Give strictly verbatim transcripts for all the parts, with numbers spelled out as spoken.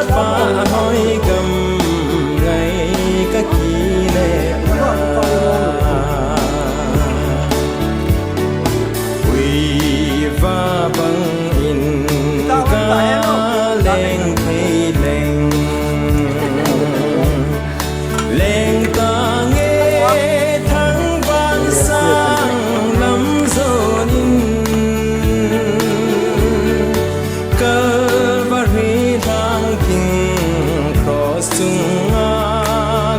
Pa hoi gam ngai ka kile na. Ui va bang in ka leng thei leng. Leng ta nge thang van sang lam zon in. Calvary thang king cross chunga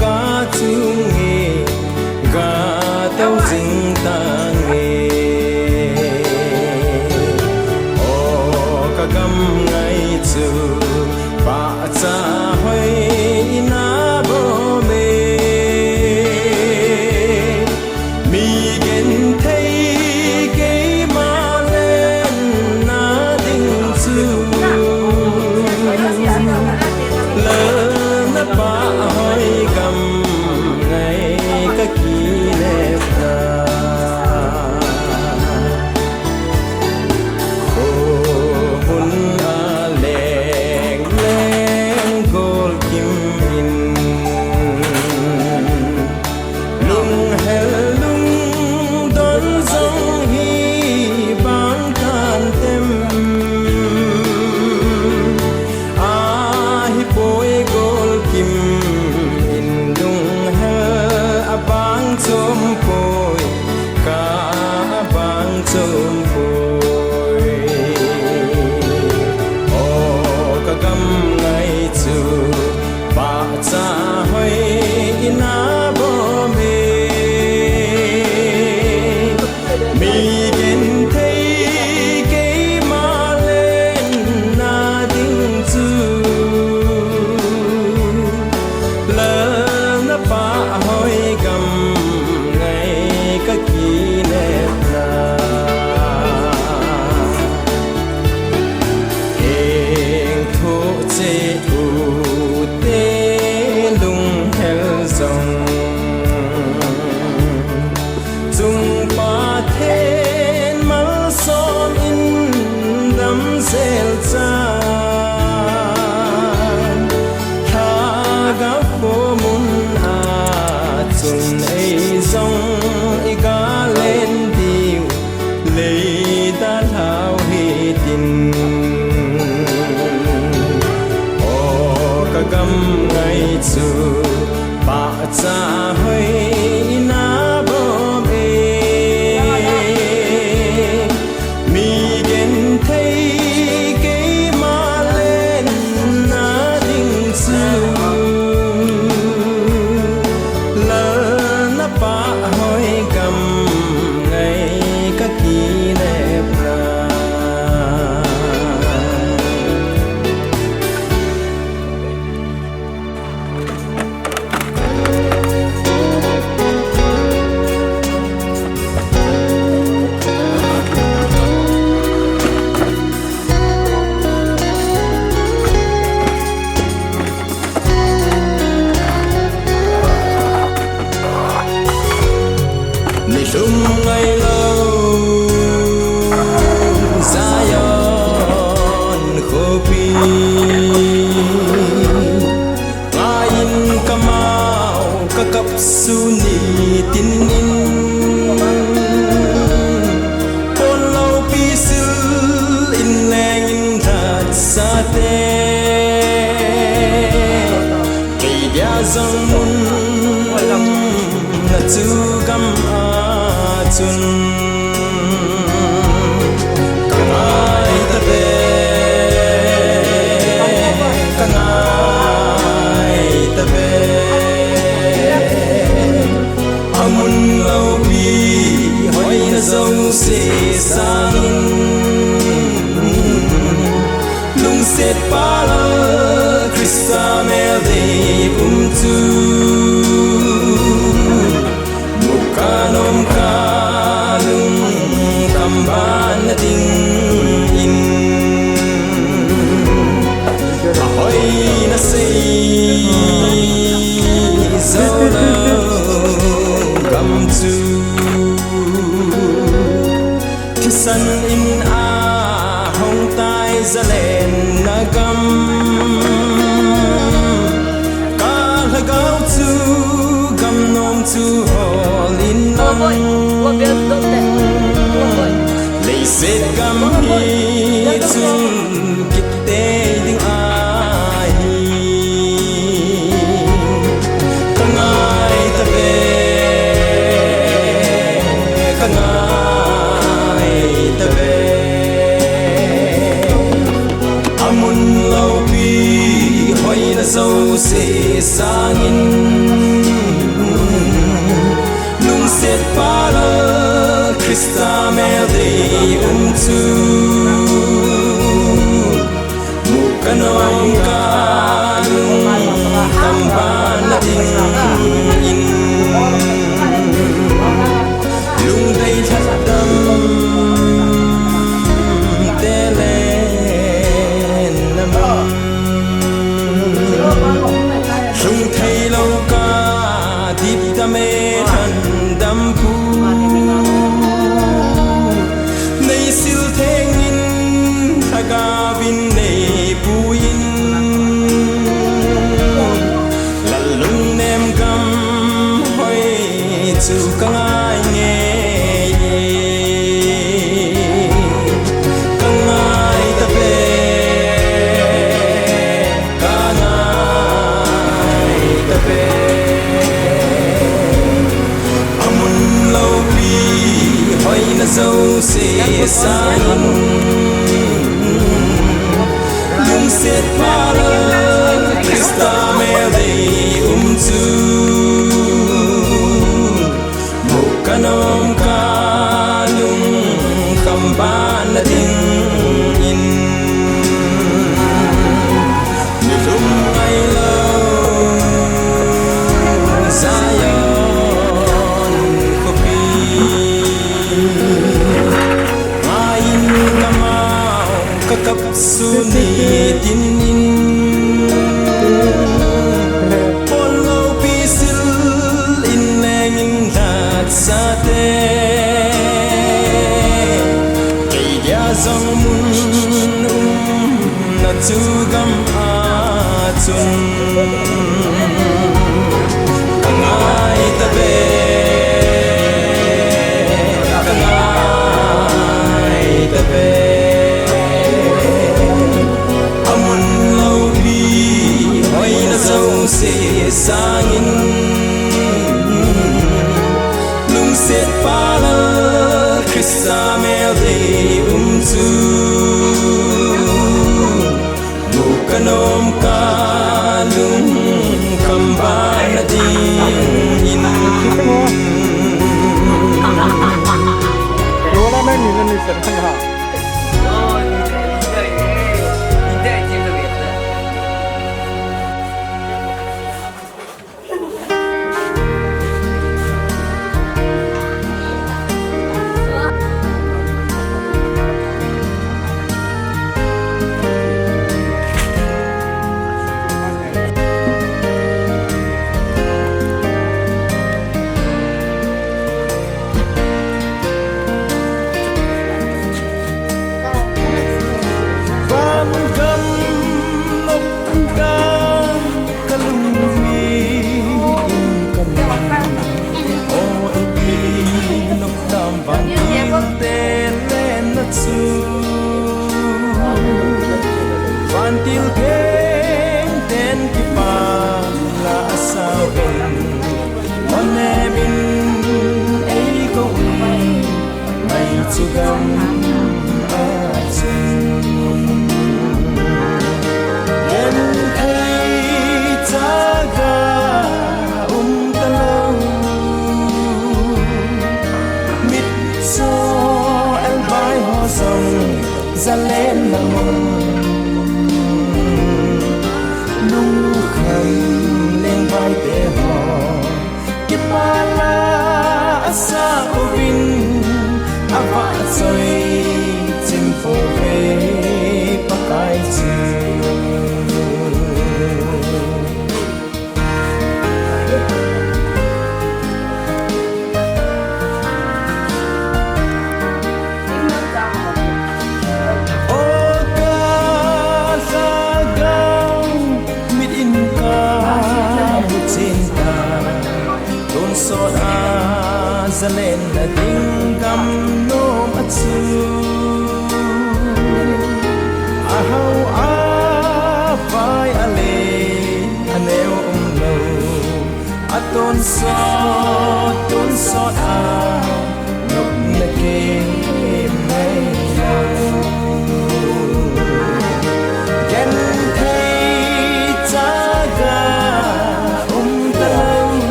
ga chung nge, ga tau jing ta nge. O ka gam ngai chu, Pahcha hoi ina bom e. Mi genthei keima lenna ding chu. Lalna pa hoi gam ngai ka kile na. Kho hun a leng leng gol kim in. Lunghel lungdon jong hi bang kan tem. Ahi poi gol kim in lunghel a bang chom poi. Ka bang chom poi. O ka gam ngai chu, pahcha hoi ina bom e. Mi genthei keima lenna ding chu. Lalna pa hoi gam ngai ka kile na. Heng tho che u te lunghel jong. Chung Pathen malsom in damsel chan. Lhagao khomun a chun ei jong i galen diu lei dalhau hitin. O ka gam ngai chu, pahcha hoi ina bom e. Mi genthei keima lenna ding chu. Lalna pa hoi gam ngai ka kile na. Ni lhum ngai lou Zion khopi. Ngai in ka mau ka kap sun nitin in. Pon loupi sil in leng in that sa te. Kei dia jong mun na chu gam a chun. Ka ngai ta ve, ka ngai ta ve. A mun loupi hoina jouse sangin. Lungset pa Lal Christa mel dei um chu. Jouse sangin lungset pha Lal Christa mel dei um chu mu kanom ka lungkham ban na dingin lungdei lhadam te le na man lhung thei lo ka dipdam e lhandam pu nei sil thengin lhagaovin nei puiin Lal lungnem gam hoi chu ka ngai ngei e. Ka ngai ta ve, ka ngai ta ve. Amun loupi hoina jouse sangin lungset pha Lal Christa mel dei um chu mu kanom ka lungkham ban na dingin mi lungngai lo Zion khopi ngaiin ka mau ka kap sun nitin in pon loupi sil in lengin lhatsate kei dia jong mun umna chu gam a chun ka ngai ta ve, ka ngai ta ve. Amun loupi hoina jouse sangin lungset pha Lal Christa mel dei um chu mu kanom ka lungkham ban na dingin. Van gam nop ka kalungpi in kamin o ipi nop tam vantil te lenna chu vantil keng ten kipah la asao in Manemin ei kou in mai chu gam a chun ken thei chaga um ta lo mit so el bai ho song zalen na mun lungkham leng bai te ho. Kipah la asa uvin avahchoi chim pouve Pakai chu. O ka lhagao mit in ka mu chen ta. Tonsot a zalenna ding gam nom a chu ahao a vai a le a neo um lo. A tonsot, tonsot a nopna kei mai lo. Genthei cha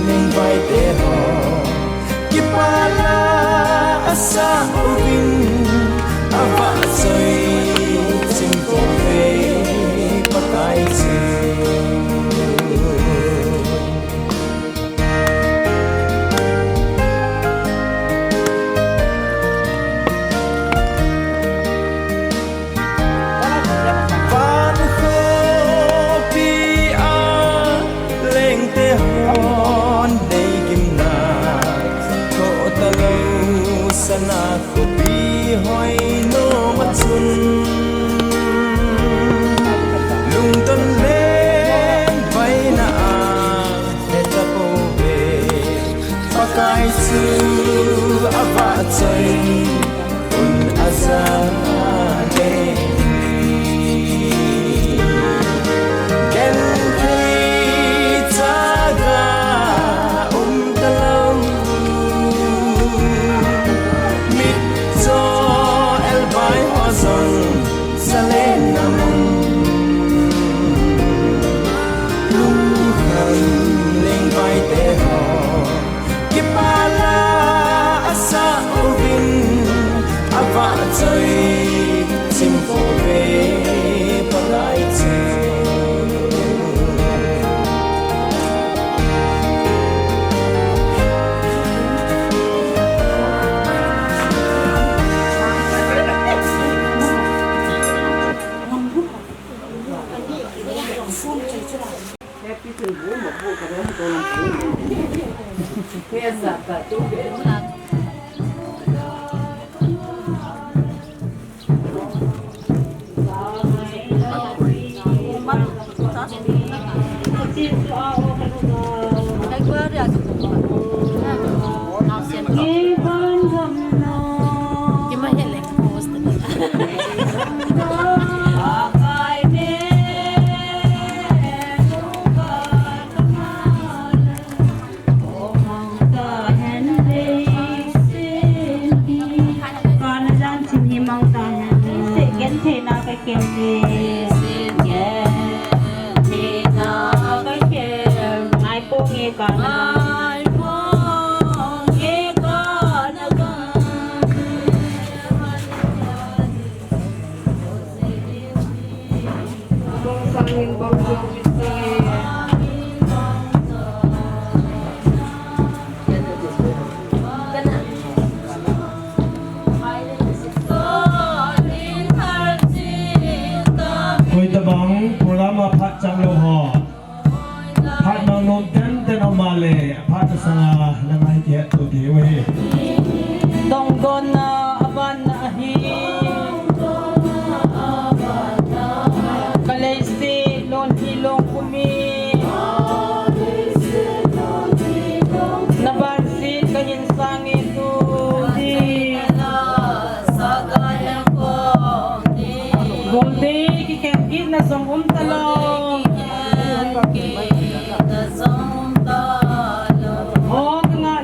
Lengvaite ho, kipa la asah uvin, avahchoi chim pouve Pakai chu. Van khopi a lengte hon nei gimna, thoh talou sana khopi hoi nom a chun, lungdon lengvaina a heta pouve, Pakai chu avahchoi un aja le. Genthei chaga um talou, mitcho elbai ho jong jalen na mun, lungkham lengvaite ho, kipa la asah uvin, avahchoi chim pouve Pakai chu. Kana jang chin hi mang ta hen. Se genthei na ka kem e. Genthei na ka kem. Ai po nge kana. Ai po nge kana. Koi tabang program a phat chang lou ho. Phat mang nom tenten um a le, phat masanga na ngai kihet to diu ahi. Dongdonna avanna ahi. Ka leiset lon hi lon kumi. Na vanset ka hin sang e tu di. Goldei kikhen kitna jong um talou. O ka ngah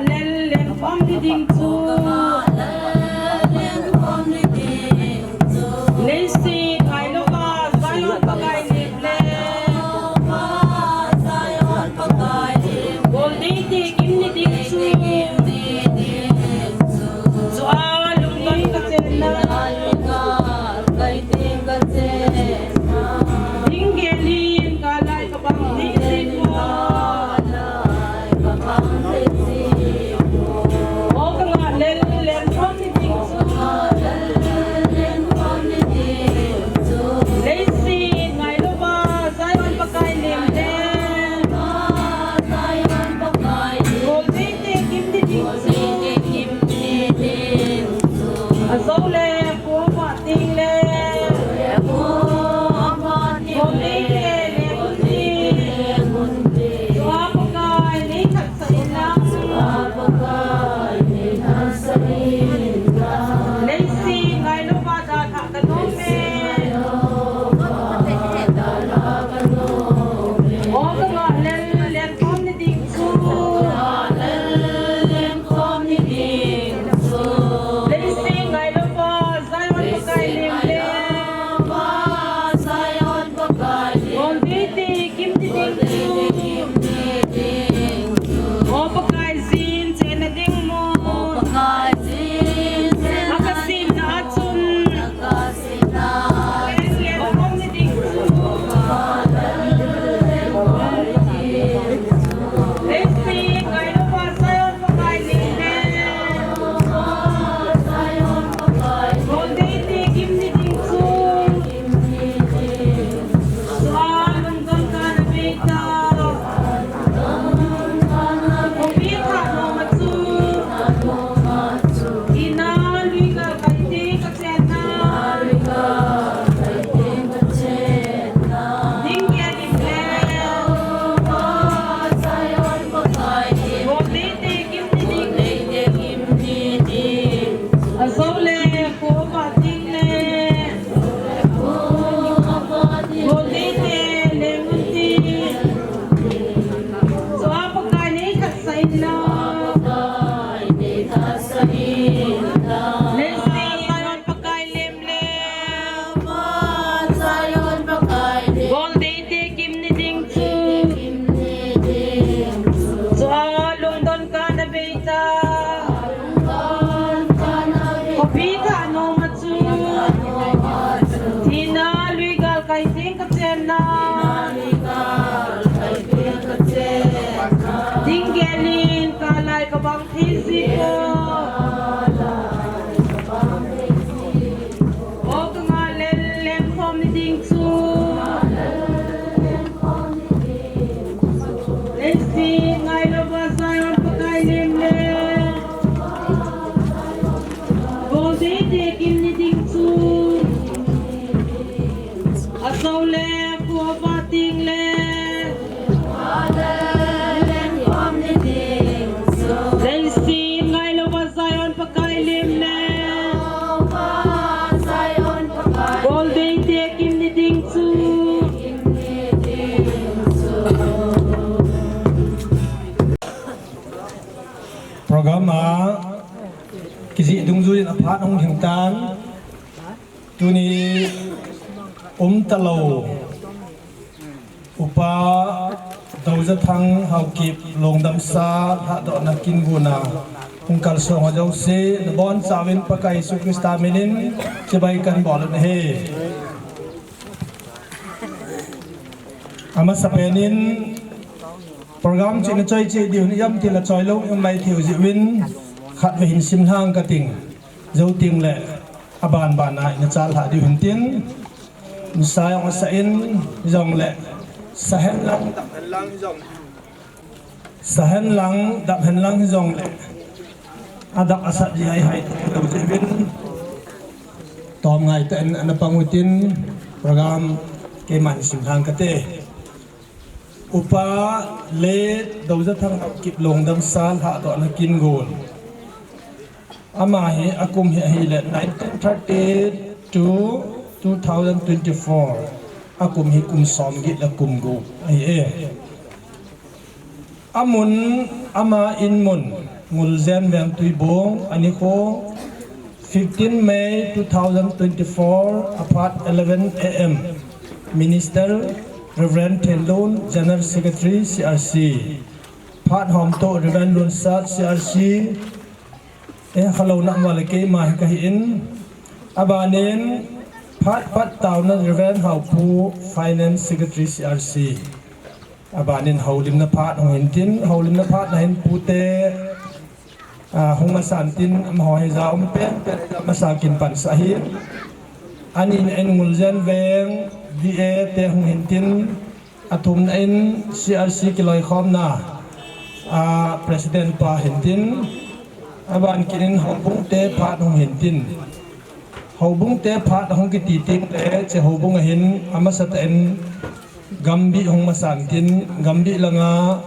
Sainla. Lengsi Zion Pakai lim le. Gol deite kim ni ding chu. Chua lungdon kana beita. Khopi tha noma chu. Thina lui gal kai teng kachenna. Ding gelin kalai kabang thei jiko. O kanga lel lem khom ni ding chu. Lengsi ngailouva Zion Pakai lim le. Gol deite kim ni ding chu. Asou le, khuva ting le. Lengsi ngailouva Zion Pakai lim le. Gol deite kim ni ding chu. Program a kijih dungjuiyin aphat hung lhing tan. Tuni umtalou Upa Doujathang Haokip lungdamsa lhahdohna kin gona hung kalsong ho jouse nabonchauvin Pakai Jesu Christa minin chibai kahin bol u ahi. Amasapen in program chu ina choi cheh diu ahin, ijemtia choi lou um mai thei u jeh uvin khatvei hin simlhang kating. Jou tengle aban bana ina challhah diu hintin, nisa jong asah in jongle, sa henlang dap henlang jong, sa henlang dap henlang hijongle, adap asat ji hai hai lou jeh uvin, tomngai tah in ana pang utin, program keiman simlhang kate. Upa Late Doujathang Haokip lungdamsa lhahdohna kin gon. Ama hi akum hi ahile nineteen thirty to two thousand twenty-four. Akum hi kum somget le kum gup ahi e. Amun, ama inmun, Nguljen Veng Tuibong, anikho, fifteen May two thousand twenty-four, aphat eleven A M. Minister, Reverend Thenlun, General Secretary, C R C. Phat homtoh, Reverend Lunsat, C R C. Eh, khalou na male keima hi kahin. Abanin, phat pat taona Reverend Haopu, Finance Secretary, C R C. Abanin houlimna phat hung hintin, houlimna phat na hin pute, ah, hung masan tin, amaho hi ja um penpen, ja masa kin pansah ahi. Anina in Nguljen Veng, D A te hung hintin, athumna in C R C kiloikhomna, ah, President pa hintin, aban kit in houbung te phat hung hintin. Houbung te phat ahung kiti tengle, hiche houbung a hin amasatah in Gambih hung masan tin, Gambih langa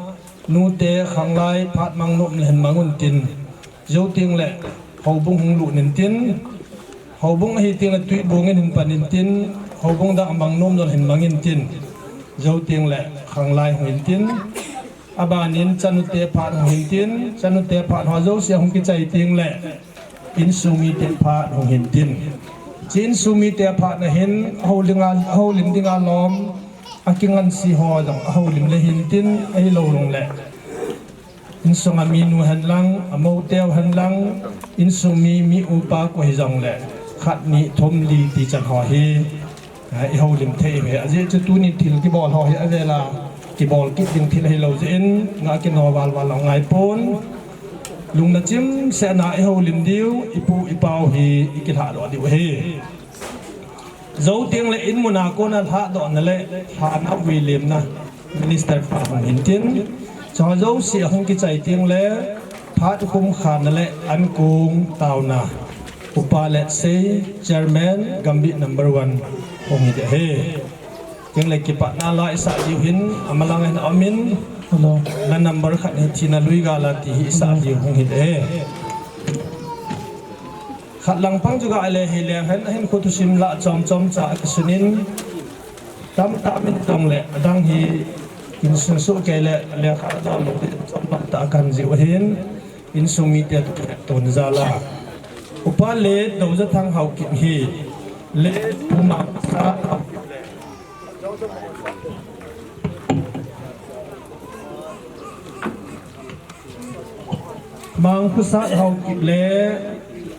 nute khanglai phat mang nom le hin mang untin. Jou tengle houbung hung lut intin, houbung ahi tengle Tuibong in hin pan intin, houbung dang mang nom jong hin mang intin. Jou tengle khanglai hung hintin. Abanin chanute phat hung hintin, chanute phat ho jouse ahung kichai tengle insung mite phat hung hintin. Hiche insung mite phat na hin ahoulim dinga, ahoulim dinga lom, akingansi ho jong ahoulim le hintin, ahilou jongle insunga minu henlang, amouteu henlang, insung mi, mi upa koi hijongle khat ni thum li tichan ho hi, ah, ihoulim thei uve. Ajeh chu tuni thil kibol ho hi avela kibol kit ding thil ahilou jeh in, nga kino valval lou ngaipon. Lungna chimsetna ihoulim diu, ipu ipau hi ikilhahdoh diu ahi. Jou tengle inmuna kona lhahdohna le lhahna vuilemna Minister pa hung hintin, chuho jouse ahung kichai tengle phat khum khana le ankong taona Upa Letsei, Chairman, Gambih number one hung hiding ahi. Tengle kipana la isah diu hin, amalang hin aumin, na number khat hi thina lui gala ti hi isah diu hung hiding ahi. Khat langpang chu gah le hileng hen, ahinkho thusim lah chomchom cha akisunin, tamtah min jongle adang hi Insung soh kei le lekha jong lou ding chomlam tah a kan jiu ahin, insung mite toh tun jal a. Upa Late Dojathang Haokip hi Late Pu Mangkhosat Haokip le Mangkhosat Haokip le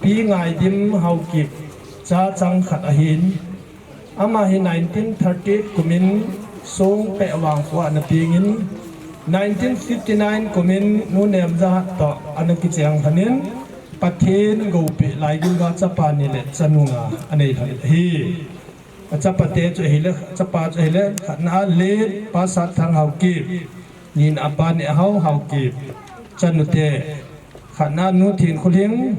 Pi Ngaidim Haokip cha chang khat ahin, ama hi nineteen thirty-eight kumin Songpeh vangkho a ana pengin, nineteen fifty-nine kumin Nu Nemjahat toh ana kicheng lhonin, Pathen goupeh laigilgal chapa ni le chanu nga anei lhon ahi. Achapate chu ahile, achapa chu ahile, khatna a Late Pa Satthang Haokip, nina a Pa Nehao Haokip, chanute, khatna a Nu Thenkholhing,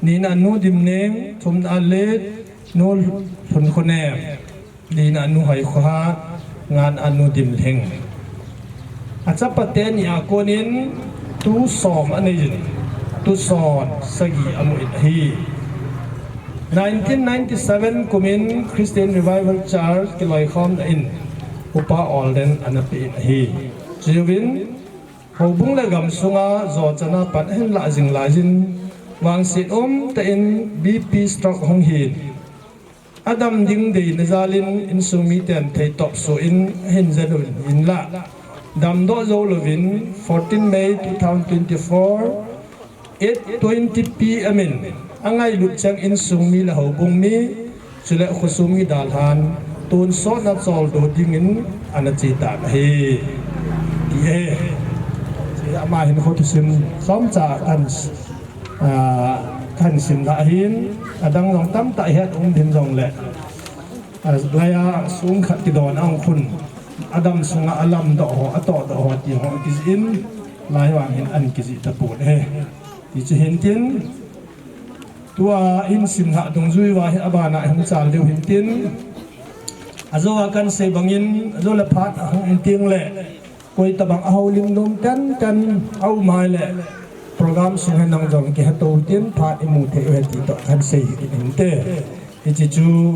nina a Nu Dimneng, thumna a Late Nu Lhunkhonem, lina a Nu Hoikhohat, ngana a Nu Dimlhing. Achapate ni a konin tu som aneiyin, tu son sagi amun ahi. Nineteen ninety-seven kumin Christian Revival Church kiloikhomna in Upa Olden ana pe in ahi. Chujouvin houbung le gamsunga jochan a pan ahin lah jing laiyin, vangset umtah in B P stroke hung hin, adam ding deina jalin insung miten theitop soh in ahin jen un hinlah, damdoh jou louvin fourteen May two thousand twenty-four, eight twenty P M in angailut cheng insung mi le houbung mi, chule khosung mi dalhan tonsotna choldo dingin ana che tan ahi, ti ahi. Ama hin khothusim chomcha kan ah, kan simlah ahin, adang jong tamtah het um ding jongle, ah, laiya sung khat kidon a hung khun, adam sunga alamdoh ho, atohdoh ho ti ho kijih in, lai vang hin ana kijih tapon ahi. Hichu hintin, tua in simlhah dungjui uva hi abana hung chal diu hintin, ajouva kan sei bangin, ajou le phat ahung um tengle, koi tabang a houlim nom tenten aum hile, program sung hi nang jong kiheto tin phat imu thei u ahi ti toh kan sei kit inte. Hiche chu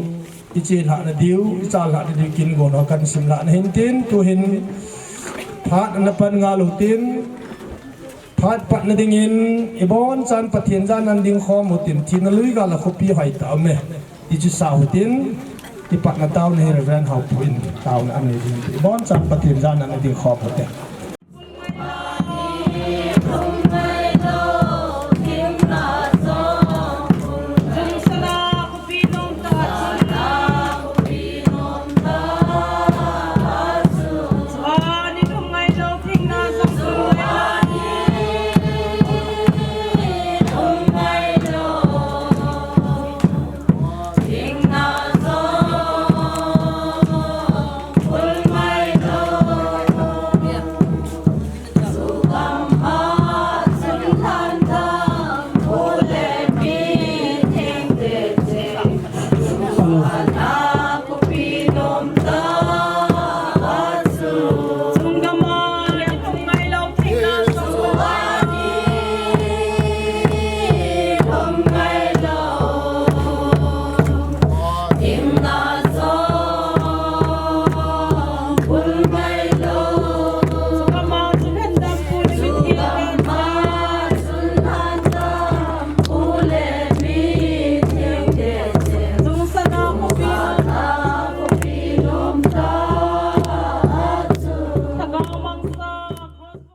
ichelhahna diu, ichalhahna diu kin gon ho kan simlahna hintin, tuhin phat ana pan ngal utin, phat patna dingin ibonchan Pathen jana dingkhom utin, thina lui gal a khopi hoitah aume, ti chu sah utin, ipatna taona hi Reverend Haopu in taona anei ding, ibonchan Pathen jana dingkhom ute.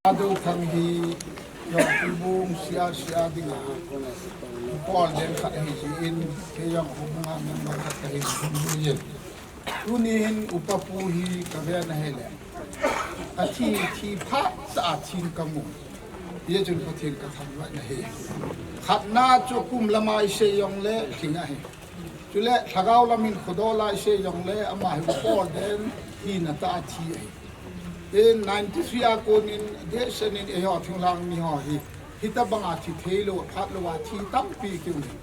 Ado thang hi, jong pu bung sia sia dinga, Paul den khat hi ji in, ke jong pu bunga member khat hi ji in. Tunin upa pu hi ka ve na hile, athi, thi phat cha a thin ka mu. Ye chun Pathen ka thangvah na hi. Khatna chu kum lama isei jongle thing ahi. Chule lhagao lamin khodol a isei jongle ama hi Paul den hina tah a thi ahi. In ninety-three a konin dehset in eiho thinglhang mi ho hi, hitabanga thi theilou, phatlou a thi tampi kium in.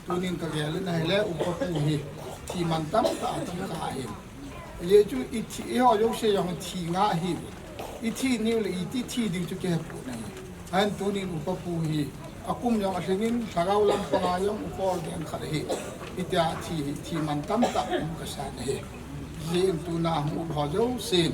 Tunin ka gel in ahile, upa pu hi thi man tamtah a thi kha ahi. Ajeh chu i thi, eiho jouse jong thi nga ahi. I thi niu le iti thi ding chu kihe pon ahi. Ahin tunin upa pu hi akum jong alhingin, lhagao lampanga jong upa ol ding khat ahi. Itia thi hi, thi man tamtah um kasan ahi. Hijeh in tuna hung up ho jousen,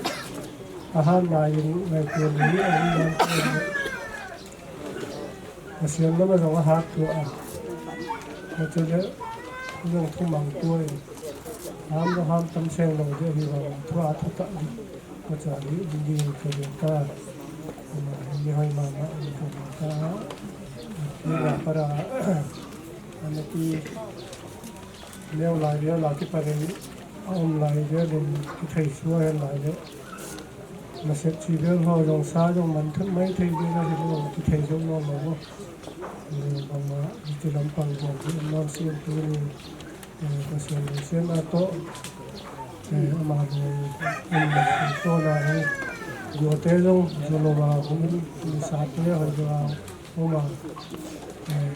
ahan lai in ngaito ni, ahin dan ko ni. Asiam lama jong ahat tua. Achule, jong thumang tua. Ham lo ham tam seng lo de hi vang, thua thu ta ni. Acha ni, ni, ni, ka ni ta. Ni hoi mama, ni hoi mama. Ni la para, ana ti, neo lai, neo la ti para, um lai, neo len, ti thei sua hen lai le. Nasep chi vel ho jong sa jong man thut mai thei vel a hin jong ti thei jong nom lo. Ni mama, ni ti lampang jong, ni nom si tu ni. Eh, Pasian lungset na toh, eh, ama lungset na toh na hi, gote jong, jolo va hung in, ni sa te, hoi jo a, homa, eh,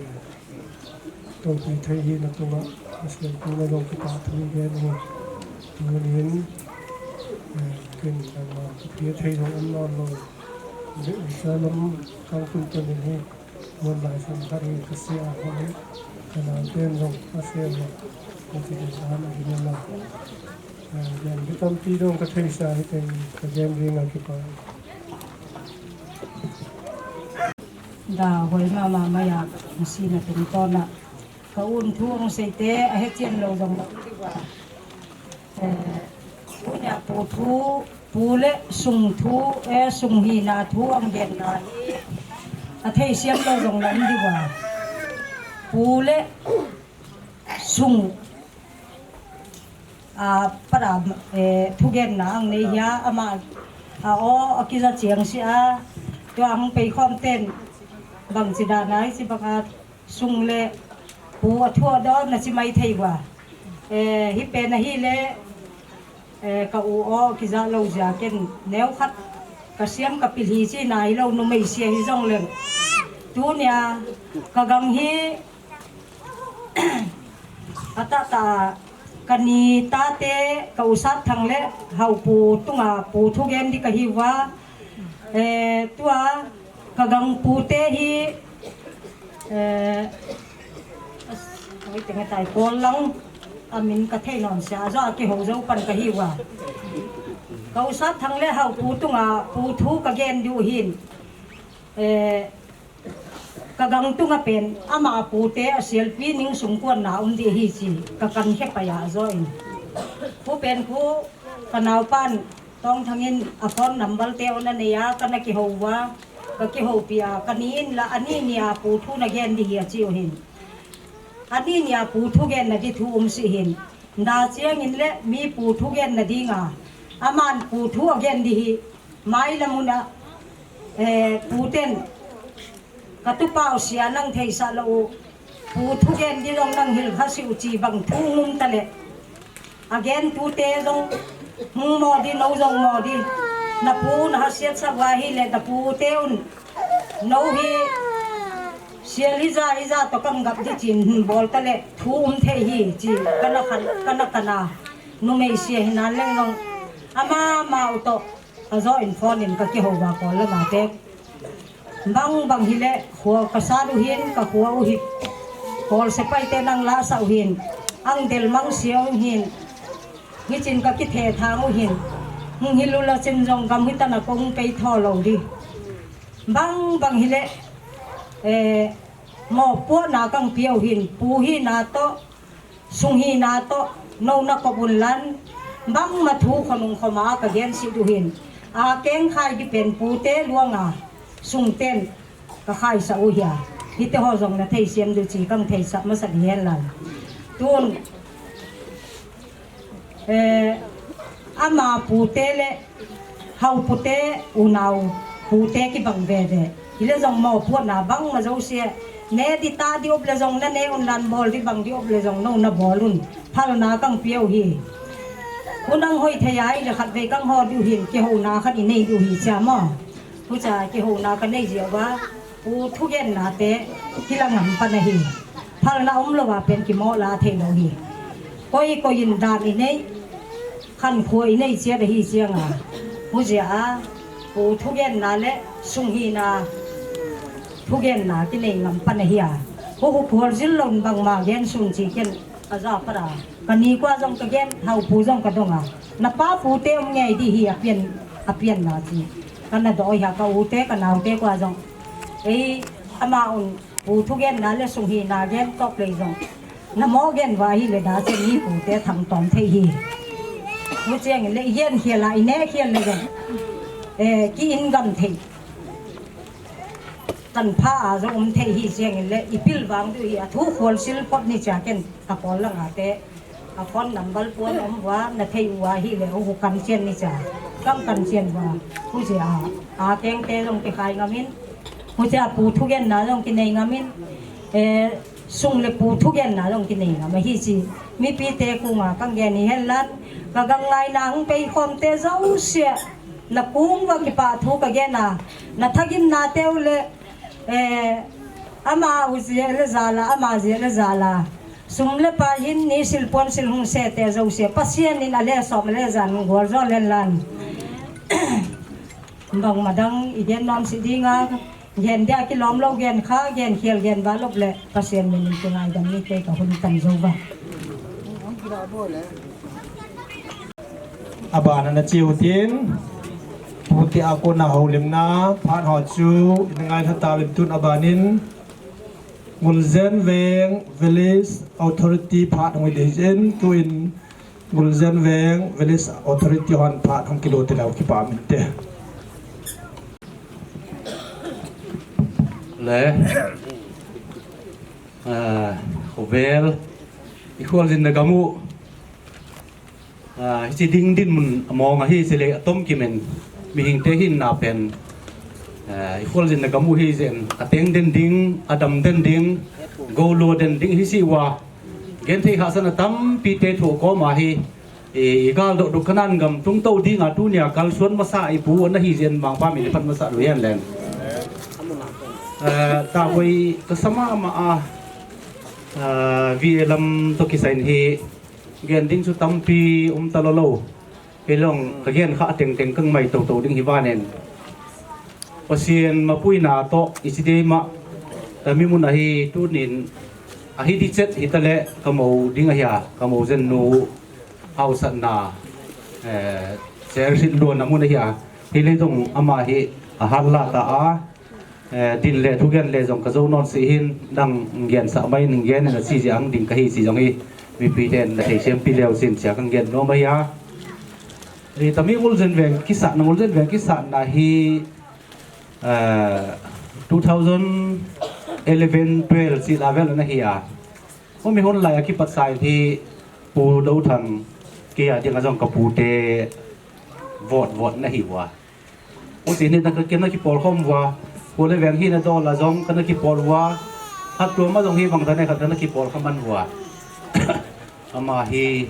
toh pi thei hi na tunga, Pasian tu na jong kita thu hi gen hi, tu nin, eh, kin dang ma, pi thei jong an non lo, ni sa lam kang tun tun hi, Mun lai sam khat hi ka sia a hung hi, ka nau ten jong ka sia a, ka ti ka sa na hi na. Eh, gen ki tampi jong ka thei sa hi teng ka gen ding a kipa. Da hoi mama maya, si na tung to na. Ka un thu ong sei te, a he chen lo jong na. Eh, tunia pu thu, pu le sung thu, eh, sung hina thu ang genna hi. A thei siam lo jong na um diu a. Pu le sung, a, para, eh, thugenna ang nei hia, ama, a, o, a kija chiang si a. Tua ang pei khom ten, bang chi da nai si bang a, Sung le pu a thu a don na chi mai thei uva. Eh, hi pen a hi le, eh, ka u o kija lo jia ken neo khat ka siam ka pil hi chi na hi lo numei sia hi jong leng. Tunia ka gang hi a ta ta ka ni ta te ka u sat thang le hau pu tunga pu thu gen di ka hi uva. Eh, tua Ka gang pu te hi, eh, as-, oi, teng tai kol lang, a min ka thei non sia, jo a kiho jo pan ka hi uva. Ka u sat thang le hau pu tunga, pu thu ka gen diu hin. Eh, ka gang tunga pen, ama pu te a sialpi ning sung kuan na um di hi chi, ka kan khe pa ya jo in. Pu pen pu, ka nau pan, Tong thangin a phone number te ona nei a, ka na kiho uva, ka kiho pi a, ka ni in la, ani ni a pu thu na gen di hi a chi u hin. Ani ni a pu thu gen na di thu um si hin. Nda chiang in le mi pu thu gen na di nga. Aman pu thu a gen di hi. Mai la mun a, eh, pu ten. Ka tupa u sia nang thei sa lo u. Pu thu gen di long nang hil kha si u chi bang thu ngum ta le. A gen tu te jong hung mo di, no jong mo di. Na pu na ha siat sa uva hi le, na pu te un. No hi sial hi ja, hi ja to kam gap di chin hin bol ta le. Thu um thei hi chi. Kana khan, kana kana. Numei sia hi nan leng long. Ama ma u to. Ka jo in phone in ka kiho uva kol lama te. Bang bang hi le, khua ka sat u hin, ka khua u hi. Kol sepai te nang la sa u hin. Ang del mang sia u hin. Hi chin ka kithe thang u hin. Hung hi lu la chin jong gam hi ta na kong pei tho lo di. Bang bang hi le, eh, mo pu na kang piau hin. Pu hi na to, Sung hina to, no na ko bun lan, bang ma thu khonung khoma ka gen si du hin. A keng khai di pen pu te luanga, sung ten ka khai sa u hia. Hi te ho jong na thei siam du chi kang thei sa ma sa di hen lan. Tun, eh, ama pu te le, Hau pu te, u nau pu te kibang veve. Hi le jong mo pu na bang ma jo sia. Ne di ta di up le jong na ne un lan bol di bang di up le jong no na bol un. Phal na kang piau hi. Pu nang hoi thei ai le khat vei kang ho di u hin kiho na khat i nei di u hi cha mo. Pu cha kiho na ka nei ji uva. Pu thugenna te, kila ngam pan ahi. Phalna umlou a pen kimoh la thei lou hi. Koi koi in dan i nei, khankho i nei chiat ahi chiang a. Hujeh a, pu thugenna le sung hina thugenna kinei ngam pan ahi a. Hu hu khol jil lou in bangma gen sun chi ken. Ka ja para. Ka ni kua jong ka gen, hau pu jong ka dong a. Na pa pu te um ngei di hi a pian, a pian na chi. Ka na do hi a ka u te, ka nau te kua jong. Ei, ama un pu thugenna le sung hina gen tok lei jong. Na mo gen va hi le da chen ni pu te thang tom thei hi. Mu cheng le i gen khel a i ne khel le jong. Eh, ki in gam thei. Tanpha a jong um thei hi jeng in le, i pil vang diu hi, a thu khol sil pot ni cha ken a kol lang a te. A phone number pon um va, na thei u a hi le, u kan chen ni cha. Kam kan chen va. Hu je a, a keng te jong ki khai ngam in. Hu je a pu thu gen na jong ki nei ngam in. Eh, sung le pu thu gen na jong ki nei ngam a hi chi. Mi pi te ku nga kan gen ni hen lan. Ka gang lai na hung pei khom te jo sia. Na kung va ki pa thu ka gen a. Na thagim na teu le. Eh, ama u zia le zala, ama zia le zala. Sum le pa hin ni sil pon sil hung se te zo se. Pasian in a le som le zan gol zo len lan. Bang madang i gen nom si dinga, gen dia ki lom lo gen kha, gen khial gen ba lop le. Pasian min in ki ngai dam ni te ka hun tan zo ba. Abana na chiu tin, puti a kona houlimna, phat ho chu, in ngai tha ta lim tun abanin, Ngulzen Veng Village Authority phat hong i dei jin, tuin Ngulzen Veng Village Authority hon phat hong kilo te lau kipa min te. Le, ah, khovel, i khol jin na gamu. Ah, hichi ding dinmun a mong ahi, chule a tom kimen mihing te hin na pen, ah, i khol jin na gamu hi jen, a teng den ding, a dam den ding, golo den ding hi si wa. Gen thei hahsatna tampi te thu kom ahi, i, i gal doh duk kanan gam tung to ding a tunia kalsuan masa i pu na hi jen mangpa min phat masa lu yen len. Ah, ta hoi ka sama ma a, ah, V A lam to kisain hi, gen ding chu tampi um ta lo lo. Hilong ka gen kha teng teng kang mai to to ding hi vanen. Pasian mapuina to i chi dei ma. Ta mi mun ahi tunin ahi di chet hi ta le ka mo ding ahi a, ka mo jen nu hausatna, eh, ser sit lo na mun ahi a. Hi le jong ama hi a hal la ta a. Eh, din le thugen le jong ka zo non si hin, nang gen sa mai ning gen na si ji ang ding ka hi si jong hi, mipi ten na thei siam pi leu sin sia kang gen no mai a. Ri tami Ngulzen Veng kisa, na Ngulzen Veng kisa na hi, eh, two thousand eleven twelve si la vel na hi a. Ko mi hon lai a kipat sai hi pu do thang kia ding a jong ka pu te vot vot na hi wa. Uti ni na ka kena kipol khom vua. Kule veng hi na dola jong kana kipol vua. Hat tu ma jong hi bang tane khat kana kipol khaman vua. Ama hi,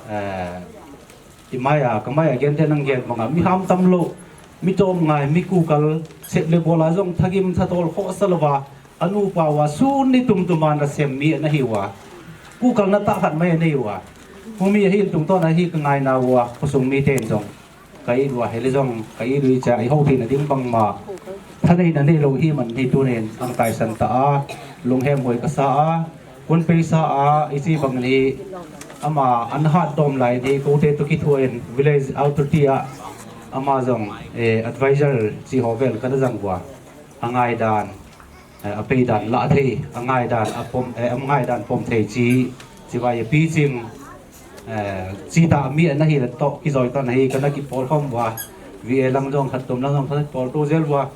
eh, i maya, ka maya gen te nang gen banga mi ham tam lo. Mi tom ngai, mi kukal, sep le bola jong thagim thatol kho sa lova. Anu pa wa sun ni tum tum a na sem mi na hi wa. Kukal na ta khat mai na hi wa. Humi hi tung to na hi ka ngai na wa, khosung mi ten jong. Ka i lua heli jong, ka i lui cha i ho thei na ding bang ma. Thanei na nei lo hi man hi tunen, ang taisan ta a, lunghem hoi ka sa a, kun pei sa a, i chi bang ni, ama an hat dom lai ni, ko te to ki thuin, village authority a, ama jong, eh, advisor chi ho vel ka na jang wa, a ngai dan. Eh, a pei dan la thei, a ngai dan, a pom, eh, a ngai dan pom thei chi, chi vai a pi ching, eh, chi ta mi na hi la to, ki zoi ta na hi, ka na ki pol khom wa, V A lang jong khat tum lang jong khat pol tu zel wa,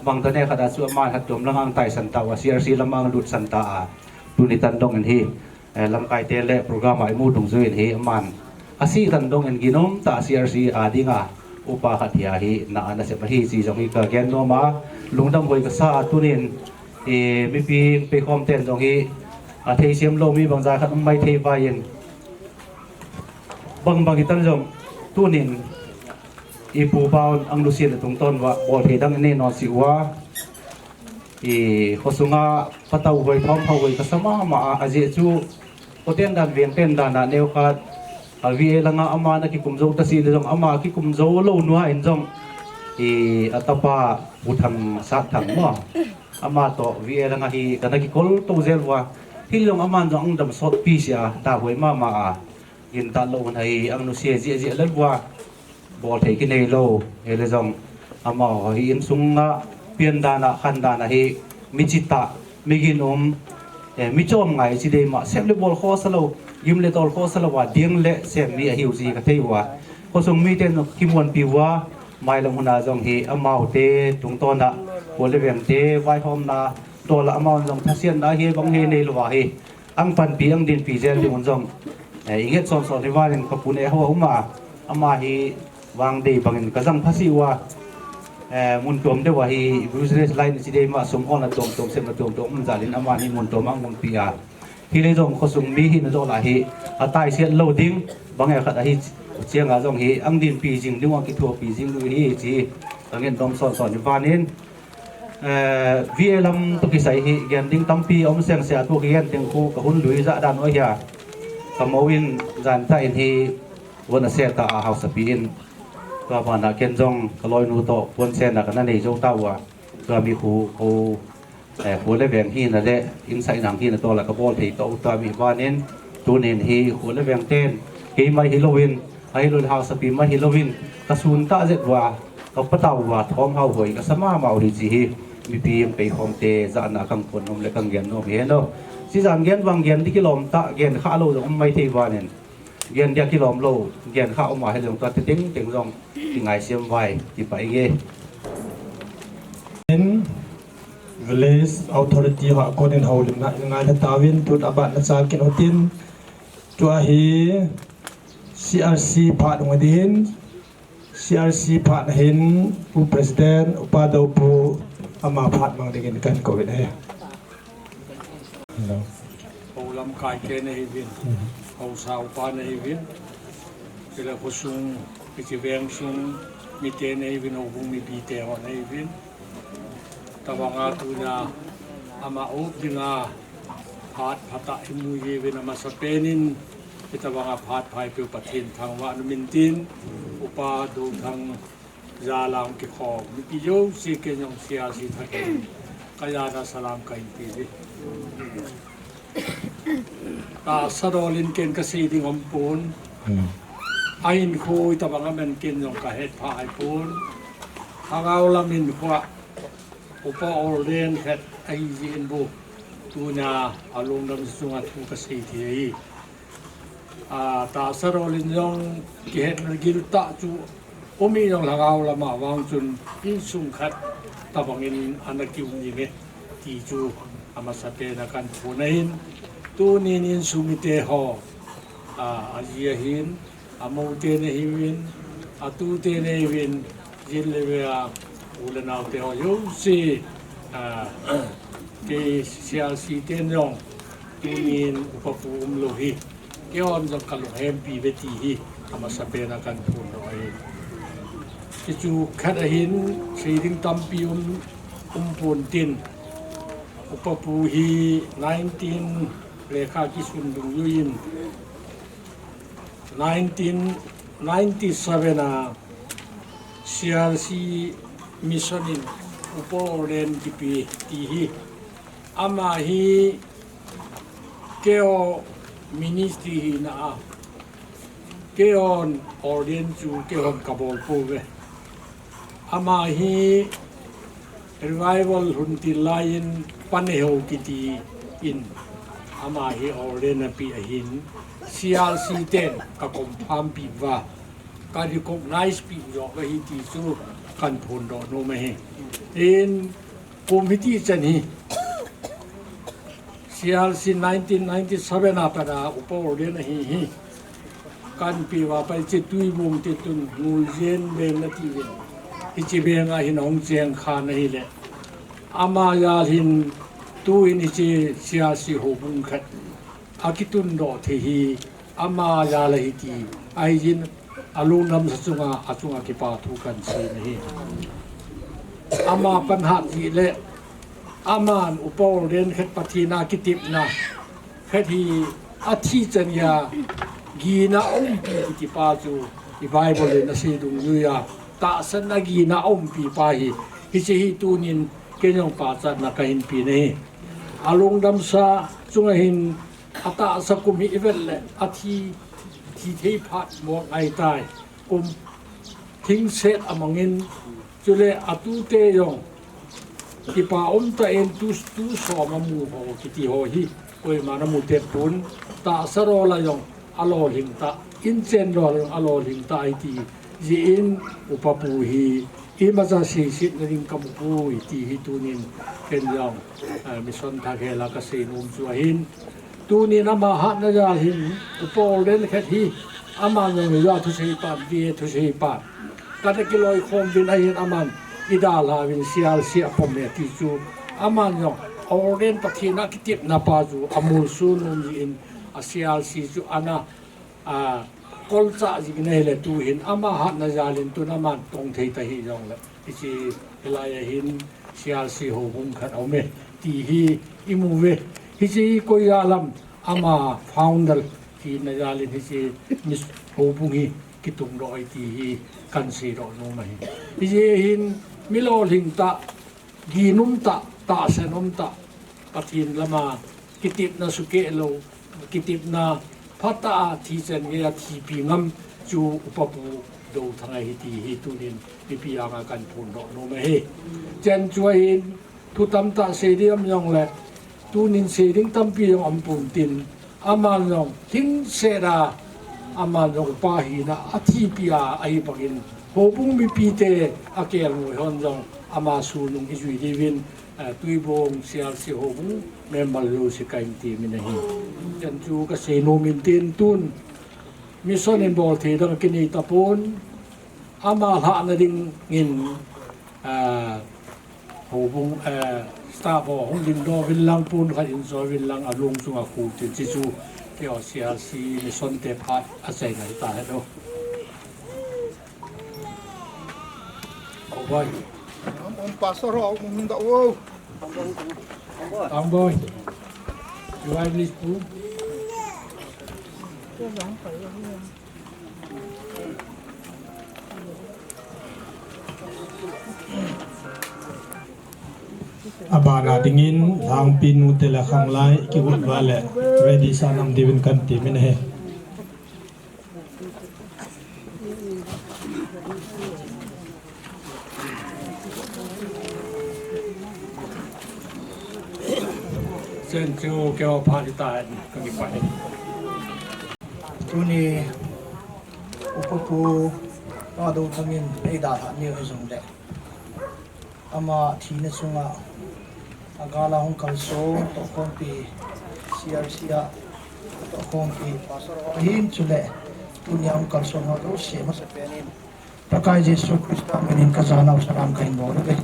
bang ta ne khat a chu ama khat tum lang ang taisan ta wa, C R C lam ang lut san ta a, tu ni tan dong in hi. Eh, lamkai te le program a i mu tung jui in hi aman. A si tan dong in ginom ta C R C a dinga upa khat hi a hi na ana sep a hi chi jong hi ka gen nom a, lungdam hoi ka sa a tunin, eh, mipi pei khom ten jong hi a thei siam lo mi bang za khat um mai thei vai in. Bang bang i tan jong tunin i pu pa un ang lu sin a tung ton wa bol thei dang nei non si wa. I khosunga patau hoi thom phau hoi ka sama ma a, a je chu hoten dan veng ten dan a neu khat a V A langa ama na kikum zo ta si le jong ama kikum zo lo nua in jong i a tapa u thang sat thang mo. Ama to V A langa hi ka na kikol to zel wa. Hi jong aman jong ang dam sot pi sia ta hoi ma ma a. Gin ta lo hun hai ang nu sia zia zia lel vua. Bol thei ki nei lo. He le jong. Ama ho hi insung a pian dan a khan dan a hi. Mi chi ta. Mi gin um. Eh, mi chom ngai chi dei ma. Sem le bol kho sa lo. Gim le tol kho sa lo va. Diang le sem mi a hiu chi ka thei vua. Khosung mi ten ki muan pi vua. Mai lam hun a jong hi. Amau te tung ton a. Kho le veng te vaihomna, tola amahon jong thasiatna hi bang hi neilou ahi. Ang panpi, ang dinpi jel ding un jong, eh, inget son son hi vanin ka pun e ho uma, ama hi vang dei bangin ka jang phasi uva, eh, mun tom deuh ahi, business line chi dei ma sum on a tom tom sem a tom tom um jalin ama hi mun tom ang umpi a. Hileh jong khosung mi hina joh lah hi, ataisiat lou ding, bang e khat ahi chiang a jong hi, ang dinpi jing ding, ang kithopi jing ding hi chi, ka ngen dom son son hi vanin, eh, V A lam toh kisai hi, gen ding tampi um seng se a toh kigen ding khu, ka hun lui ja dan u ahi a. Ka mou in jan ta in hi, von a se ta a hausapi in. Tua bana ken jong ka loinu toh, von se na ka na nei jou ta uva. Tua mi khu, khu, eh, kho le veng hina le, insung inang hina tola ka bol thei toh, tua mi vanin, tunin hi kho le veng ten, kei mai hilouvin, ahilou le hausapi mai hilouvin, ka sun ta jet uva, ka patau uva, thom hau hoi, ka sa mama u hi chi hi, mipi em pei khom te, jana kang pon nom le kang gen nom hi no. Si jan gen vang gen di kilom ta, gen kha lou jong um mai thei vanin. Gen dia kilom lou, gen kha um a hi jong tua te teng teng jong, ki ngai siam vai, ki pai ge. In village authority ha konin houlimna in ngai le tawin tut abat na chal kin hotin. Tua hi C R C phat ngai din, C R C phat na hin Pu President, Upa Dopu, ama phat mang dingin kan kou in ahi. Hello. Hou lamkai te na hiuvin, hou saupa na hiuvin, kila khosung, kichi veng sung, mi te na hiuvin, houbung mipi te ho na hiuvin. Tabanga tuna, ama up dinga, phat phatah imu hiuvin, amasa penin, tabanga phat phai peu Pathen thangvah na min tin, Upa Dothang, Jalang kikhom, mipi jouse ken jong C R C thakin, ka jana salam ka hin pe uve. Tahsa dol in ken ka sei ding um pon. Hmm. A hinkho tabang a man ken jong ka het pha ai pon. Lhagao lam hinkho a, Upa Olden khat ahi jeh in bu. Tuna a lungdam sunga thu ka sei thei ahi. A, tahsa dol in jong kihetna gil tah chu um hi jong lhagao lama vang chun insung khat tabangin ana kium ding e ti chu amasa pen a kan phon ahin, tunin insung mite ho, a, aji ahin, amou te na hiuvin, atu te na hiuvin, jin le ve a u le nao te ho jouse, a, kei C R C ten jong tunin Upa Pu umlou hi, keihon jong ka lunghempi uve ti hi amasa pen a kan phon doh ahi. Hichu khat ahin, sei ding tampi um, um pon tin, Upa Pu hi nineteen, lekha kisun dungjui in, nineteen ninety-seven a C R C mission in Upa Olden kipe ti hi. Ama hi keiho ministry hina a, keihon ordain chu keihon ka bol pouve. Ama hi revival lhun til laiyin Panehou kiti in ama hi ordain ape ahin, C R C ten ka confirm pi uva, ka recognize pi uva ahi ti chu kan phondoh nom ahi. In kum hiti chan hi, C R C nineteen ninety-seven a pat a Upa Olden ahi hi. Kan pe uva pai che Tuibong te tun Nguljen veng nati uvin. Hiche veng a hin ahung cheng khan ahile, ama jal hin tuin hiche C R C houbung khat akitundoh thei hi ama jal ahi ti, ahin alungdamsa chunga, achunga kipa thu kan sei ahi. Ama panhat jeh le, aman Upa Olden khat Pathen a kitepna khat hi, athi chan a gihna umpi kiti pa chu i Bible in asei dungjuiya, tahsan a gihna umpi pa hi, hiche hi tunin kei jong pachatna kahin pe ahi. Alungdamsa chunga hin atahsa kum hi ivet le athi, thi thei phat mong ahitai. Kum thingset amangin, chule atute jong kipa umtah in tu, tu som amu ho kiti ho hi koiman amu tapon, tahsa dol a jong alolhing tah, inchen dol a jong alolhing tah ahi ti jeh in Upa Pu hi Imacha seisetna ding kamu poi ti hi tunin ken jong, eh, mission thakhel'a kasei nom chu ahin. Tunin ama hatna jal hin, Upa Olden khat hi, aman jong hi jong thusei pan, V A thusei pan. Kana kiloikhom uvin ahin aman, idalha uvin C R C apom e ti chu, aman jong, Olden Pathen a kitepna pa chu, amolso nom jin, a C R C chu ana, a, kolcha jing in ahile tuhin, ama hatna jal in tun aman tong thei ta hijongle. Hiche hilai a hin C R C houbung khat aume, ti hi imu uve. Hiche hi koi a lam ama founder hina jal in hiche mi houbung hi kitungdoh ahi ti hi kahin seidoh nom ahi. Hiche hin mi lolhing tah, ginum tah, tahsan um tah, Pathen lama kitepna sukeh lou, kitepna phatah a thi chan geiya thipi ngam chu Upa Pu Douthang ahi ti hi tunin mipi anga kahin phondoh nom ahi. Chan chu ahin thu tamtah sei ding um jongle, tunin sei ding tampi jong um pon tin, aman jong lhingset a, aman jong upa hina a thipi a, ahi bangin, houbung mipite a kelngoi hon jong ama sulnung ijui diuvin, eh, Tuibong C R C houbung member jouse kahin temin ahi. Chan chu kasei nom in tin tun, mission in bol thei dang kinei tapon, ama lhahna dingin, ah, houbung, eh, staff ho hung dingdoh uvin lang, pon khat in jo uvin lang, along chunga khu tin, hiche chu keiho C R C mission te phat achaina hita hen o. Tangboi. Am, am, pastor ho, um, da, o. Tangboi. You are this too. Abana dingin, Lhangpi nute le khanglai, kihouva le, ready sa nam diuvin kahin temin ahi. Chan chu keiho phat hita hen, kakipah e. Tuni Upa Pu Douthang in eidalhah niu hijongle, ama thina chunga agal a hung kalson tohkhompi, C R C a tohkhompi pastor ahin, chule tunia hung kalson ho jouse masapen in Pakai Jesu Christa minin kajanau salam kahin bol uve.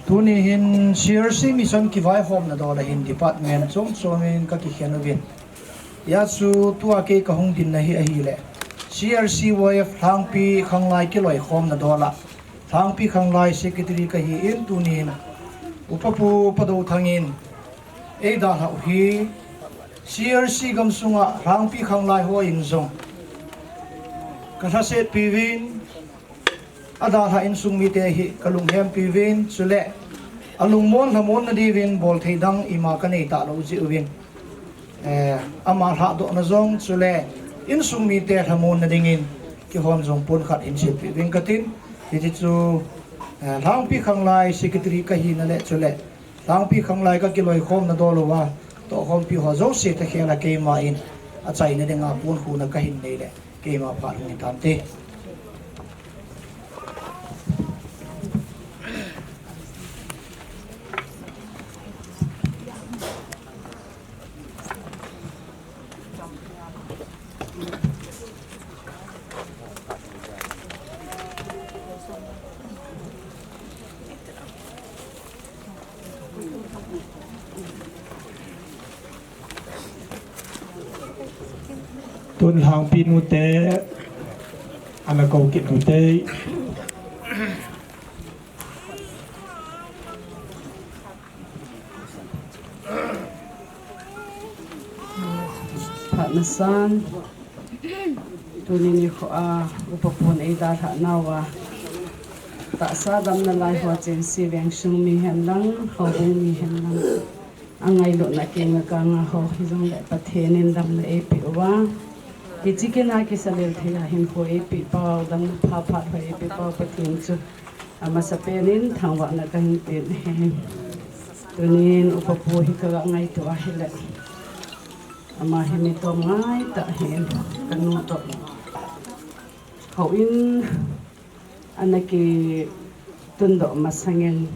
Tuni hin C R C mission kivaihomna dol a hin department chom chom in kakikhen uvin. Hijeh chun tua kei kahung dinna hi ahile, C R C Y F Lhangpi khanglai kiloikhomna dol a, Lhangpi khanglai secretary kahin, tunin Upa Pu Douthang in eidalhah u hi, C R C gamsunga Lhangpi khanglai hon jong kalhasetpi uvin, adalhah insung mite hi kalunghempi uvin, chule alungmon lhamonna diuvin bolthei dang ima kanei talou jeh uvin, eh, ama lhahdohna jong, chule insung mite lhamonna dingin keihon jong pon khat hin silpeh uvin katin, hiti chu, eh, Lhangpi khanglai secretary kahina le, chule Lhangpi khanglai kakiloikhomna dol uva tohkhompi ho jouse takhel a keiman achaina dinga pon khuna kahin nei le, keima phat hung hitante. Tun Lhangpi nute, ana kou kit nute. Phat masan, tuni nikho a Upa Pu in eidalhah nauva, tahsa damna lai ho chengse vengsung mi hen lang, houbung mi hen lang, angailutna keng a kang a ho hijongle Pathen in damna eipeh uva, hiche kin a kisalel thei a hinkho eipeh pau, damna pha phat ho eipeh pau Pathen chu amasapen in thangvahna kahin pen ahi. Tunin Upa Pu hi kaga ngaito ahile, Ama hi mi tom ngai tah ahin, kanu toh houin ana kitundoh masangin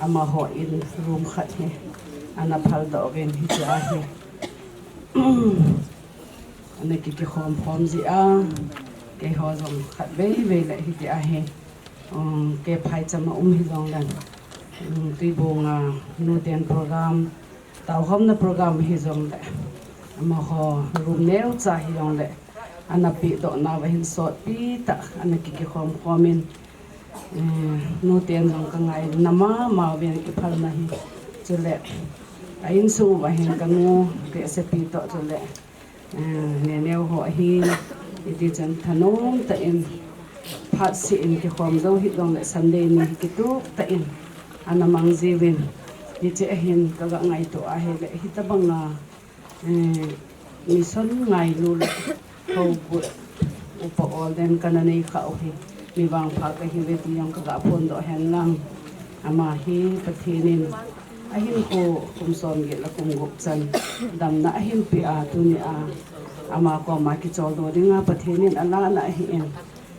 amaho in room khat hi ana phaldoh uvin hiche ahi. Ana ki, kikhom khom jia, keiho jong khatvei vei le hiti ahi. Um, kei phaicham a um hijongle, um, Tuibong a nuten program, taokhomna program hijongle, amaho room neocha hijongle, ana pehdoh nauva hin sotpi tah ana ki, kikhom khomin, eh, nuten jong ka ngaina mama uvin kiphalna hi. Chule a insung uva hin kanu Kehsepi toh chule, eh, neneo ho ahin, hiti chun thanom tah in phatseh in kikhom jou hijongle Sunday ni kitup tah in ana mang jiuvin, hiche ahin kaga ngaito ahile hitabanga, eh, mission ngailu le hougut upa ol den kana nei khah u hi mi vangpha kahiuve ti jong kaga phondoh henlang, ama hi Pathen in ahinkho kum somget le kum gup chan damna ahin pea, tunia ama koma kicholdo dinga Pathen in alahna ahin,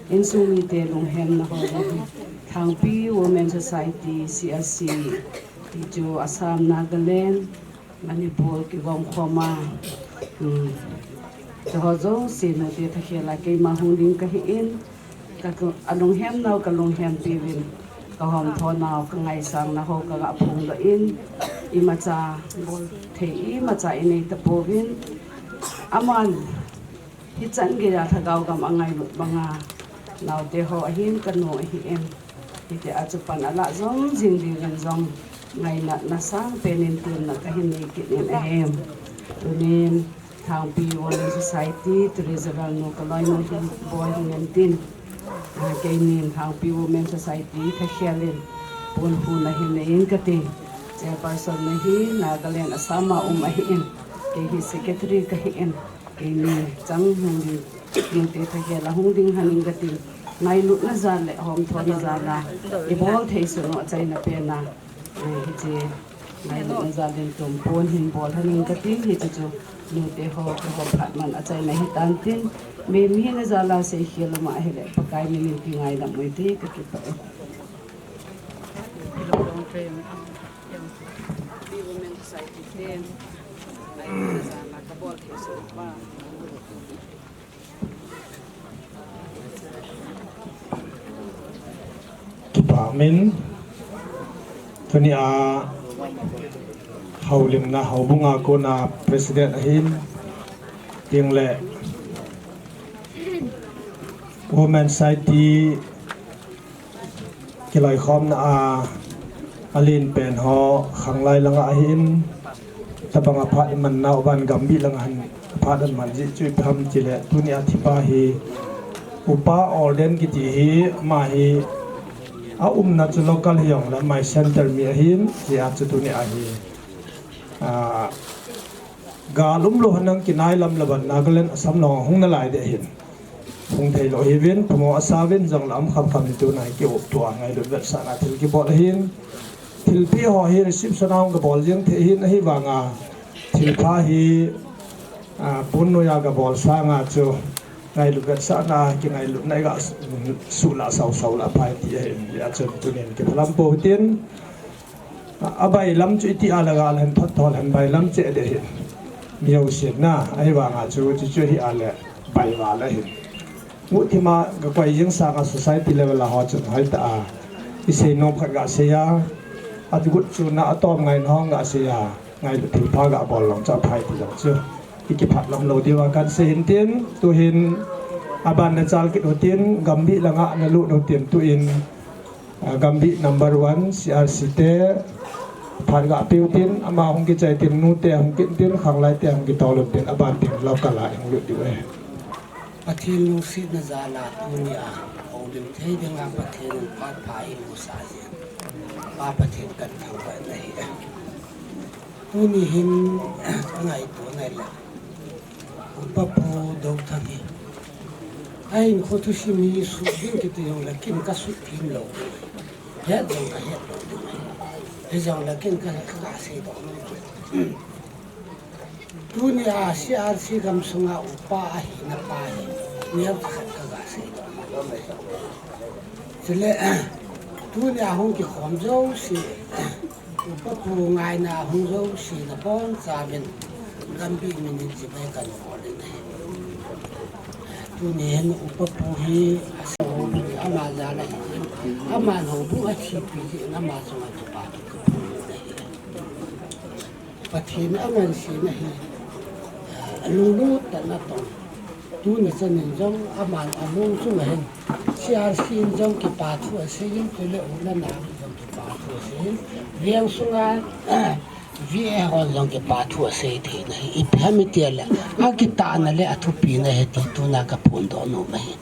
insung mite lunghemna ho jong hi Thangpi Women Society, C R C, ti chu Assam, Nagaland, Manipur kigom khoma, um, chuho jouse nute thakhel a keima hung ding kahin, ka, alunghemnau kalunghempiuvin, kahomthonau kangaisangnau kaga phongdoh in, imacha bolthei imacha inei tapouvin, aman hichan geiya lhagao gam angailut banga naoteho ahin kanu ahin, hitia chu pan alah jom jing diuvin jong ngainatna sangpen in temna kahin nei kit in ahi. Tunin Thangpi Women Society Treasurer nu kaloinu hin boi hung intin, ah, keinin Thangpi Women Society thakhel in ponphuna hin nei in kati. Chairperson na hi Nagaland, Assam a um ahin, kei hi secretary kahin, keini chang hung ding, nute thakhel a hung ding haning kati. Ngailutna jal le homthona jal a ibol thei sunu achaina pena, eh, hiche ngailutna jal in tumpon hin bol haning kati, hiche chu nuteho keiho phat man achaina hitan tin, mi, mihina jal a seikhel uma ahile Pakai min in kingaidam uvin ti kakipah e. Kipah min, tunia houlimna houbunga kona president ahin, tengle Women Society kiloikhomna a, alenpen ho khanglai langa ahin, tabanga phat iman nau van Gambih langa hin phat aman jeh chu ipi ham tile, tunia thipa hi Upa Olden kiti hi, ama hi aumna chu local hijongle, my center mi ahin, hijeh a chu tunia hi, ah, gal umlou henlang kinailam le ban Nagaland, Assam lang hung nalai ding ahin. Hung theilou hiuvin, pamo asauvin, jongle um khamkham in tuna hi kiopto a ngailut vetsahna thil kibol ahin. Thilpeh ho hi reception a hung gabol jeng thei ahin, ahivanga thilpha hi, ah, pon noiya gabol sanga chu ngailut vetsahna, kingailutna iga suhlah sausau le aphai ti ahin, hijeh a chun tunin kiphalam pou hitin. Abailam chu iti a le gal hen thot thol hen bailam cheh ding ahin. Mi jousen na, ahivanga chu, chuchu hi a le bai val ahin. Guhthima gakoi jeng sanga society level a ho chun hoitah a isei nom khat gasei a, agut chunna atom ngaina ho gasei a, ngailut thilpha gabol jong chu aphai ti jong chu ikiphat lam lou diuva kahin sei hin tin, tuhin aban nachal kit utin, Gambih langa nalut utin, tuin, ah, Gambih number one, C R C te phat gapeh utin, ama hung kichai tin, nute hung kit tin, khanglai te hung kitol utin, aban tin local a ihung lut diu ahi. Pathen lungsetna jal a tunia houlim thei dinga Pathen in phat pha eimusah jeh in, Pa Pathen kathangvah nahi. Tuni hin kangaito nai le, Upa Pu Douthang hi ahinkho thusim hi sut ding kiti jongle ken kasut them lou ding, het jong kahet lou ding, hijongle ken ka, kaga seidoh nom. Tunia C R C gamsunga upa ahina pa hi neokhat kaga sei. Chule, tunia hung kikhom jouse, upa pu ngaina hung jouse nabonchauvin Gambih minin chibai kahin bolin ahi. Tuni hin upa pu hi asei, ama jal ahi, ama houbung athipi jeh in ama chunga kipa thu kaphon ahi. Pathen angansena hi, alunglut tah in atong. Tuni chanin jong aman alung chunga hin C R C in jong kipa thu aseiyin, chule u le nao in jong kipa thu aseiyin, veng sunga V A hon jong kipa thu asei theina hi ipi ham itile, akitahna le athupina ahi ti tuna kaphondoh nom ahi.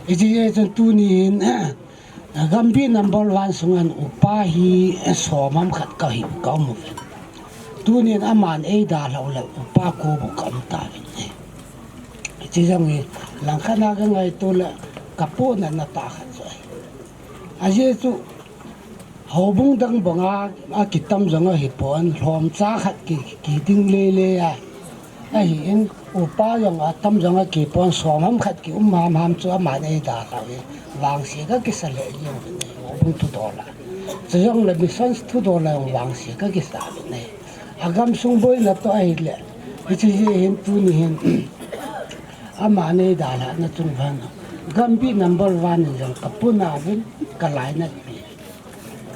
Hiche jeh chun tunin Gambih number one sunga upa hi som ham khat kahi, kaum uve. Tunin aman eidalhah u le upa ko bou kaum tauvin ahi. Hiche jong hi langkhat a kangaito le kapohnatna tah khat chu ahi. Ajeh chu houbung dang banga akitam jong ahipon, lhomcha khat ki, kiding lele a. Ahin, upa jong atam jong akipon, som ham khat kium hamham chu aman eidalhah uve. Vangse kakisa lheh jeng uvin ahi, houbung thudol a. Chujongle mission thudol a jong vangse kakisa uvin ahi. Agamsung boina toh ahile, hiche jeh hin tuni hin aman eidalhahna chunga hin Gambih number one in jong kapohnat uvin, kalainatpi.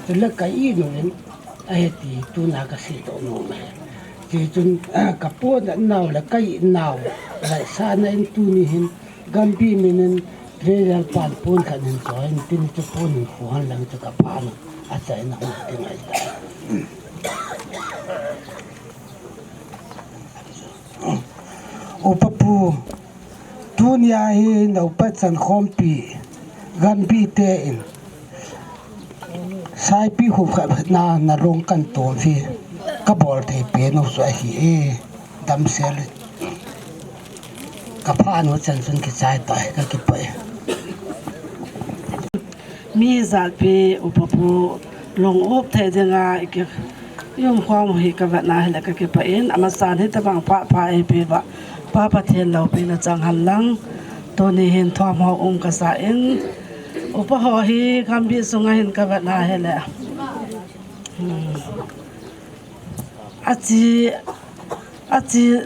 Chule ka-it uvin ahi ti tuna kaseidoh nom ahi. Hichun, kapohnat nau le ka-it nau ngaisahna in tuni hin Gambih minin treasurer pan pon khat hin choiyin, tin chu pon hin khuhan lang chu kapha nu achaina hung kingai tai. Upa pu, tunia hi na upa chankhompi Gambih te in saipi hum khat na, nalung kan tom hi kabol thei pen u chu ahi e, damsel. Kapha nu chan chun kichai tai, kakipah e. Mi jatpi upa pu lung up thei dinga i ki, i umkhom u hi kavetna hile kakipah in, amasan hitobang phat pha eipeh uva Pa Pathen loupina chang hen lang, tuni hin thom ho um kasa in, upa ho hi Gambih sunga hin kavetna hile, hmm, achi, achi,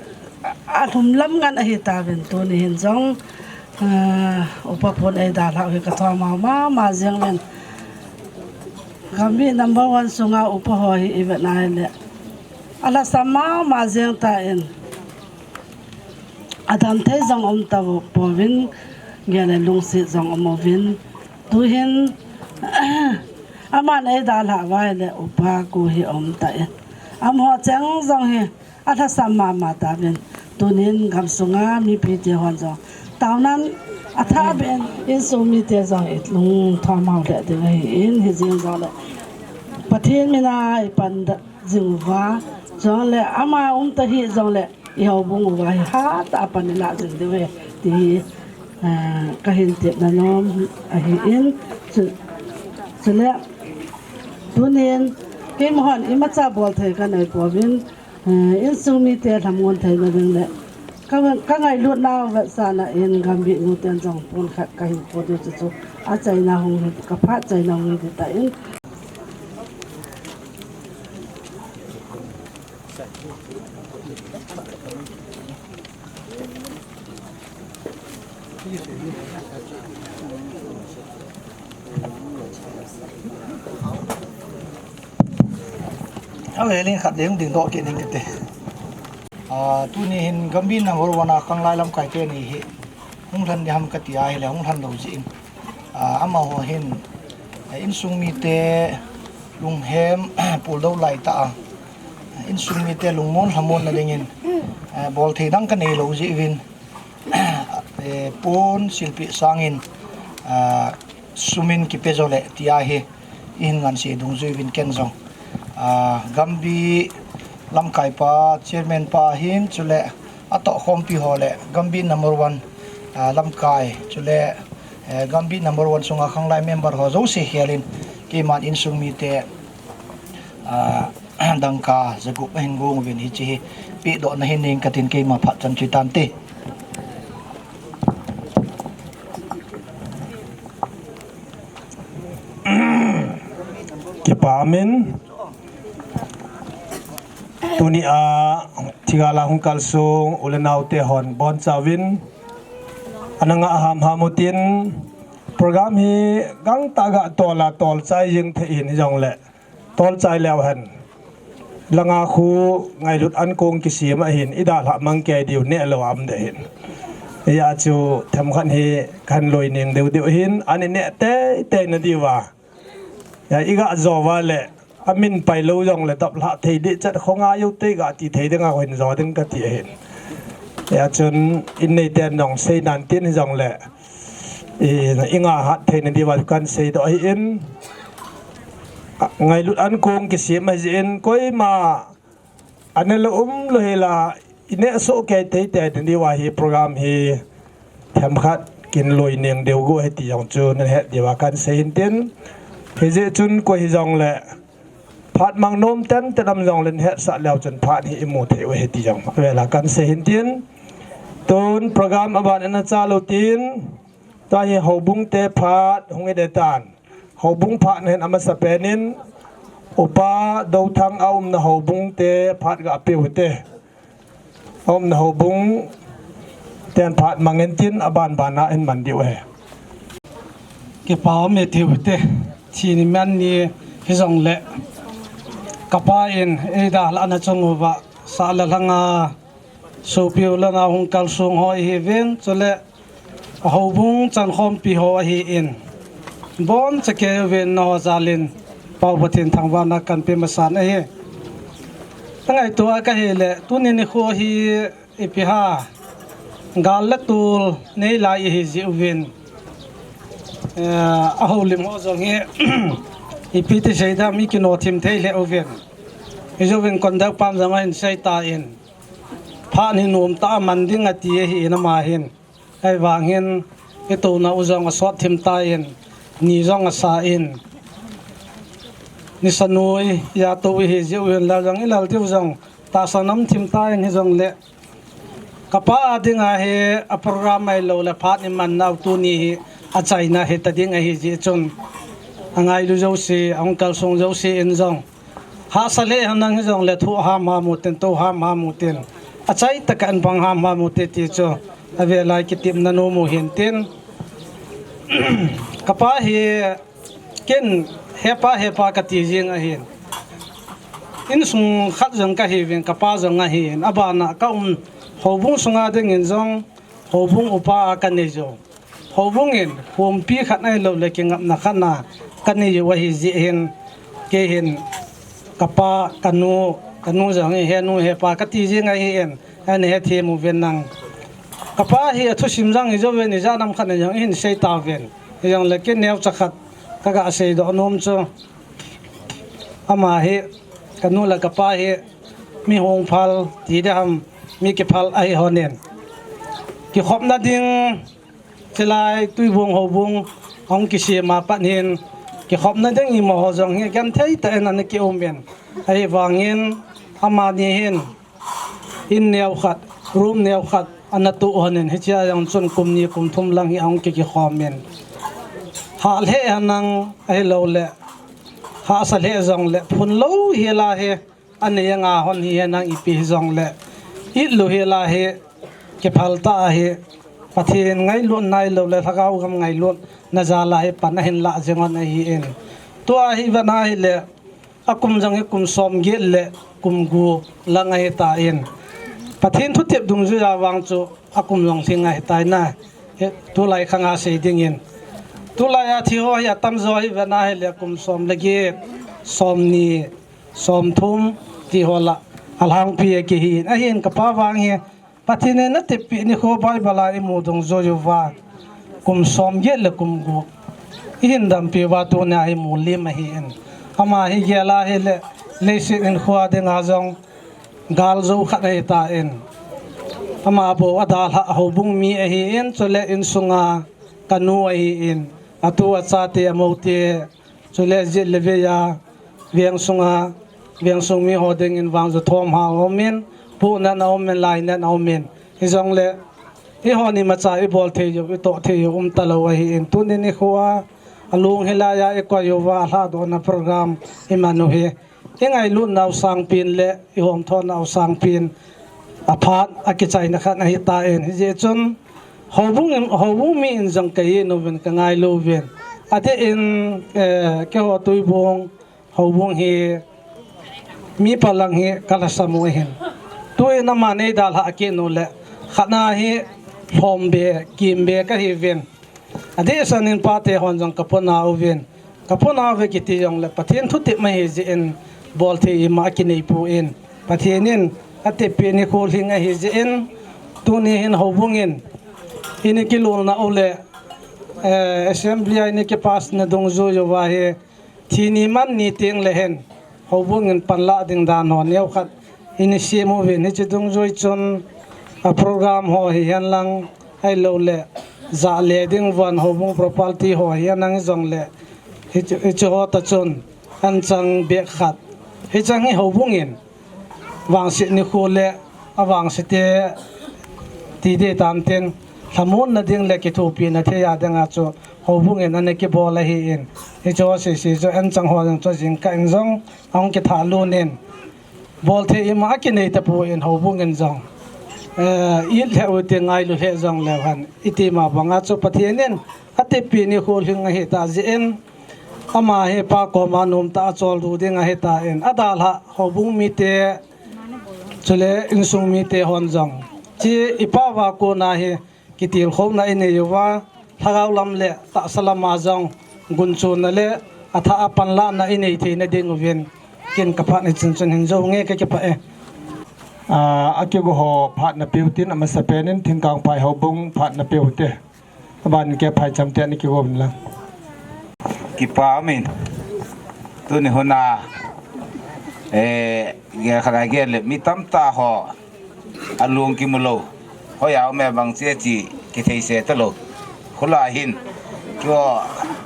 alhum lam ngen ahitauvin tuni hin jong, ah, upa pun eidalhah u hi kathom mama jeng uvin. Gambih number one sunga upa ho hi ivetna hile, alhasam mama jeng tan, adamthei jong um tapouvin, gel le lungset jong um uvin. Tuhin, aman eidalhah uva hile upa ko hi um tan, amaho cheng jong hi alhasam mama tauvin. Tunin gamsunga mipite hon jong taonan athah ben, insung mite jong ilungthom hao lheh ding ahin, hijeng jongle Pathen mina ipan jing uva, jongle ama um tahih jongle i houbung uva hi hatah a pan ilah jing diu ahi ti hi, ah, kahin tepna nom ahin, chu, chule tunin keimahon imacha bolthei kanei pouvin, eh, insung mite lhamon theina ding le ka, kangailutnau vetsahna in Gambih nuten jong pon khat kahin po diu chu chu achaina hung hi, kaphat chaina hung hi tan. Avelin khat ding dingdoh kit ning kate. Ah, tuni hin Gambih number one a khanglai lamkai teni hi hung lhan ding ham kati ahile hung lhan lou jeh in, ah, amaho hin, eh, insung mite lunghem puldou laitah a, insung mite lungmon lhamonna dingin, eh, bolthei dang kanei lou jeh uvin, eh, pon silpeh sangin, ah, sumin kipe jole tia hi ihin ngansi dungjui uvin ken jong, ah, Gambih lamkai pa, chairman pa hin, chule atohkhompi ho le Gambih number one, ah, lamkai, chule, eh, Gambih number one sunga khanglai member ho jouse khelin keiman insung mite, ah, dangka jagup ahin gong uvin hiche hi pehdohna hin ning katin keima phat chan chu tante. Kipa min. Tuni a thigala hung kalsung u le nao te hon bonchauvin ana ngah hamham utin, program hi gangtah ga tol a tolchai jing thei in hijongle tolchai leu hen. Langa khu ngailut ankong kisem ahin, idalhah mang kei diu neh lou a um ding ahin. Hijeh chun themkhat hi kahin loi ning deu deu ahin, ani neh teitei na diuva. Hia iga jo uva le, amin pai lou jongle daplhah thei ding chet khonga jou te ga ti thei dinga hin jo ding kati ahin. Hia chun in neiten jong sei nan tin hijongle, i, inga hat theina diuva kahin seidoh ahin. Ngailut ankong kisem ahi jeh in koima aneh lou um lou hela, ineh soh kei teitei na diuva hi program hi themkhat kin loi ning deu go ahi ti jong chu nahet diuva kahin sei hin tin. Hijeh chun koi hijongle phat mang nom tenten um jongle nahetsah leu chun phat hi imu thei u ahi ti jong avela kahin sei hin tin. Tun program aban ana chalou tin, tua hi houbung te phat hung i dei tan. Houbung phat na hin amasapen in, Upa Douthang a umna houbung te phat ga pe u hite. A umna houbung ten phat mang in tin aban ban a in man diu ahi. Kipa um e tiu hite. Thi ni man ni hijongle, kapa in eidalhah na chung uva, sah le lhanga sopi u le nao hung kalsung ho ihiuvin, chule a houbung chankhompi ho ahin, boncha kei uvin nangho jal in Pau Pathen thangvahna kahin pe masan ahi. Ka ngaito a ka hile, tuni nikho hi ipi ham, gal le tol nei lai ihi jeh uvin, eh, a houlim ho jong hi ipi ti sei dam, i kino thim thei lheh uvin. Hijouvin conductor pan jong ahin sei tan, phat hi nom tah a man ding ati ahin ama hin. Ahivang hin, i touna u jong asot thim tan, ni jong asa in, nisa noi a tou ihi jeh uvin lal jong i lal diu jong tahsan um thim tan hijongle, kapa a dinga hi a program ahilou le phat i man nau tuni hi achaina hita ding ahi jeh chun, angailu jouse, ahung kalsung jouse in jong hahsa lheh henlang hijongle thu hamham u tin, tou hamham u tin, achai tah a in pang hamham u te ti chu avela kitepna nom u hin tin. Kapa hi ken hepa hepa kati jing ahin. Insung khat jong kahiuvin, kapa jong ahin. Abana ka um houbung sunga dingin jong houbung upa a kanei jou. Houbung in khompi khat ahilou le kingapna khat na kanei jou ahi jeh hin, kei hin kapa, kanu, kanu jong hi henu hepa kati jing ahin, ana hethem uvin lang. Kapa hi athusim jong hijouvin, ijat ham khat na jong ihin sei tauvin. Hijongle kei neocha khat kaga seidoh nom chu, ama hi kanu le kapa hi mi hung phal ti ding ham, mi kiphal ahi lhonin, kikhopna ding, chulai Tuibong houbung ahung kisem a pat hin kikhopna ding imaho jong hi genthei tah in ana kium in, ahivangin amani hin in neo khat, room neo khat ana toh lhonin, hichea jong chun kum ni kum thum lang hi ahung ki, kikhom in, hah lheh henlang ahilou le hahsa lheh jongle phun lou hela hi anei anga lhon hihenlang, ipi hijongle it lou hela hi kiphal tah ahi. Pathen ngailutna ahilou le lhagao gam ngailutna jal a hi pan ahin lah jing lhon ahin. Tua hi vena hile, akum jong hi kum somget le kum gup lang ahitan, Pathen thutep dungjuia vang chu akum jong lhing ahitai na. Hi tulai khanga sei dingin, tulai a thi ho hi atamjo hi vena hile kum som le get, somni, somthum ti ho lah a alhangpi akihin. Ahin kapa vang hi Pathen in atepeh nikho Bible a imu dungjuiuva kum somget le kum gup ihin dampiuva tunia hi mulim ahin. Ama hi gel a hile, leiset hinkhoa dinga jong galjou khat ahitan, ama bou adalhah houbung mi ahin, chule insunga kanu ahin, atu achate, amoute, chule jet le vei a veng sunga Vengsung mi ho dingin vang ju thom hang umin, pu nan a umin, lai nan a umin. Hijongle, i ho ni macha i bol thei u, i toh thei u um talou ahin. Tuni nikho a, alung hilai a i koi uva, lhadohna program i man u hi. I ngailutna u sangpin le, i homthona u sangpin, aphat, akichaina khat ahi tan. Hijeh chun, houbung, houbung mi in jong ka in uvin, ka ngailu uvin. Adeh in, eh, keiho Tuibung, houbung hi mi palang hi ka lhasam u ahin. Tuin ama nei dalhah kit u le, khatna hi lhombe, kimbe ka hiuvin. Adeh sanin pate hon jong ka pona uvin. Ka pona uve kiti jongle Pathen thutep ahi jeh in bol thei ima akinei pon. Pathen in atepna nikho lhing ahi jeh in tuni hin houbung in ini kilolna u le, eh, assembly a ini kipass na dungjui uva hi Thi ni man ni teng le hen, houbung in panlah ding dan ho neo khat ini sem uvin, hiche dungjui chun a program ho hihen lang, ahilou le, jah le ding van houbung property ho hihen lang jong le, hiche, hiche ho ta chun, anchang bag khat. Hichang hi houbung in, vangset nikho le avangse te ti ding tan tin, lhamonna ding le kithopina thei a ding a chu houbung in ana kibol ahin, hiche ho sese chu anchang ho jong chu jingkah in jong ahung kithah lut in, bol thei ima akinei tapon houbung in jong, eh, it lheh u ti ngailu lheh jong leu hen, iti ma bang a chu Pathen in atepna nikho lhing ahi ta jeh in, ama hi pa koma nomtah a choldo ding ahi tan, adalhah houbung mite, chule insung mite hon jong, hiche i pa uva kona hi kitilkhouna inei uva, lhagao lam le tahsa lam a jong gunchonna le athah a panlahna inei theina ding uvin, ken ka phat ichan chun hin jou nge, ka kipah e. Ah, akigo ho phat na peu tin, amasapen in Thingkangphai houbung phat na peu te. Aban ke phaicham te ni kigo uvin lang. Kipa umin. Tuni hun a, eh, gel khat a gel le mi tamtah ho alung kimu lou. Hoiya um e bang che chi kithei se talou. Khula hin. Kio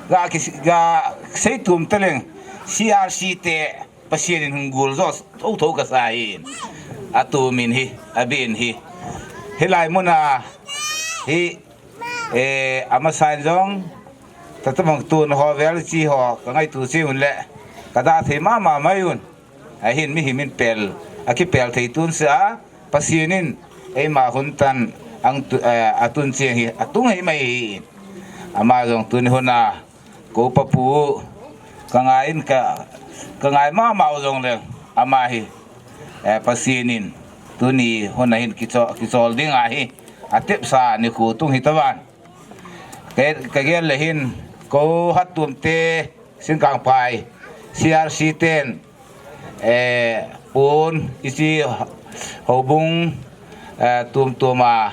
ga ki, ga seitum taleng C R C te Pathen in hung gul jo thotho kasa hin. Atumin hi, abin hi. Hilai mun a hi, eh, amasan jong tatamang tun ho vel chi ho ka ngaitu chi un le ka da thei mama mai un. Ahin mihem in pel, akipel thei tun sa, Pathen in eima hun tan ang tu, eh, atun cheng hi, atung hi mai hi. Ama jong tuni hun a, ko papu, ka ngai in ka, ka ngai mama u jong le, ama hi, eh, Pathen in tuni hun a hin kicho, kichol ding ahi, atepsa nikho tung hi tavan. Ka, ka gel le hin, ko Hattum te, Thingkangphai, C R C ten, eh, pon, hiche houbung, eh, tumtum a,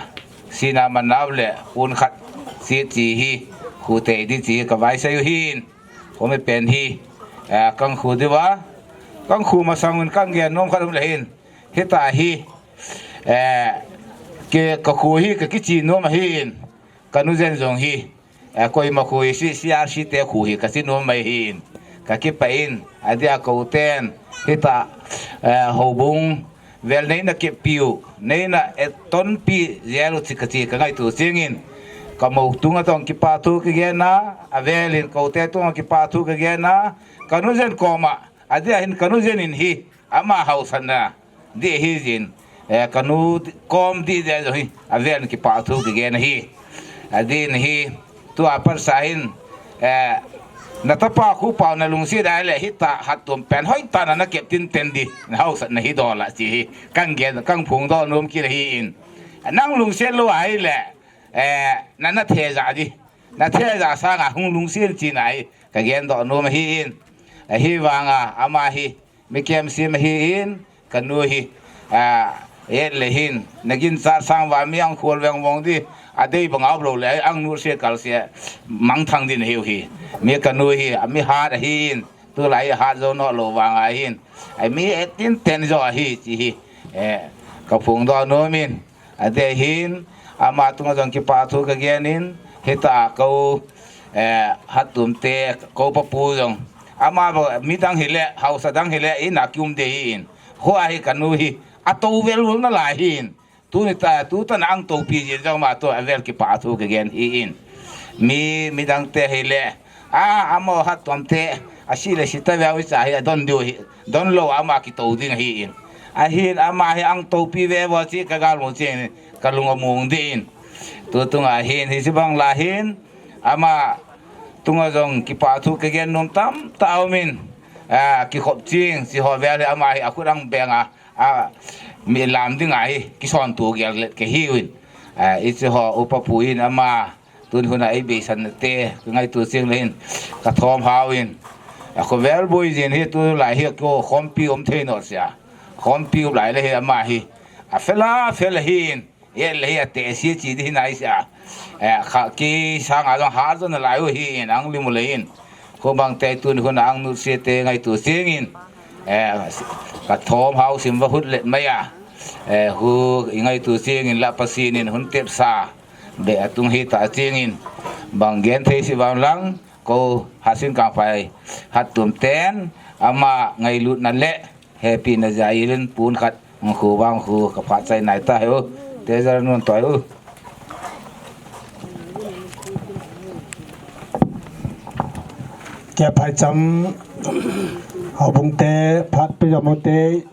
sina manau le, pon khat, chi, chi hi, khu tei di chi hi, ka vaisei u hin, komi pen hi, eh, kang khu diu va, kang khu masang un kang gen nom khat um le hin, hita hi, eh, ke ka khu hi, ka kichi nom ahin, ka nu jen jong hi, eh, koima khu hi, C R C te khu hi, ka chi nom mai hin. Ka kipah in, adia ko ten, hita, eh, houbung, vel neina kipiu, neina, eh, tonpi, jelu chi ka chi ka ngaitu chingin. Ka mou tunga tong kipa thu ka gen a, avel in ko te tunga kipa thu ka gen a, ka nu jen koma, adia hin ka nu jen in hi, ama hausatna. Di hi jin, eh, ka nu kom di di ajo hi, avel in kipa thu ka gen ahi. Adin hi, tua pat sa hin, eh, na tapa khu pau na lungsi dai le hita Hattum pen hoi ta na na kep tin ten di, na hausatna hi dola chi hi, kang gen, kang phung do nom kit ahin. Nang lungsi lou ahi le, eh, na na the ja di, na the ja sanga hung lungsi chi na hi, ka gen do nom ahin. Ahi vanga, ama hi, mi kem sim ahin, ka nu hi, a, et le hin, na ginchat sang va mi ang khol veng vong di, adei bang au lo le, ang nu se kal se, mangthang din hiu hi. Mi ka nu hi, a mi hat ahin, tulai hat jo no lo vang ahin. Ai mi et tin ten jo ahi, chi hi. Eh, ka phung do nom in, adeh hin, ama tunga jong kipa thu ka gen in, hita ko, eh, Hattum te, ko papu jong, Ama ba midang hile, haosa dang hile, ina kium ding ahin. Hua hi kanu hi, atou vel vel nalai ahin. Tuni ta, tutan angtoupi jin jong ama toh avel kipah thu kagel ahin. Mi, midang te hile, a, amaho hattom te, asi le si tave uva cha hi, adon diu hi, donlou ama kitou ding ahin. Ahin ama hi angtoupi ve vo chi kagalmu ching, kalung among ding ahin. Tutung ahin, hiche bang la hin, ama tunga jong kipah thu kagel nom tamtah aumin, a, kikhop ching, hiche ho vel hi ama hi akhut ang beng a, a, mi lam ding ahi, kisonto gel let kahiuvin. A, hiche ho upa pu in ama, tun hun a eibeisan nate, kangaito ching le hin, kathom hauvin. A, khovel boi jin hi tulai hi, ko khompi um thei nom sia. Khompi um lai le hi ama hi, afel a, afel ahin. Ele hi ate si chi di hinai sia. Eh, kha ki sang a jong ha jong nalai u ahin, ang lim u le in. Khu bang te tun hun ang nu si te ngaito ching in. Eh, kathom hao sim va hut let mai a. Eh, khu i ngaito ching in la Pathen in hun tepsa. Be atung hi ta ching in. Bang gen thei si vang lang, ko Hasim Kangphai hattom ten, ama ngailutna le hepina jal in pon khat hung khu vang khu ka phat chai nai ta hi u. Te jar nun toi u. Ke phaicham houbung te phat pi jam u te.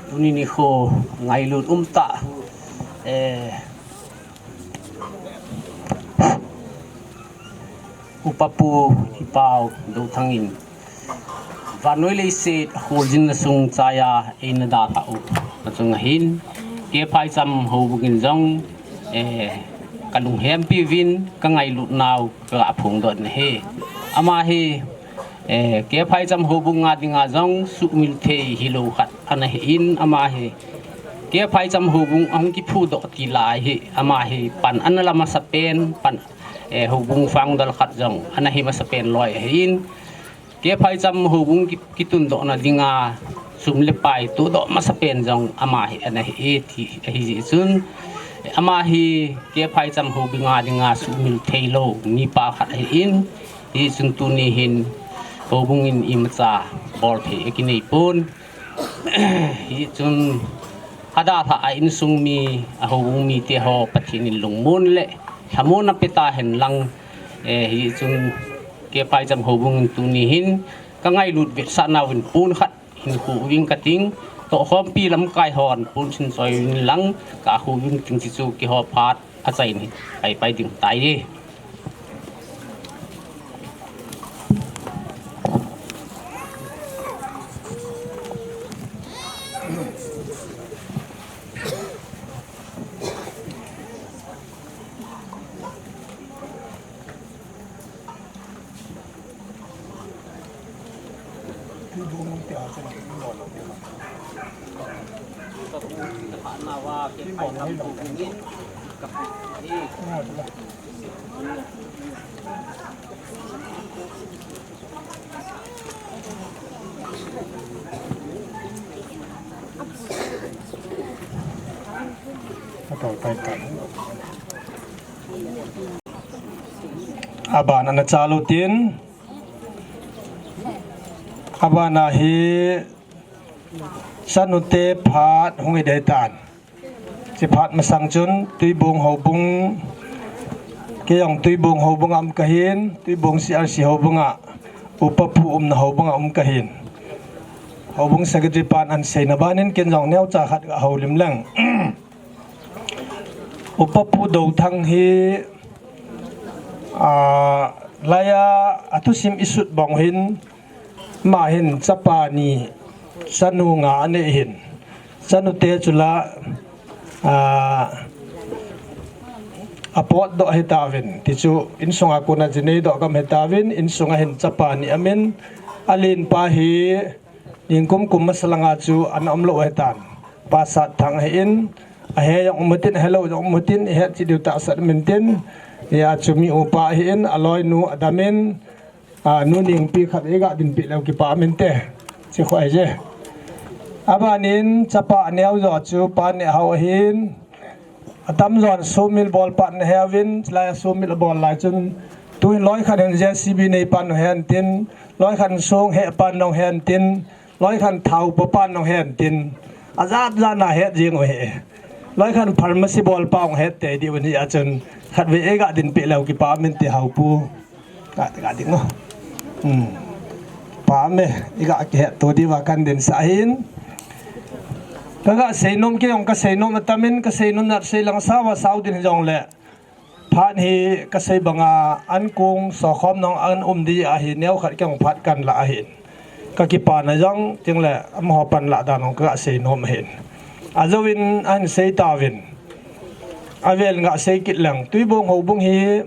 Tuni nikho ngailut umtah, eh, Upa Pu Ipau Douthang in vannoi leiset kholjinna sung chaiya eina dalhah u achunga hin, K. Phaicham houbung in jong, eh, kalunghempi uvin, kangailutnau kaga phongdoh in ahi. Ama hi, eh, K. Phaicham houbung a dinga jong sumil thei hilou khat ana hi in, ama hi K. Phaicham houbung ahung kiphudoh til a hi, ama hi pan ana la masapen, pan, eh, houbung founder khat jong ana hi masapen loi ahi in, K. Phaicham houbung ki, kitundohna dinga sum le pai tohdoh masapen jong ama hi ana hi e ti ahi jeh chun, ama hi K. Phaicham houbung a dinga sumil theilou mipa khat ahi in, hichun tuni hin houbung in imacha bolthei akinei pon. Hichun adalhah a insung mi, a houbung mite ho Pathen in lungmon le lhamon ape tahen lang, eh, hichun K. Phaicham houbung in tuni hin kangailut vetsahna uvin pon khat hin khu uving kating, tohkhompi lamkai hon pon sin choi uvin lang, ka khu uving ting chi chu kihou phat achai in hi pai pai ding tai e. Aban ana chalu tin. Abana hi chanu te phat hung i dei tan. Chi phat masang chun Tuibong houbung, kei jong Tuibong houbung a um kahin, Tuibong C R C houbung a, Upa Pu umna houbung a um kahin. Houbung secretary pan ahin seina banin ken jong neocha khat ka houlim leng. Upa Pu Douthang hi, a, laiya athusim i sut bang hin, ama hin chapa ni, chanu nga anei hin. Chanu te chu la, a, apot doh hitauvin. Tichu insunga kona jinei doh gam hitauvin, insunga hin chapa ni amin, alen pa hi, Ningkum kum masa langa chu ana umlou ahitan. Pa Satthang ahin, ahe jong um utin, ahelou jong um utin, ihet cheh diu tahsan um intin, hia chu mi upa ahin, aloinu adamin, a, nu Ningpi khat iga dinpi leu kipah um inte. Chi khu ahije. Abanin chapa neo jo chu pa neh hau ahin. Atamjon sawmill bol pat na heuvin, chulai sawmill abol lai chun, tuhin loi khat hin J C B nei pan nong hen tin, loi khat song he pan nong hen tin, loi khat thau po pan nong hen tin, ajat jat na het jing u hi. Loi khat pharmacy bol pa ong het te di un hi a chun, khat ve e ga din pe leu kipa min ti hau pu. Ka, ka ding o. Hmm. Pa me, i ga kihet to di va kan din sa hin. Ka ga sei nom kei ong ka sei nom atamin, ka sei nom nat sei lang sa va sau din jong le. Phat hi ka sei banga an kung so khom nong an um di ahi neo khat kei ong phat kan la ahin. Ka kipa na jong ting le am ho pan la dan ong ka ga sei nom ahin. A jo in an sei ta vin. A vel nga sei kit lang. Tui bong ho bong hi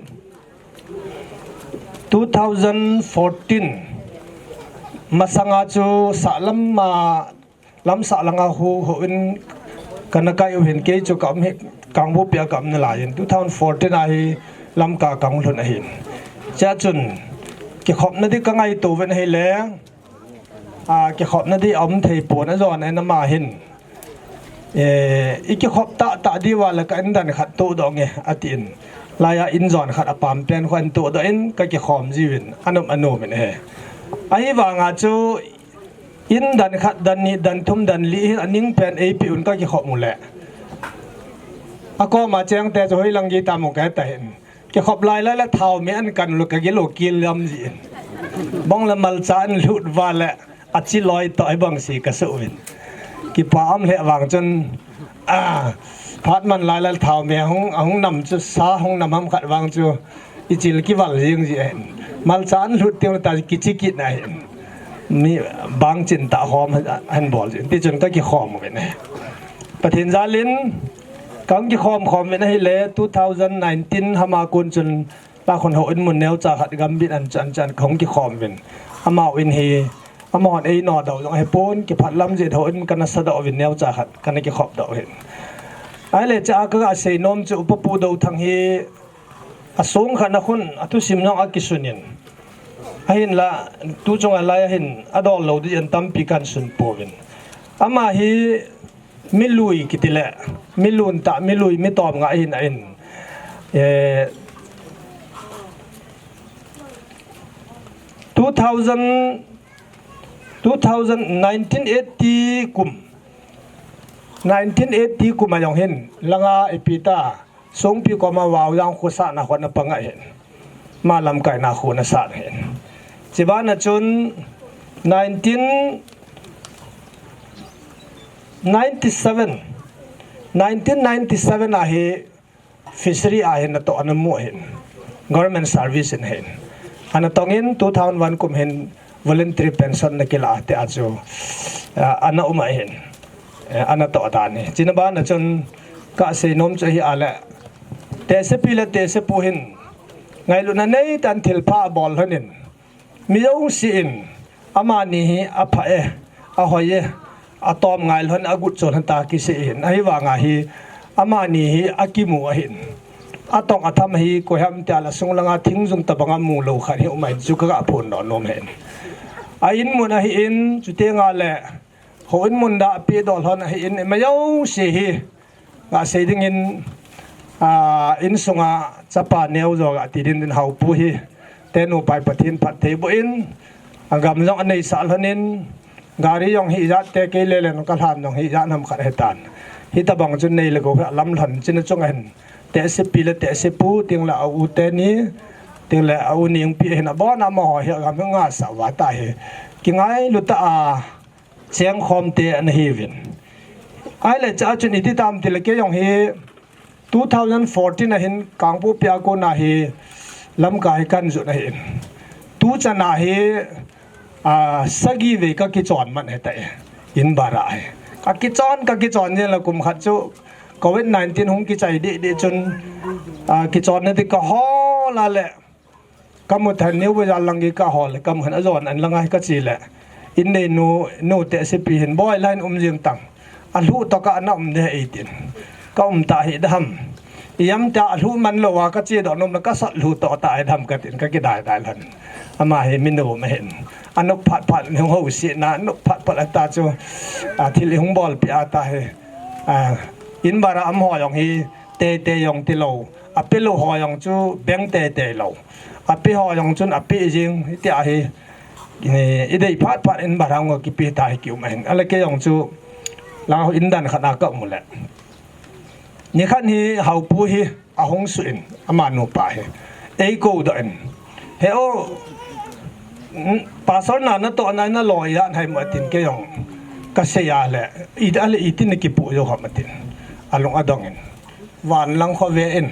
Two thousand fourteen masanga chu sahlam ma lamsah langa hu ho in kana kai u hin kei chu ka um hi Kangpokpi a ka um na lai in two thousand fourteen a hi Lamka ka hung lhun ahin. Chia chun kikhopna di ka ngai to ven ahi le a kikhopna di a um thei pon a jon en ama hin. Eh, i kikhop ta ta di va la ka in dan khat to do nge atin. Laya in jon khat a pam pen kho in to do in ka kikhom jiwin anom anom in he. Ahi vanga chu in dan khat dan ni dan thum dan li hin aning pen ei pi un ka kikhop mu le. A koma cheng te chu hoi lang gi ta mu ka ta hin. Kikhop lai lai la thau me an kan lu ka gilo kil lam ji in. Bong la malcha an lut va le a chi loi to ai bang si ka su vin. Kipa am le vang chun a phat man lai la thau me hung hung nam chu sa hung nam ham khat vang chu i chil ki val jing ji in. Malcha an lut ti ta ki chi kit na hin. Mi bang chin ta hom han bol ji. Ti chun ka kikhom vin. Pathen jalin Kang kikhom khom vin ahi le two thousand nineteen hama kun chun ta khun ho in mun neo cha khat gam bin an chan chan khong kikhom vin. Amau in hi, amau in ei no dau dong he pon kiphat lam jit ho in kana sa dau vin neo cha khat kana kikhop dau hin. Ai le cha ka ga sei nom chu upa pu do thang hi a sung khat na khun a thu sim nong a kisunin. Ahin la tu chung a lai ahin a dol lo di an tampi kan sun po vin. Ama hi Milui kiti le, milun ta, milui, mitom nga hin a in. Eh, two thousand, two thousand, nineteen eighty kum, nineteen eighty kum a jong hin, langa ipi ta, Songpi koma vau jang khu sa na khon na panga hin. Ma lamkai na khu na sa hin. Chibana chun nineteen ninety-seven, nineteen ninety-seven a hi fishery a hin na to ana mu hin. Government service in hin. Ana tongin two thousand one kum hin voluntary pension na kila te a chu, ah, ana um a hin. Eh, ana to dan hi. Chibana chun ka sei nom chu hi a le. Tehsepi le tehsepu hin ngailutna nei tan thilpha bol lhonin. Mi jouse in amani hi apha e, ahoi e, atom ngai lhon agut chon ta kisei hin. Ahivanga hi amani hi akimu ahin. Atong atham hi koiham tia la sung langa thingjung tabanga mu lo khat hi um ahin chu ka ga phun nom hin. A in mun ahin chuteng a le Ho in mun da pi dol hon ahin, ima jouse hi. Nga sei dingin, a, in sunga chapa neo jo ga ti din din hau pu hi. Tenu pai Pathen phatthei boh in, a gam jong anei sah lhonin, gari jong hi jat te kei le le nung ka lhan jong hi jat nam khat he tan. Hitabang chun nei le go hi a lam lhon china chung ahin. Tehsepi le tehsepu, ting le a u teni, ting le a u ningpi hin a bon amaho hi a gam hi nga sa va ta hi. Kingailu ta a, cheng khom te ana hi vin. Ai le cha chun iti tam ti le kei jong hi two thousand fourteen a hin Kangpokpi a kona hi Lamka hi kan jot ahin. Tu chana hi, a, sagi vei ka kichon man he ta e. In bara hi. Ka kichon, ka kichon jeng la kum khat chu covid nineteen hung kichai di di chun, a, kichon na di ka hol a le. Ka mu than New Bazar lang hi ka hol, ka mu khan a jon an lang a hi ka chi le. In nei nu, nu tehsepi hin boi line um jing tang. A lhu to ka na um de ei tin. Ka um ta hi da ham. I am ta a lhu man lo a ka chi do nom na ka sat lhu to ta ai da ham ka tin ka kidai dai lhon. Ama hi min do ma hin. Anop phat phat hung ho si na, anop phat phat ata chu, a, thil hung bol pi ata he. A, in bara am ho jong hi, te te jong ti lo. A pe lo ho jong chu, beng te te lo. A pe ho jong chun, a pe jing, ti a hi. I, i dei phat phat in bara hung kipi ta hi ki um ahin. Ala ke jong chu, la ho in dan khat a ka um le. Ni khat hi, haupu hi, ahung su in, ama nupa hi. Ei ko da in. He o, pastor na na to na na lo ya hai ma tin ke jong. Ka se ya le, i da le i tin ki pu jo ha ma tin. Alung adong in. Van lang kho ve in.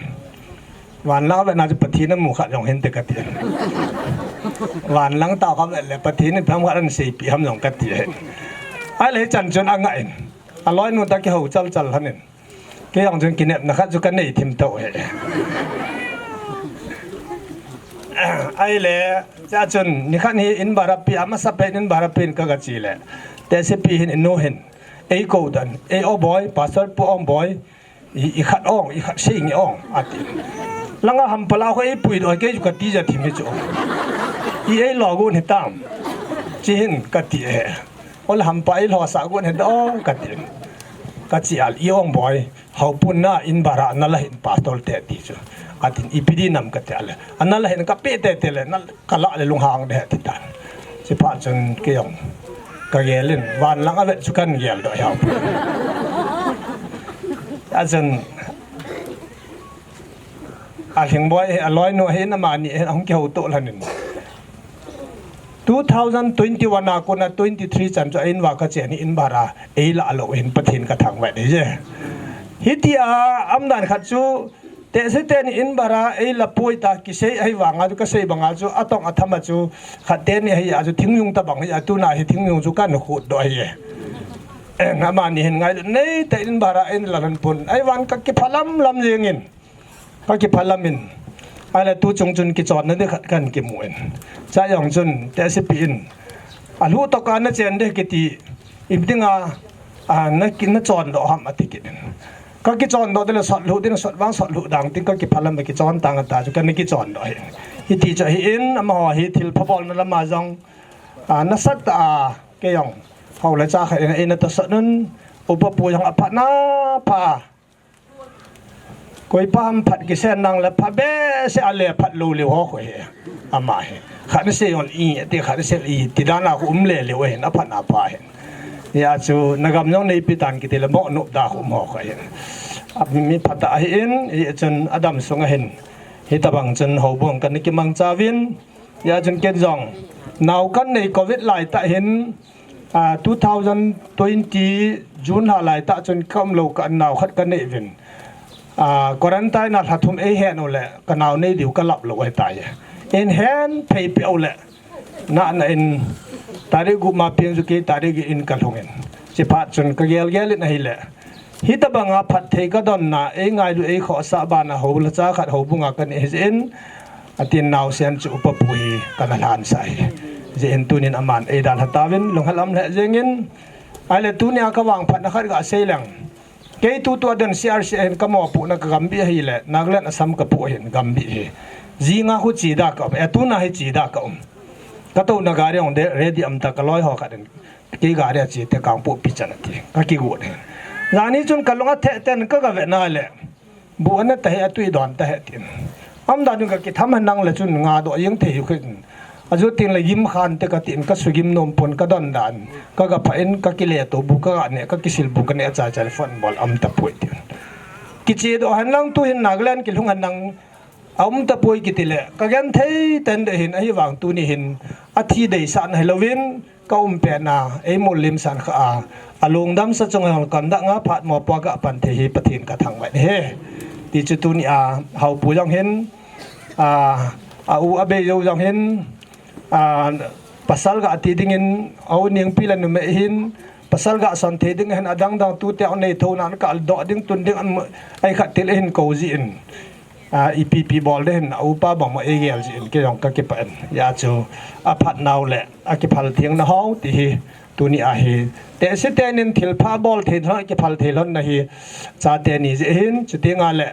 Van lang ve na chu Pathen mu khat jong hin te ka ti. Van lang ta kho ve le Pathen in pham khat an sei pi ham jong ka ti. Ai le chan chun anga in. Aloi nu ta ki ho chal chal han in. Ke jong chun kinepna khat chu ka nei thim to he. Ai le, cha chun, ni khat hi in bara pi, ama sa pe in bara pi in ka ga chi le. Te se pi hin inu hin. Ei ko dan, ei o boy, pastor pu ong boy. I, i khat ong, i khat sing ong, ati. Langa ham pala ko ei pui do ke ju ka ti ja thim hi chu. I ei lo gun hi tam. Chi hin ka ti he. Ol ham pa ei lo sa gun he do ka ti. Ka chi al i ong boy. Hau pun na in bara na la hin pastor te ti chu. Atin i pidi nam ka te ale. Ana la hin ka pe te te le na ka la le lunghang de ti tan. Chi pa chun ke jong. Ka gel in van lang a vet chu kan gel do hau pun. A chun a hling boy he a loi nu he na ma ni he hung ke ho to lanin. Two thousand twenty-one a kona twenty-three chan chu a in va ka che ni in bara ei la lo hin Pathen ka thang vai de je. Hiti a am dan khat chu te se te ni in bara ei la poi ta ki sei ai vanga chu ka sei banga chu a tong a thama chu khat te ni hei a chu thingyung ta bang hei a tu na hi thingyung chu kan khut do hei. Nga ma ni hin ngai nei te in bara in la lan pun ai van ka ki phalam lam jeng in. Ka ki phalam in. Ai le tu chung chun ki chon na de khat kan ki mu in. Cha jong chun te se pi in. A lu to ka na chen de ki ti. Im ding a, a, na ki, na chon do ham ati ki. Ka ki chon do de le sot lu din sot vang sot lu dang tin ka ki phalam ki chon tang ta chu ka ni ki chon do hi. Hi ti cha hi in ama ho hi thil pha bol na lama jong. A, na sat a ke jong. Hau le cha kha in, in ta sot nun. Upa pu jong a pha na pha. Koi pa ham phat ki sen nang le pha be se a le phat lo le ho ko he. Ama he. Khat se yon i, te khat se i, ti dan a ko um le le o he, na phat na pa he. Ya chu, na gam jong nei pi tan ki te le mo nup da ko um ho ko he. A mi phat a hi in, i chun a dam sung a hin. Hi ta bang chun ho bung kan ki mang cha vin. Ya chun ken jong. Nau kan nei covid lai ta hin. A, two thousand twenty June lha lai ta chun ka um lo ka an nau khat ka nei vin. A, quarantine a lha thum ei he no le ka nau nei diu ka lap lo ai ta ye. In hen phei pe o le. Na na in tarik gu ma piang ju ke tarik in ka lhung in. Chi phat chun ka gel gel in ahi le. Hi ta banga phat thei ka don na ei ngai lu ei kho sa ba na ho la cha khat ho bunga ka nei hi in. Atin nau sen chu upa pu hi ka na lhan sa hi. Je in tunin aman ei dan ha ta vin, lunghal am le jeng in. Ai le tunia ka vang phat na khat ga sei leng. Kei tu tu a den C R C hin ka mo pu na ka gam bi hi le, Nagaland Assam ka pu hin gam bi hi. Ji nga khu chi da ka um, e tu na hi chi da ka um. Ka to na gari ong de, ready am ta ka loi ho khat in. Kei gari a chi te kang pu pi chan ati. Ka ki gu de. Jani chun ka lunga the ten ka ga ve na le. Bu ana ta he a tui don ta he tin. Am da ding ka ki tham han nang le chun nga do yeng thei u khin. A ju tin le yim khan te ka tin ka su yim nom pon ka don dan. Ka ga pha in ka ki le to bu ka ga ne ka ki sil bu ka ne cha cha le phone bol am ta pui tin. Ki chi do han lang tu hin Nagaland ki lhung han nang. A um ta pui ki ti le. Ka gen thei ten de hin ahi vang tu ni hin. A thi dei sa na hi lovin. Ka um pet na, ei mol lim san kha a, a lungdam sa chung a hong kan da nga phat mo pua ka pan thei hi Pathen ka thang vai he. Ti chu tunia, hau pu jong hin, a, a u a bei jo jong hin, a, pasal ga ti ding in, a u ning pi la nu me hin, pasal ga son thei ding hin a dang dang tu te a nei tho nan ka al do ding tun ding an ai khat til hin ko ji in. A, ipi pi bol de hin, a upa bang ma ei gel ji in ke jong ka ki pa en. Ya chu, a phat nau le, a ki phal thiang na hau ti hi, tuni a hi. Te si te nin thil pha bol thei lhon, ki phal thei lhon na hi, cha te ni ji hin, chu ti nga le,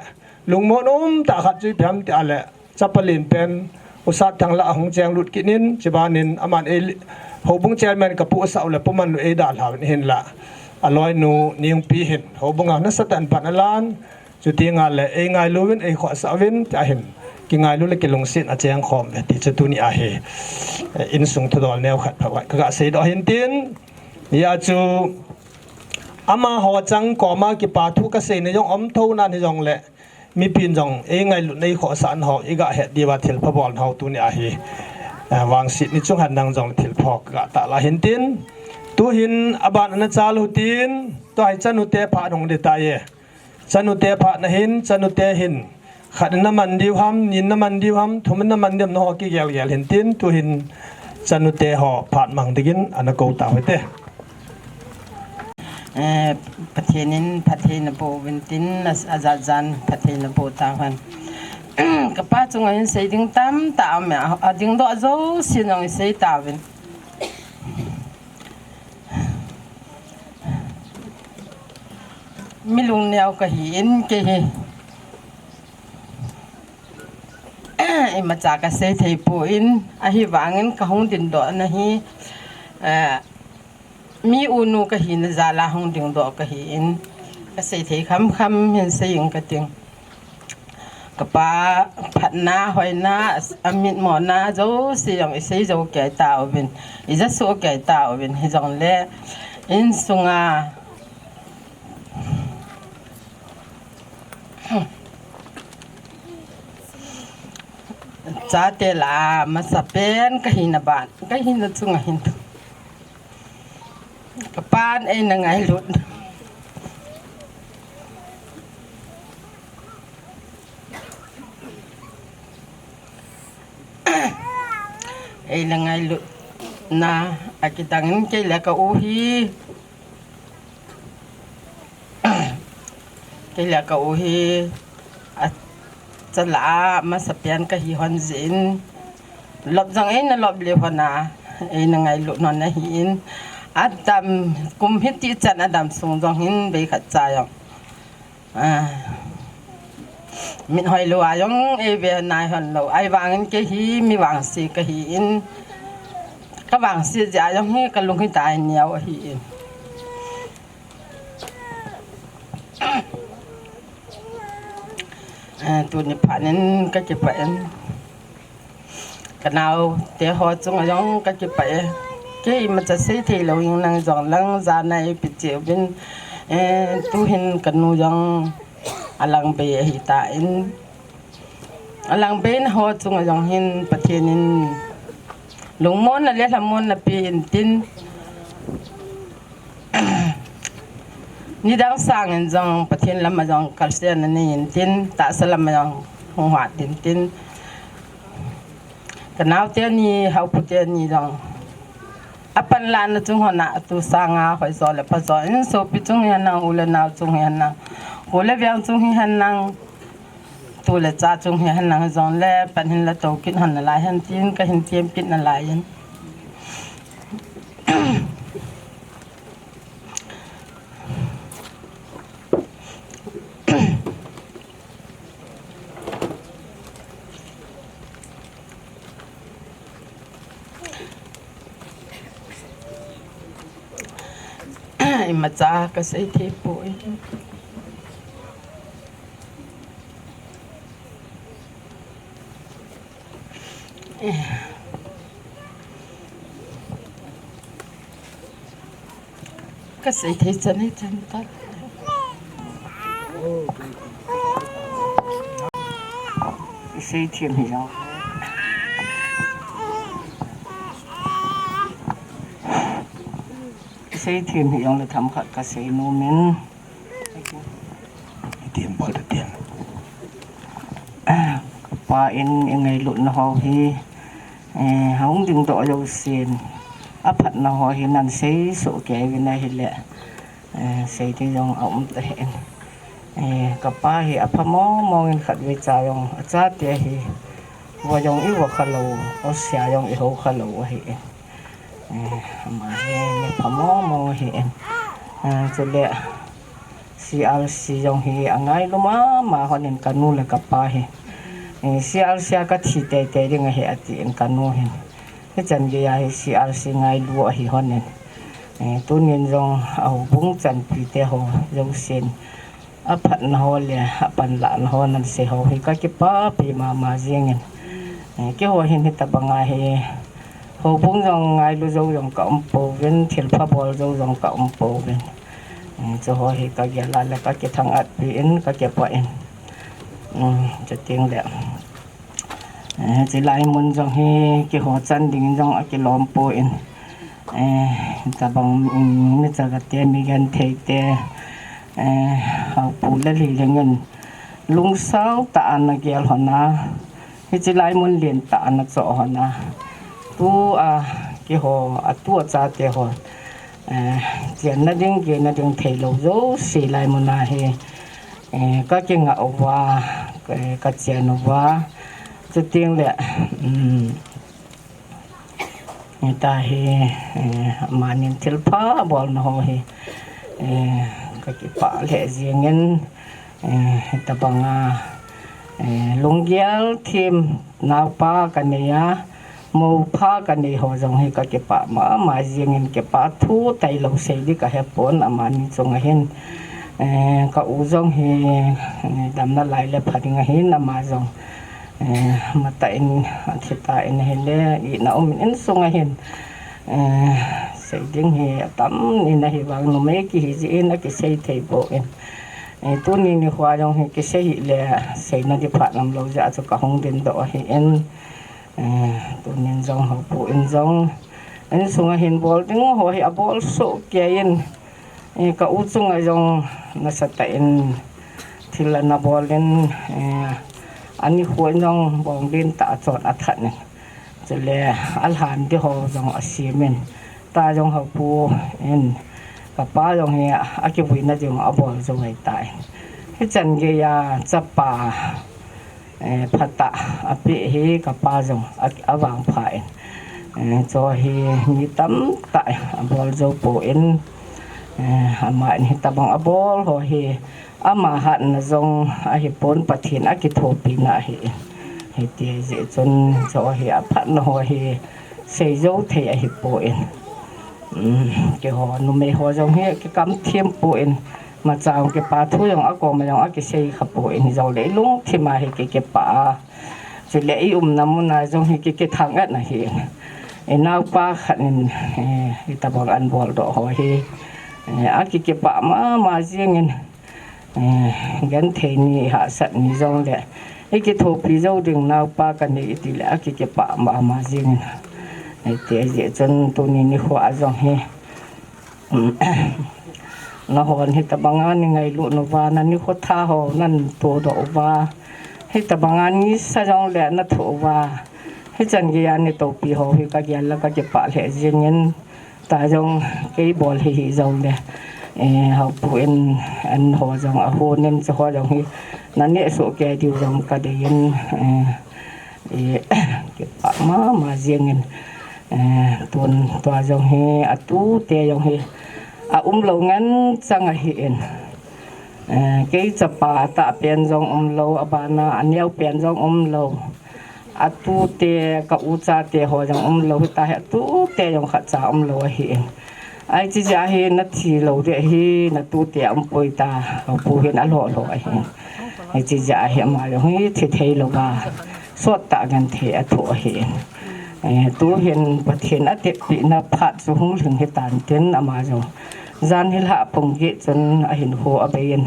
lungmon um ta khat chu i phiam ti a le, cha palin pen, U Satthang la ahung cheng lut kit in, chubanin aman ei houbung chairman ka pu Usah u le pu Manlu ei dalha uvin hinla, aloinu Ningpi hin houbung a nasatah in pan alan, chuti nga le ei ngailu uvin, ei khohsah uvin, tia hin kingailu le kilungset a cheng khom uve ti chu tuni a hi, eh, insung thudol neo khat phabep ka ga seidoh hin tin, hia chu amaho chang koma kipa thu ka seina jong um tho nan hijongle, mipin jong ei ngailutna, ei khohsahna ho i ga het diuva thilpha bolna ho tuni a hi, eh, vangset ni chung hen nang jong thilpha ka ga tahlah hin tin, tuhin aban ana chal u tin, tua hi chanute phat hung ding tai e. Chanute phat na hin, chanute hin khat in na man diu ham, ni in na man diu ham, thum in na man diu ham, nangho kigel gel hin tin, tuhin chanute ho phat mang dingin ana kou tau hite. Eh, Pathen in phatthei naboh uvin tin, a, ajat jan phatthei naboh tauhen. Kapa chunga hin sei ding tamtah aume, a, adingdoh jouse jong isei tauvin. Mi lungneo kahin, kei hi imacha kasei thei poi, ahivangin kahung dingdoh na hi, eh, mi unu kahina jal a hung dingdoh kahin, kasei thei khamkham hin sei ing kating. Kapa phatna, hoina, amitmona jouse jong isei jou kei tauvin, ija soh kei tauvin, hijongle insunga chate lah a masapen kahina ban, kahina chunga hin kapan eina ngailut, eina ngailutna akitangin kei le ka u hi, kei le ka u hi, a, chala masapen kahi hon jeh in, lop jong eina lop le hon a, eina ngailut hon ahin, adam kum hiti chan adam sung jong hin bei khat cha jong, a, mit hoilou a jong eive nai hon lou, ahivangin kei hi mi vangse kahin, kavangse jeh a jong hi kalung hi dai neo ahin. Eh, tuni phat in kakipah in, kanaote ho chunga jong kakipah e. Kei imacha sei thei lou in nang jong lang jana eipe cheh uvin, eh, tuhin kanu jong alang bei ahitan, alang beina ho chunga jong hin Pathen in lungmonna le lhamonna pe in tin, nidang sangin jong Pathen lama jong kalsen anei in tin, tahsa lama jong hung hat in tin, kanaote ni, haopu teni jong apanlahna chung hon a, tu sanga hoijo le phajo in, sopi chung hihen lang, u le nao chung hihen lang, kho le veng chung hihen lang, tu le cha chung hihen lang, hijongle pan hin la tou kit hon nalai hen tin kahin tem kit nalai in. Imacha kasei thei poi. Kasei thei chan hi chan ta. Isei them hi jong, isei them hi jongle themkhat kasei nom in. Itiem bol itiem. Kapa in ingailutna ho hi, eh, hung dingdoh jousen, aphatna ho hi nan seisoh kei uvin ahile, eh, sei ding jong aum tahih in. Eh, kapa hi apha mong mong in, khatvei cha jong achate hi vo jong ivo khalou, osia jong ihou khalou ahi in. Eh, ama hi mi pha mong mong ahi in. Eh, chule C R C jong hi angailu mama hon in, kanu le kapa hi. Eh, C R C a kathi teitei ding ahi atin kanu hin. Hichan geiya hi C R C ngailu ahi hon in. Eh, tunin jong ahoubung chanpi te ho jousen aphatna ho le apanlahna ho nansei ho hi kakipapi mama jingin. Eh, keiho hin hitabanga hi houbung jong ngailu jou jong kaum pouvin, thilpha bol jou jong kaum pouvin. Eh, chuho hi kagel a le kakithang-atpi in kakipah in. Um, chuting le. Eh, chilai mun jong hi keiho chan dingin jong akilom poi. Eh, tabang, um, mi chagate, mi genthei te, eh, haupu le lilingin lungsao tah a ana gel hon a, hiche lai mun lentah a ana choh hon a, tua keiho, atua chate ho, eh, chenna ding, gena ding theilou jouse lai mun a hi, eh, kakingah uva, eh, kachen uva, chuting le, um, hita hi, eh, amanin thilpha abolna ho hi, eh, kakipah lheh jingin, eh, hitabanga, eh, lunggel them naopa kanei a, moupha kanei ho jong hi kakipah mama jingin, kipah thu tailou sei ding kahepon amani chunga hin, eh, ka u jong hi, eh, damna lai le pha ding ahin ama jong, eh, matah in athi tan ahile, ina um in insunga hin, eh, sei ding hi atam in ahivang numei kihi jeh in akisei thei pon. Eh, tuni nikhoa jong hi kisei hile seina ding phat umlou jeh a chu kahung dingdoh ahin. Eh, tunin jong houpu in jong insunga hin bol ding ho hi abol soh kei in, eh, ka u chunga jong nasatah in thil ana bol in, eh, anikho in jong bong ding tah a chon athat in, chule alhan ding ho jong asem in, ta jong houpu in kapa jong hi akivuina ding abol jou ahitai. Hichan geiya chapa, eh, phatah apeh hi kapa jong a, avangpha in, eh, chu hi mi tamtah abol jou pon, eh, aman hitabang abol ho hi ama hatna jong ahipon, Pathen akithopina ahin. Hiti jeh chun chu hi aphatna ho hi seijou thei ahipon. Um, keiho numei ho jong hi kikam them pon, machang kipa thu jong akoma jong akisei khapon, hijongle ilungthim a hi ki, kipah a, chule iumna muna jong hi ki, kithang-at na ahi. Inaopa khat in, eh, hitabang ana boldoh ho hi, eh, aki, kipah mama jingin, eh, genthei ni, hahsat ni jongle ikithopi jou ding naopa kanei itile aki, kipah mama jingin. Hiti jeh chun tuni nikhoa jong hi, nahon hitabanga neingailut uva, nanikho tha ho natohdoh uva, hitabanga nisa jongle nathoh uva, hichan geiya neitopi ho hi kagel le kakipah lheh jingin, ta jong kei bol hi hijongle, eh, houpu in, an ho jong ahon in, chuho jong hi naneh soh kei diu jong kadei in, eh, eh, kipah mama jingin, eh, tun tua jong hi atute jong hi aumlou ngen chang ahin. Eh, kei chapa atah pen jong umlou, abana aneo pen jong umlou. Atute, ka u chate ho jong umlou hitahi, atute jong khatcha umlou ahin. Hiche jeh a hi nathi lou ding ahi, natute aumpoi ta, houpu hin alhoh lou ahin. Hiche jeh a hi ama jong hi thi thei louva, sottah genthei athoh ahin. Eh, tuhin Pathen atepna phat chu hung lhing hitan tin ama jong. Jan hilhah pung get chun ahinkho abei in.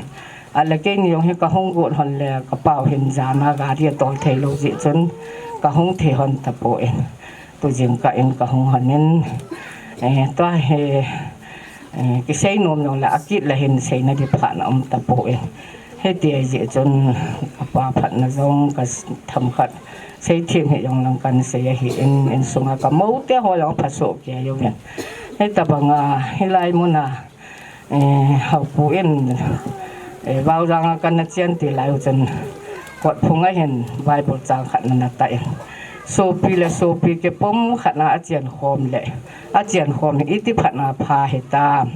Ahile keini jong hi kahung got lhon le kapau hin jana gari atol thei lou jeh chun kahung thei lhon tapon. Tu jingkah in kahung lhon in, eh, tua hi, eh, kisei nom jongle akit le hin seina ding phatna um tapon. Hiti jeh chun kapa phatna jong kathemkhat seithem hih jong lang kahin sei ahin, insunga kamoute ho jong aphasoh kei uvin. Hitabanga hilai muna, eh, houpu in, eh, Vaojang a kana chen ti lai u chun, kotphung a hin Bible chang khat ana tah in, sopi le sopi kipum khat a achen khom le, achen khom hi iti phatna pha hitam,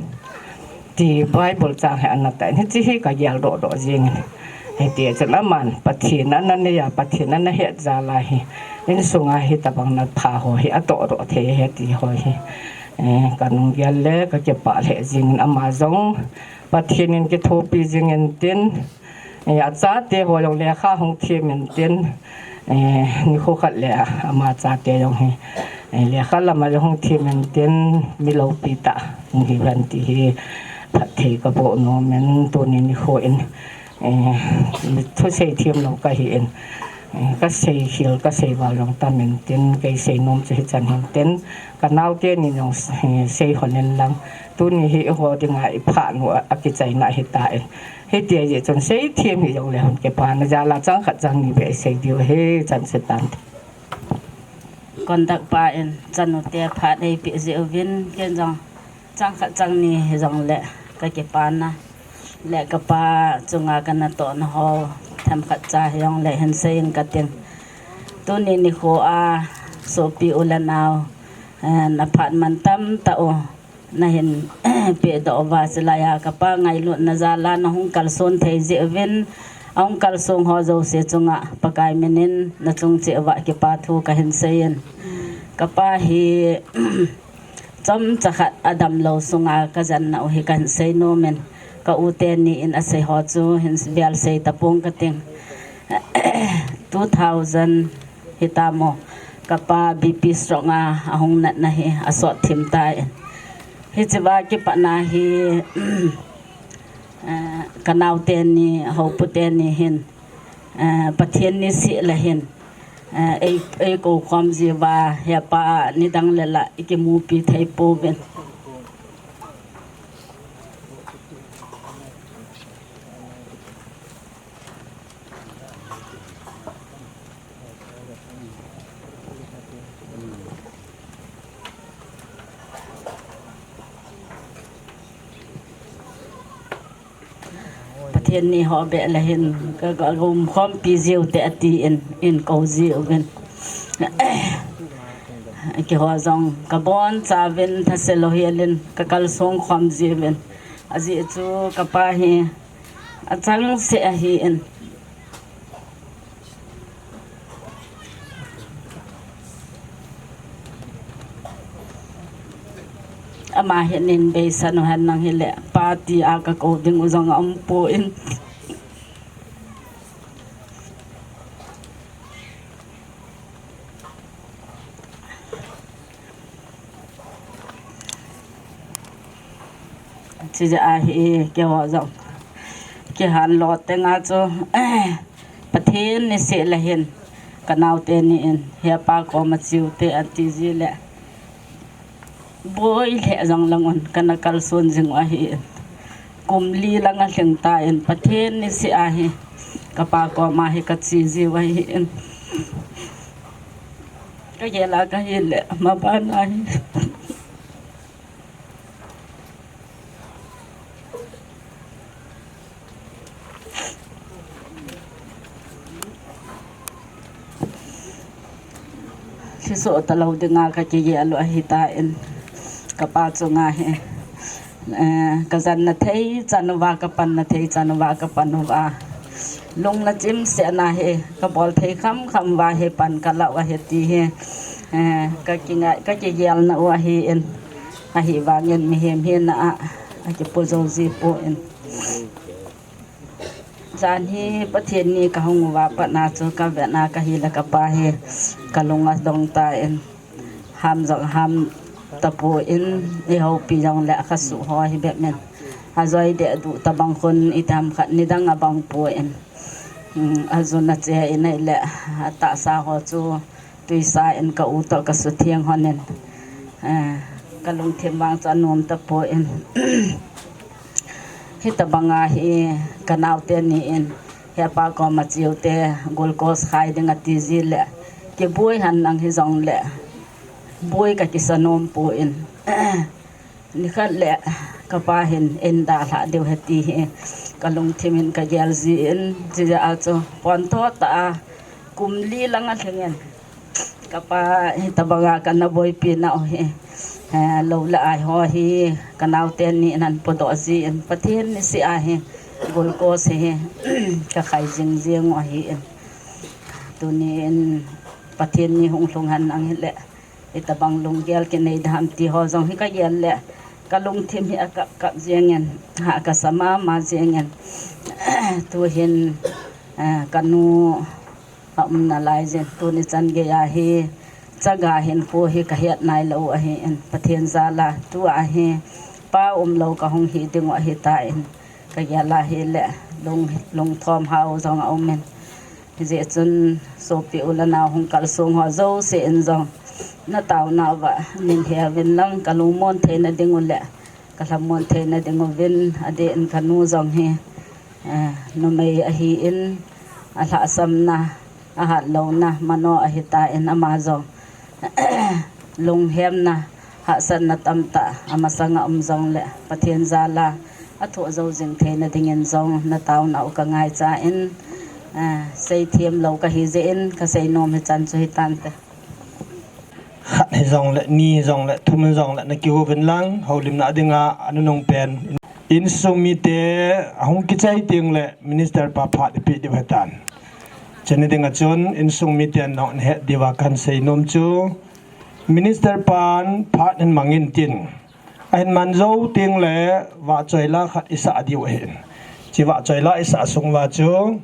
ti Bible chang hi ana tah in, hiche hi kageldoh doh jingin. Hiti chun aman Pathen ana nei a, Pathen ana het jal a hi, insunga hitabang na pha ho hi atoh doh thei ahi ti ho hi, eh, kanung gel le kakipah lheh jingin ama jong Pathen in kithopi jing intin, eh, achate ho jong lekha hung them intin, eh, nikho khat le ama chate jong hi, eh, lekha lama jong hung them intin, mi loupi tah hung hi uhen ti hi phatthei kaboh nom in tuni nikho in, eh, thusei thiem lou kahi in, eh, kasei khel, kasei val jong tam intin, kei sei nom chu hichan hintin, kanaote ni jong, eh, sei hon in lang, tuni hi eiho dinga iphat nu a, akichaina ahitan. Hiti ahi jeh chun sei thiem hijong le hon kipana jal a chang khat chang ni beh sei diu ahi, chan se tante. Conduct pa in chanu te phat eipeh jeh uvin, ken jong chang khat chang ni hijong le kakipana le kapa chunga kanatohna ho themkhat cha hijong le hin sei in kating. Tuni nikho a sopi u le nao, eh, naphat man tamtah u nahin pehdoh uva, chulai a kapa ngailutna jal a nahung kalson thei jeh uvin, ahung kalsong ho jouse chunga Pakai min in nachung cheh uva kipa thu kahin sei in. Kapa hi chomcha khat adamlou sunga kajanna u hi kahin sei nom in, ka u teni in asei ho chu hin vel sei tapong kating. Two thousand hitamo, kapa B P stroke a ahung natna hi asot thim tan. Hichea kipatna hi, eh, kanao teni, houpu teni hin, eh, Pathen niseh le hin, eh, ei, eikou khom jiuva, hepa nidang le lah ikimupi thei pouvin. Pathen ni ho beh le hin ka, ka umkhompi jiu te atin, eikou jiuvin. Keiho jong kabonchauvin thase lou helin kakalsong khom jiuvin. Ajeh chu kapa hi achangseh ahin. Ama hi nin beisan u hen nang hile, pa tia kakou ding u jong aumpon. Chujeh a hi keiho jong kihan lo tenga chu, eh, Pathen niseh le hin kanao teni in hepa koma chiu te ati jile, boi lheh jong lang un kana kalson jing u ahin. Kum li lang alhing tan Pathen niseh a hi kapa koma hi kache jiu ahin. Kagel a kahile, maban a hi. Lhiso talou dinga kakigel u ahitan, kapa chunga hi, eh, kajanna thei chan uva, kapanna thei chan uva, kapan uva. Lungna chimsetna hi, kabol thei khamkham uva hi pan kalah u ahi ti hi, eh, kakingai, kakigelna u ahin. Ahivangin mihem hina a, akipo jou jipon. Jan hi Pathen ni kahung uva patna chu kavetna kahile kapa hi kalung adong tan. Ham jong ham tapon, ihoupi jongle akha suh ho hi bep in. Ajoi deh duh tabang khun iti ham khat nidang abang pon. Um, ajun ache in ahile atahsa ho chu twisa in ka u toh kasutheng lhonin, eh, kalungthim vang chu anom tapon. Hitabanga hi kanao teni in, hepa koma chiu te, glucose khai ding ati jile, kiboi han nang hijongle, boi kakisa nom pon. Nikhat le kapa hin eidalhah diu ahi ti hi kalungthim in kagel jin, chujeh a chu pontho tah a kum li lang alhingin kapa hitabanga kana boipi nau hi, eh, lou le ai ho hi kanao teni in ahin podoh jin, Pathen niseh a hi Glucose hi ka khai jing jing u ahi in. Tuni in Pathen ni hung lhung hen lang hile, itabang lunggel kinei dam ti ho jong hi ka gel le, ka lungthim hi a kap kap jing in, ha ka sa mama jing in. Tu hin, eh, ka nu a um nalai jin, tuni chan gei a hi chaga hinkho hi ka het nai lou ahi in, Pathen jal a tu a hi pa um lou ka hung hi ding u ahi ta in, ka gel a hile lung, lungthom hao jong a um in. Hijeh chun sopi u le nao hung kalsong ho jouse in jong na taona uva min he uvin lang, ka lungmon theina ding u le ka lhamon theina ding uvin, adeh in ka nu jong hi, eh, numei ahi in, alhahsamna, ahatlouna mano ahi ta in, ama jong lunghemna, hahsatna tamtah amasang a um jong le, Pathen jal a athoh jou jing theina ding in jong na taona u ka ngaicha in, eh, seithem lou ka hi jeh in, ka seinom hi chan chu hi tante. Khat hi jong le, ni hi jong le, thum hi jong le, na kigo uvin lang, houlimna ding a, a nunung pen. Insung mite ahung kichai teng le, Minister pa phat ipi diu ahi tan. Chuni ding a chun, insung miten jong na het diu a kan seinom chu, Minister pan phat hin mang in tin, ahin man jou teng le, vahchoi la khat isah diu ahi in. Chi vahchoi la isah sung uva chu,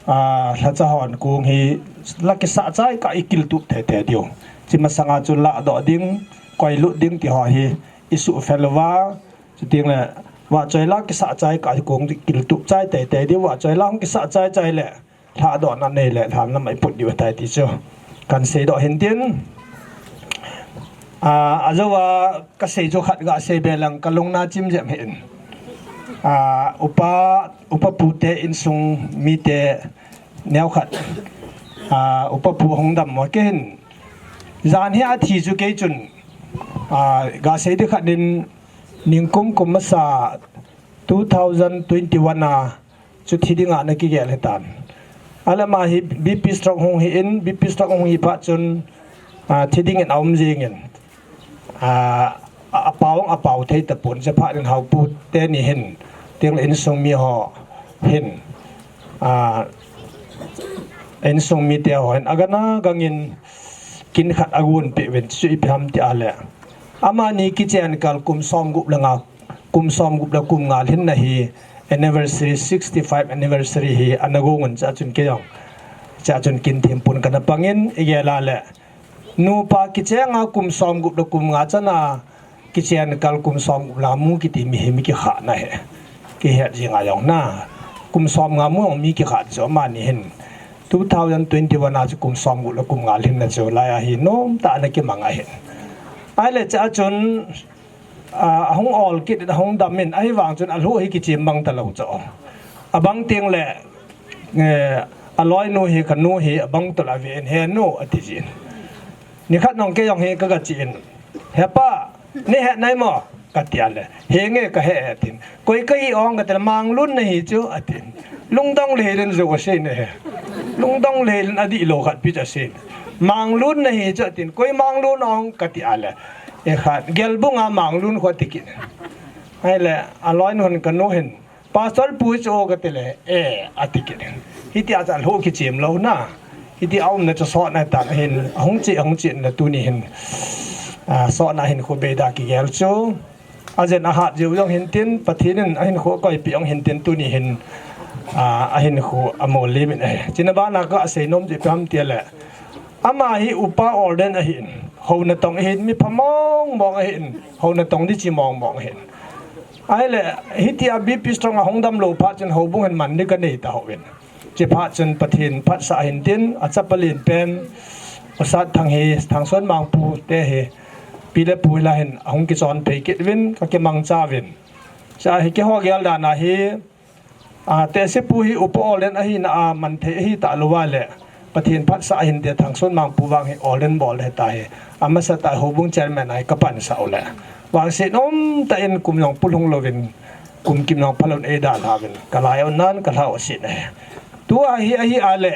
a, lhacha hon kong hi la kisah chai kah a ikiltup thei thei diu. Chi masang a chu lahdoh ding, koilut ding ti ho hi isuh fel uva. Chuteng le vahchoi la kisah chai kah a kong kiltup chai thei thei diu, vahchoi la hung kisah chai chai le, lhadohna nei le, lhan lam a iput diu ahi tai ti chu kan seidoh hin tin. A, ajou a ka sei chu khat ga sei be lang ka lung na chim jep hi in. A, upa, upa pu te insung mite neo khat. A, upa pu hung dam mo ke hin. Jan hi athi chu kei chun, a, ga sei di khat nin ningkum kum masa two thousand twenty-one a chu thi ding a na kigel hi tan. Alam a hi B P stroke hung hi in, B P stroke hung hi phat chun, a, thi ding in a um jing in. A, a, apao, apao thei tapon, che phat in haupu te ni hin, teng le insung mi ho hin, a, insung mite ho hin, agana gangin kin khat agun pe uvin, chu ipi ham ti a le. Amani kichen kal kum som gup le nga, kum som gup le kum nga lhinna hi, anniversary, sixty-five anniversary hi, ana gung un cha chun kei jong. Cha chun kin thim pun kana pangin, igel a le. Nupa kichenga kum som gup le kum nga chana, kichen kal kum som gup la mu kiti mi hi mi kikhahna hi. Kihet jing a jong na. Kum som nga mu jong mi kikhat chu amani hin. Two thousand twenty-one a chu kum som gup le kum nga lhinna chu lai a hi nom tah a ana kimang ahin. Ahile cha chun, a, ahung ol kit in ahung dam in, ahivang chun alhu hi kichim bang talou chu. Abang teng le, eh, aloinu hi kanu hi abang tol a ve in, "He nu," ati jin. Nikhat nong kei jong hi ka ga chi in, "He pa, na he nai mo?" ka ti a le, "He nge ka he e," atin. "Koi ka hi ong?" ka ti le, "Manglun na hi chu," atin. Lungdong le lin jo asei ne he. Lungdong le lin adih lou khat pi chu asei. "Manglun na hi chu," atin. "Koi Manglun ong?" ka ti a le, "E khat, Gelbung a Manglun kho," ati kit. Ahile, aloinu hin kanu hin, "Pastor pu chu o?" ka ti le, "E," ati kit. Hiti a chu alhu kichim lou na. Hiti a umna chu sotna tan ahin, ahung chi, ahung chi na tuni hin. A, sotna hin khu beida kigel chu. Ajen ahat jiu jong hin tin, Pathen in ahin khu koipi jong hin tin tuni hin. A, ahin khu amol lim in ahi. China bana ka seinom ji pam ti le. Ama hi upa ordain ahin, houna tong ahin, mi pha mong mong ahin, houna tong di chi mong mong ahin. Ahile, hiti a B P stroke a hung dam lou phat chun houbung hin man di ka nei ta ho in. Chi phat chun Pathen phatsah ahin tin, achapa lien pen, Pastor Thang hi, Thangson Mangpu te hi, pi le pu la hin, ahung kichon phei kit uvin, ka kimang cha uvin. Cha hi keiho gel dan a hi, A, Tehsepu hi upa ordain ahina a man thei ahi talou a le, Pathen phatsah ahin te Thangson Mangpu vang hi ordain bol le ta hi. Amasa ta houbung chairman a hi ka pansah u le. Vangset um tah in kum jong pulhung louvin, kum kim jong phalou in eidalha uvin. Ka lai u nan ka lhau asin ahi. Tua hi ahi a le,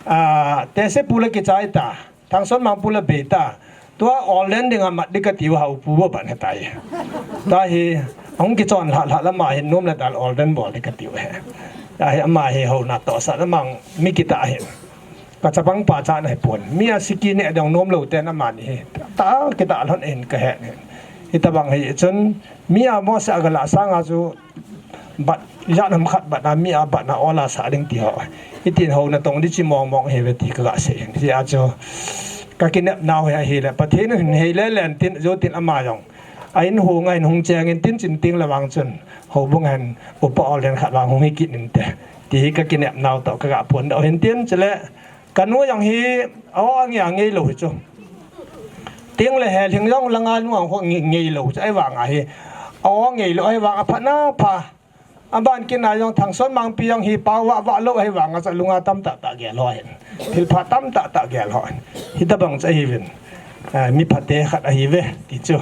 a, Tehsepu le kichai ta. Thangson Mangpu le bei ta. Tua ordain ding a mat di ka tiu haupu bo ban he tai. Tua hi Ahung kichon lhah lhah lama hin nom le dal ol den bol di katiu he. Ahi ama hi houna tohsa lamang mi kitah ahi. Ka chapang pa cha na hi pon. Mi a siki ne dong nom lo te na man hi. Ta kitah lhon in ka he ni. Hitabang hi chun mi a mo sa gala sanga chu bat jan ham khat bat na mi a bat na ola sa ding ti ho. Hitin houna tong di chi mong mong he ve ti ka ga se. Hi a chu ka kinep nau he hi le. Pathen hin hei le len tin jo tin ama jong. A in hu ngai hung cheng in tin chin ting la wang chun. Ho bung han upa ol den khat wang hung hi kit in te. Ti hi ka kinep nau to ka ga pon do hin tin chule. Ka nu jong hi a o a nge a ngei lo hi chu. Ting le he hling jong langa nu ang ho ngei, ngei lo chu ai vang a hi. A o ngei lo ai vang a pha na pha. A ban kin a jong thang son mang pi jong hi pau va va lo ai vang a cha lunga tam ta ta gel ho hin. Thil pha tam ta ta gel ho hin. Hi ta bang cha hi vin. A, mi pha te khat a hi ve ti chu.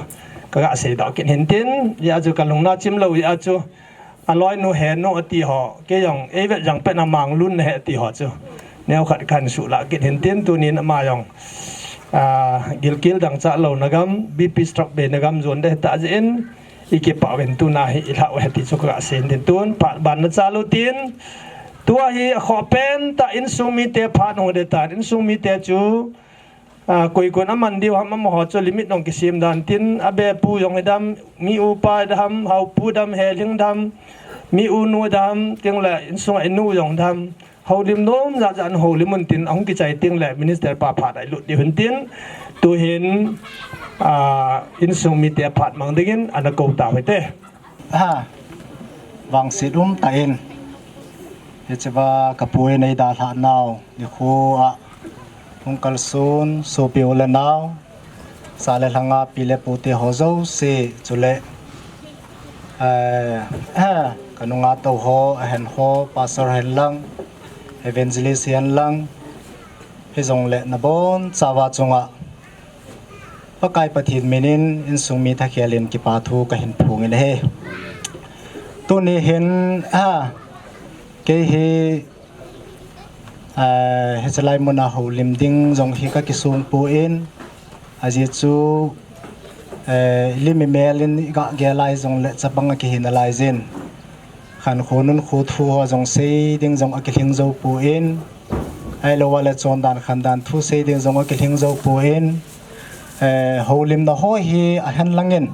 Ka ga sei do kin hin tin. Ya chu ka lungna chim lo ya chu. A loi nu he nu a ti ho, kei jong, ei vet jang pen a mang lun na he ti ho chu. Neo khat kan su la kit hin tin tu nin ama jong. A, gilkil dang cha lo na gam, B P stroke be na gam zon de ta je in, i ki pa ven tu na hi i la he ti chu ka sen tin tun, pa ban na cha lo tin. Tu a hi a kho pen ta in sung mi te phat hung de ta, in sung mi te chu. A, koi kon a man diu ham amaho chu limit nong kisim dan tin, a be pu jong hi dam, mi u pa hi dam, hau pu dam, he ling dam, mi u nu dam, ting le, insung a inu jong dam, hau lim nom ja ja an hau lim un tin, ahung kichai ting le, minister pa pha dai lut diu hin tin, tu hin, a, insung mi te phat mang dingin, ana ko ta hoi te. Ha, vangset um ta in. Hiche va ka pu in ei dalha nau, nikho a hung kalson, sopi u le nau, sa le lhanga pi le pu te ho jouse, chule, eh, ka nunga to ho, a hen ho, pastor hen lang, evangelist hen lang, hi jong le na bon chauva chunga. Pakai Pathen minin insung mi thakhel in kipa thu ka hin phung in ahi. Tuni hin, a, kei hi, a, hiche lai muna houlim ding jong hi ka kisung poi, ajeh chu, eh, lim i mel in i ga gel lai jong le chapang a kihi nalai jin. Khankho nunkho thu ho jong sei ding jong a kilhing jou poi. Ahilou le chondan khandan thu sei ding jong a kilhing jou poi. Eh, houlimna ho hi a hen langin.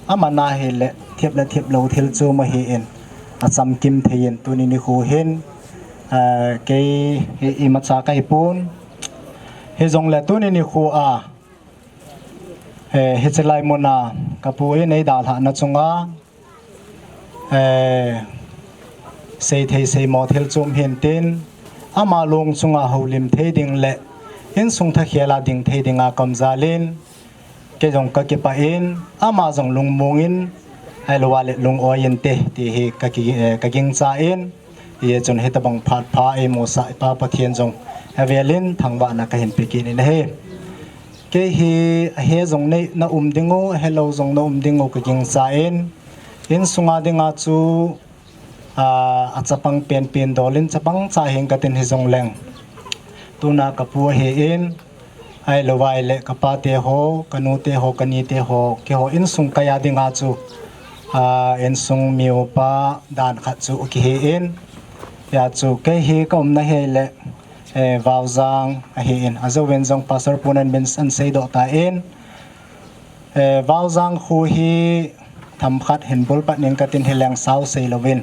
Aman ahile thip le thip lou thil chu ma hi in. A chamkim thei in tuni nikho hin. Eh, kei hi imacha ka hi pon. Hi jong le tuni nikho a. Eh, hiche lai muna ka pu in ei dalhahna chunga. Eh, sei thei sei mo thil chom hin tin, ama long chunga houlim thei ding le, insung thakhel a ding thei dinga ka um jal in, kei jong ka kipah in, ama jong lungmong in, ahilou le lung-oi in te, ti hi ka ki, eh, ka gingcha in, Hijeh chun hitabang phat pha eimusah i Pa Pathen jong avelin thangvahna kahin pe kit in ahi. Kei hi ahe jong nei na um ding u, ahelou jong na um ding u ka gingcha in, insunga dinga chu, a, a chapang penpen dol in chapang cha hing katin hijongleng. Tuna ka pu ahin, Ahilou vaileh ka pate ho, ka nute ho, ka nite ho, keiho insung kaiya dinga chu, a, insung mi upa dan khat chu kihi in. Hia chu kei hi ka umna hileh, eh, Vaojang ahi in. Ajouvin jong Pastor pu'n amin aseidoh tan, eh, Vaojang khu hi themkhat hin bol pat ning katin hileng sao seilouvin.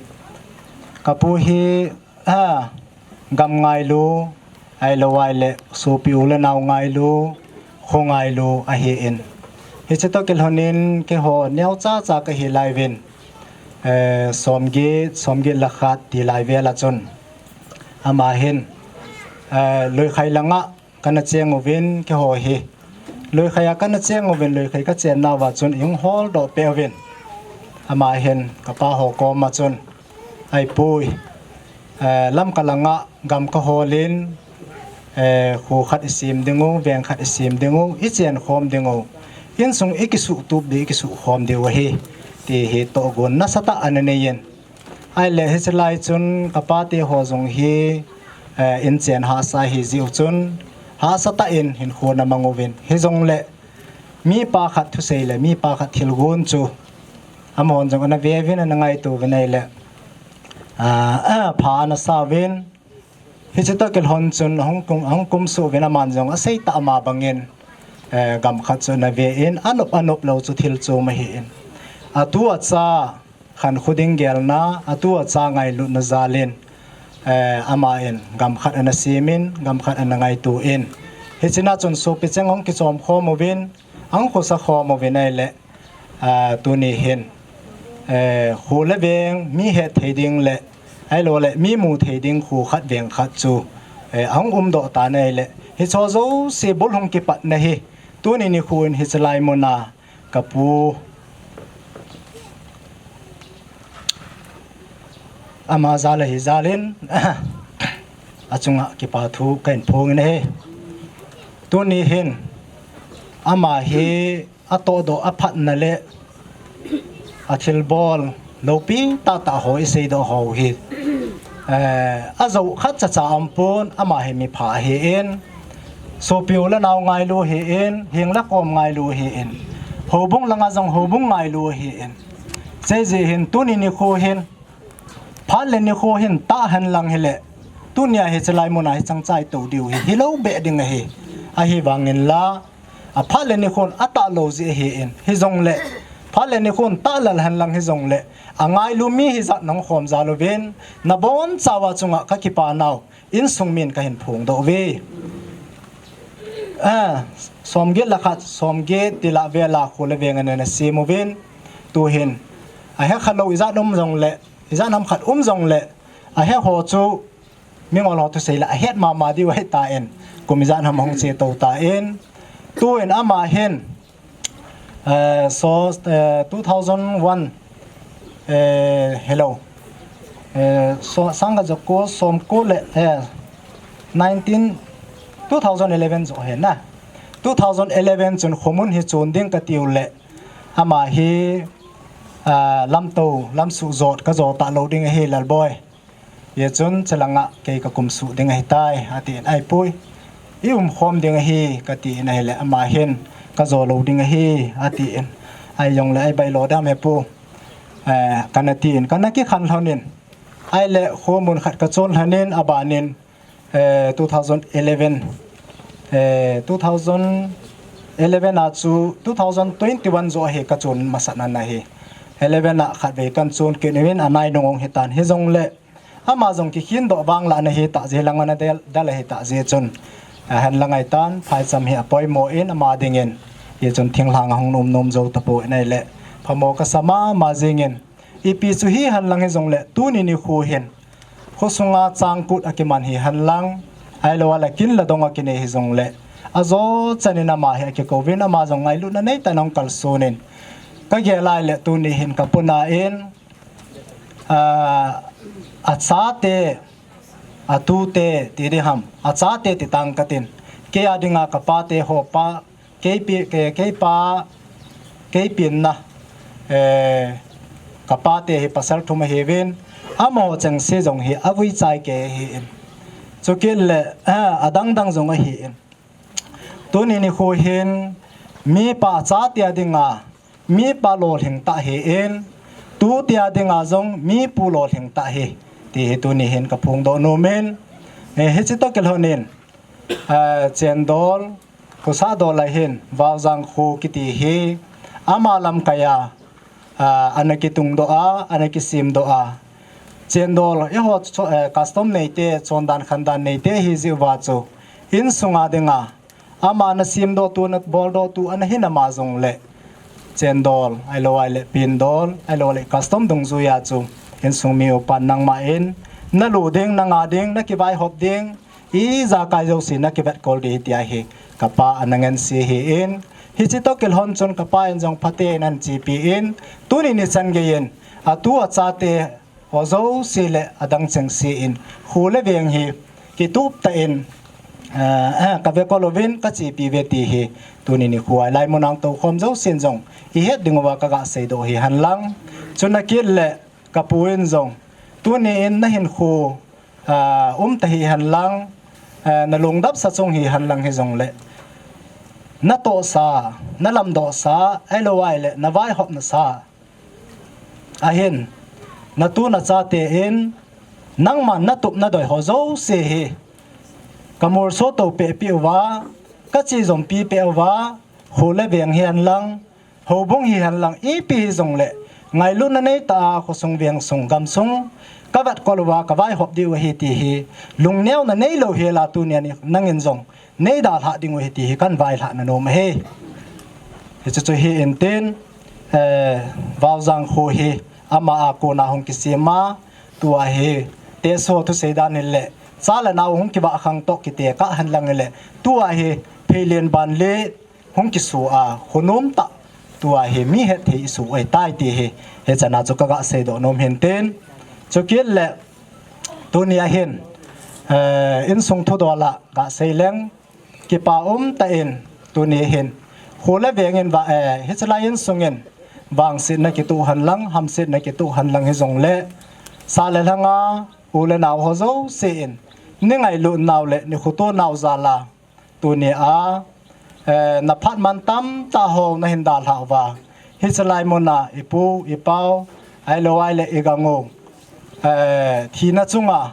Ka pu hi, a, gam ngailu, ahilou vaileh, sopi u le nao ngailu, kho ngailu ahi in. Hiche toh kilhonin keiho neocha cha kahi laiyuvin, eh, somget, somget le khat tilai vel a chun. Ama hin, eh, Luikhai langa kana cheng uvin keiho hi. Luikhai a kana cheng uvin, Luikhai ka chennauva chun eihung holdoh peh uvin. Ama hin ka pa ho koma chun, Ai pu, eh, Lamka langa gam ka holin, eh, kho khat i sem ding u, veng khat i sem ding u, i chen khom ding u. Insung i kisuh tup diu, i kisuh khom diu ahi. Ti hi tohgon nasatah ana nei in. Ahileh hiche lai chun ka pate ho jong hi, eh, inchen hahsa hi jiu chun, hahsatah in hinkho ana mang uvin. Hijongleh, mipa khat thusei le, mipa khat thilgon chu, Amahon jong ana ve uvin, ana ngaito uvin ahile, ah, pha ana sa uvin. Hiche toh kilhon chun ahung kum, ahung kumsuh uvin, aman jong asei tah ma bangin, eh, gam khat chu ana ve in, anop, anop lou chu thil chom ahi in. Atu acha khankho ding gelna, atu acha ngailutna jal in, eh, aman gam khat ana sem in, gam khat ana ngaito in. Hichea chun sopi cheng ahung kichom khom uvin, ahung khosa khom uvin ahile, ah, tuni hin, eh, kho le veng mi het thei ding le, ahilou le mi mu thei ding kho khat veng khat chu, eh, ahung umdoh tan ahile, hicheho jouse bul hung kipatna hi, tuni nikho in hiche lai muna kapu ama jal ahi jal in, achunga kipa thu kahin phong in ahi. Tuni hin ama hi atohdoh, aphatna le athilbol loupi tahtah ho iseidoh ho hi, eh, ajou khatcha cha aumpon, ama hi mipha ahi in, sopi u le nao ngailu ahi in, heng le kom ngailu ahi in, houbung langa jong houbung ngailu ahi in. Hiche jeh hin tuni nikho hin, phat le nikho hin tah hen lang hile, tunia hiche lai muna hichang chai tou diu hi hilou beh ding ahi. Ahivangin la, aphat le nikhon atah lou jeh ahi in, hijongle phat le nikhon tah lal hen lang hijongle, angailu mi hijat nahung khom jal uvin, nabonchauva chunga kakipa nau insung min kahin phongdoh uve. Ah, somget le khat, somget tilah vela kho le veng ana sem uvin, tuhin ahe khalou ijat um jongle, ijat ham khat um jongle, ahe ho chu mingol ho thusei le ahet mama diu ahitan, kum ijat ham ahung che tou tan, tuin ama hin, eh, so, eh, two thousand one, eh, hello, eh, so, sangkhat jako somko le, eh, nineteen, two thousand eleven jo hina, two thousand eleven chun khomun hi chon ding katiu le, ama hi, ah, lamtou, lamsuh jot kajo talou ding ahi Lalboi. Hijeh chun chelanga kei kakumsuh ding ahitai, atin, ahipoi, iumkhom ding ahi, katin ahile, ama hin, kajo lou ding ahi, atin, ahijongle, ahi bailo dam hepu, eh, kana tin, kana kikhen lhonin, ahile, khomun khat kachon lhonin, abanin, eh, two thousand eleven, eh, two thousand eleven a chu two thousand twenty-one jo hi kachon masatna ahi. Eleven a khatvei kachon kit uvin, anai nung ong hitan, hijongle, ama jong kikhin doh vang lah ana hitah jeh, lang ana del, del ahitah jeh chun, ahen lang ahitan, phaicham hi apoimo in ama dingin, hichun thinglhang ahung nom nom jou tapon ahile, phamo kasa mama jingin, ipi chu hihen lang hijongle, tuni nikho hin, khosunga changkut akiman hihen lang, ahilouleh kin le dong akinei hijongle, ajo chanin ama hi akikouvin, ama jong ngailutna neitah in ahung kalsonin, kagel ahile tuni hin kapuna in, ah, achate, atute, ti ding ham, achate ti tang katin. Kei a dinga kapate ho pa, kei pi, kei, kei pa, kei pinna, eh, kapate hi pasal thum ahiuvin, amaho chengse jong hi avui chai kei ahin. Chukit le, eh, adang dang jong ahin. Tuni nikho hin, mipa chate a dinga, mipa lolhing tah ahin, tute a dinga jong mipu lolhing tah ahi, ti hi tuni hin kaphongdoh nomin, eh, hiche toh kilhonin, eh, Chendol, Khosah dol a hin, Vaojang kho kiti hi, ama lamkai a, ah, ana kitungdoh a, ana kisemdoh a. Chendol, eiho cho-, eh, custom neite, chondan khandan neite ahi jeh uva chu, insunga dinga, ama ana semdohtu, ana boldohtu, ana hin ama jongle, Chendol, ahilou ahile Pindol, ahilouleh custom dungjuia chu, insung mi upan nangma in, nalu ding, nanga ding, nakivaihop ding, ijakai jouse nakivetkol ding ahi tia hi, kapa ana ngense ahin, hiche toh kilhon chun kapa in jong phaten ahin chepi in, tuni nichan geiyin, atu achate, ho jouse le adang chengse in, kho le veng hi, kitup tah in, eh, eh, kavekol uvin, kachepi uve ti hi, tuni nikho a laimun a toukhom jousen jong, ihet diuva kaga seidoh ahi henlang, chuna kit le, kapu in jong, tuni in nahinkho, ah, um tah hihen lang, ah, nalungdapsa chung hihen lang hijongle, natohsa, nalamdohsa, ahilou ahile, navaihopnasa, ahin, natu nachate in, nangman natup nadoi ho jouse hi, kamolso to pehpeh uva, kache jompi peh uva, kho le veng hihen lang, houbung hihen lang, ipi hijongle, ngailutna neitah a khosung vengsung gamsung, kavetkol uva, kavaihop diu ahi ti hi, lungneona neilou hela tunia nangin jong neidalhah diu ahi ti hi kahin vailhahna nom ahi. Hiche chu hi intin, eh, Vaojang kho hi ama a kona hung kisem a, tua hi, teso thusei dan hile, cha le nao hung kivah khang toh kitekah henlang hile, tua hi, pheilen ban le, hung kisu a, khonom tah, tua hi mi hetthei isu ahitai ti hi, hichana chu kaga seidoh nom hintin. Chukit le, tunia hin, eh, insung thudol a ga seileng, kipa umtah in, tuni hin, kho le veng in va, eh, hichelai insung in, vangsetna kitoh henlang, hamsetna kitoh henlang hijongle, sa le lhanga, u le nao ho jouse in, neingailut nau le, neikhoto nau jal a, tunia, eh, naphat man tamtah ho nahin dalhah uva. Hichelai muna ipu, ipau, ahilou ahile igang u, eh, thina chunga,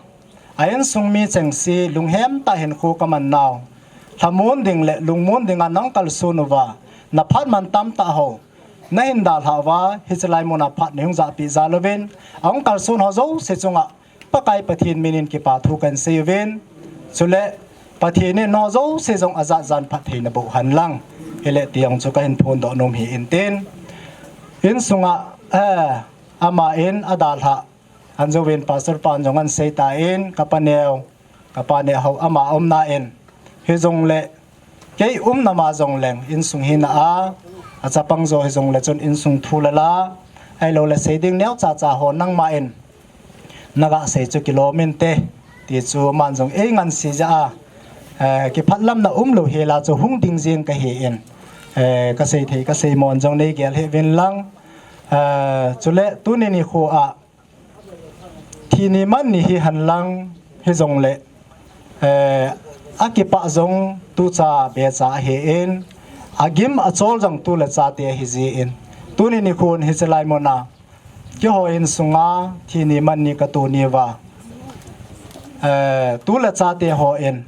a insung mi chengse, lunghem tah hinkho kaman nau, lhamon ding le lungmon dinga nahung kalson uva, naphat man tamtah ho nahin dalhah uva, hichelai muna phat neihung jahpeh jal uvin, ahung kalson ho jouse chunga, Pakai Pathen minin kipa thu kahin sei uvin. Chule, Pathen in nangho jouse jong ajat jan phatthei naboh henlang. Hile ti jong chu kahin phondoh nom hi intin. Insunga, eh, ama in adalhah, anjouvin Pastor pan jong ahin seitan, kapa neo, kapa neo ho ama umna in. Hijongle, kei umna ma jongleng, insung hina a, achapang jo hijongle chun insung thu le la, ahilou le sei ding neocha cha ho nangma in, naga sei chu kilom inte, ti chu aman jong eingansei jeh a, eh, kiphatlamna umlou hela chu hung ding jeng kahin, eh, kasei thei, kasei mon jong neigel hih uvin lang, eh, chule tuni nikho a, thi ni man ni hihen lang hijongle, eh, akipah jong tucha becha ahin, agim achol jong tu le chate ahi jin. Tuni nikhon hichelai muna, keiho insunga thi ni man ni kato nauva, eh, tu le chate hon,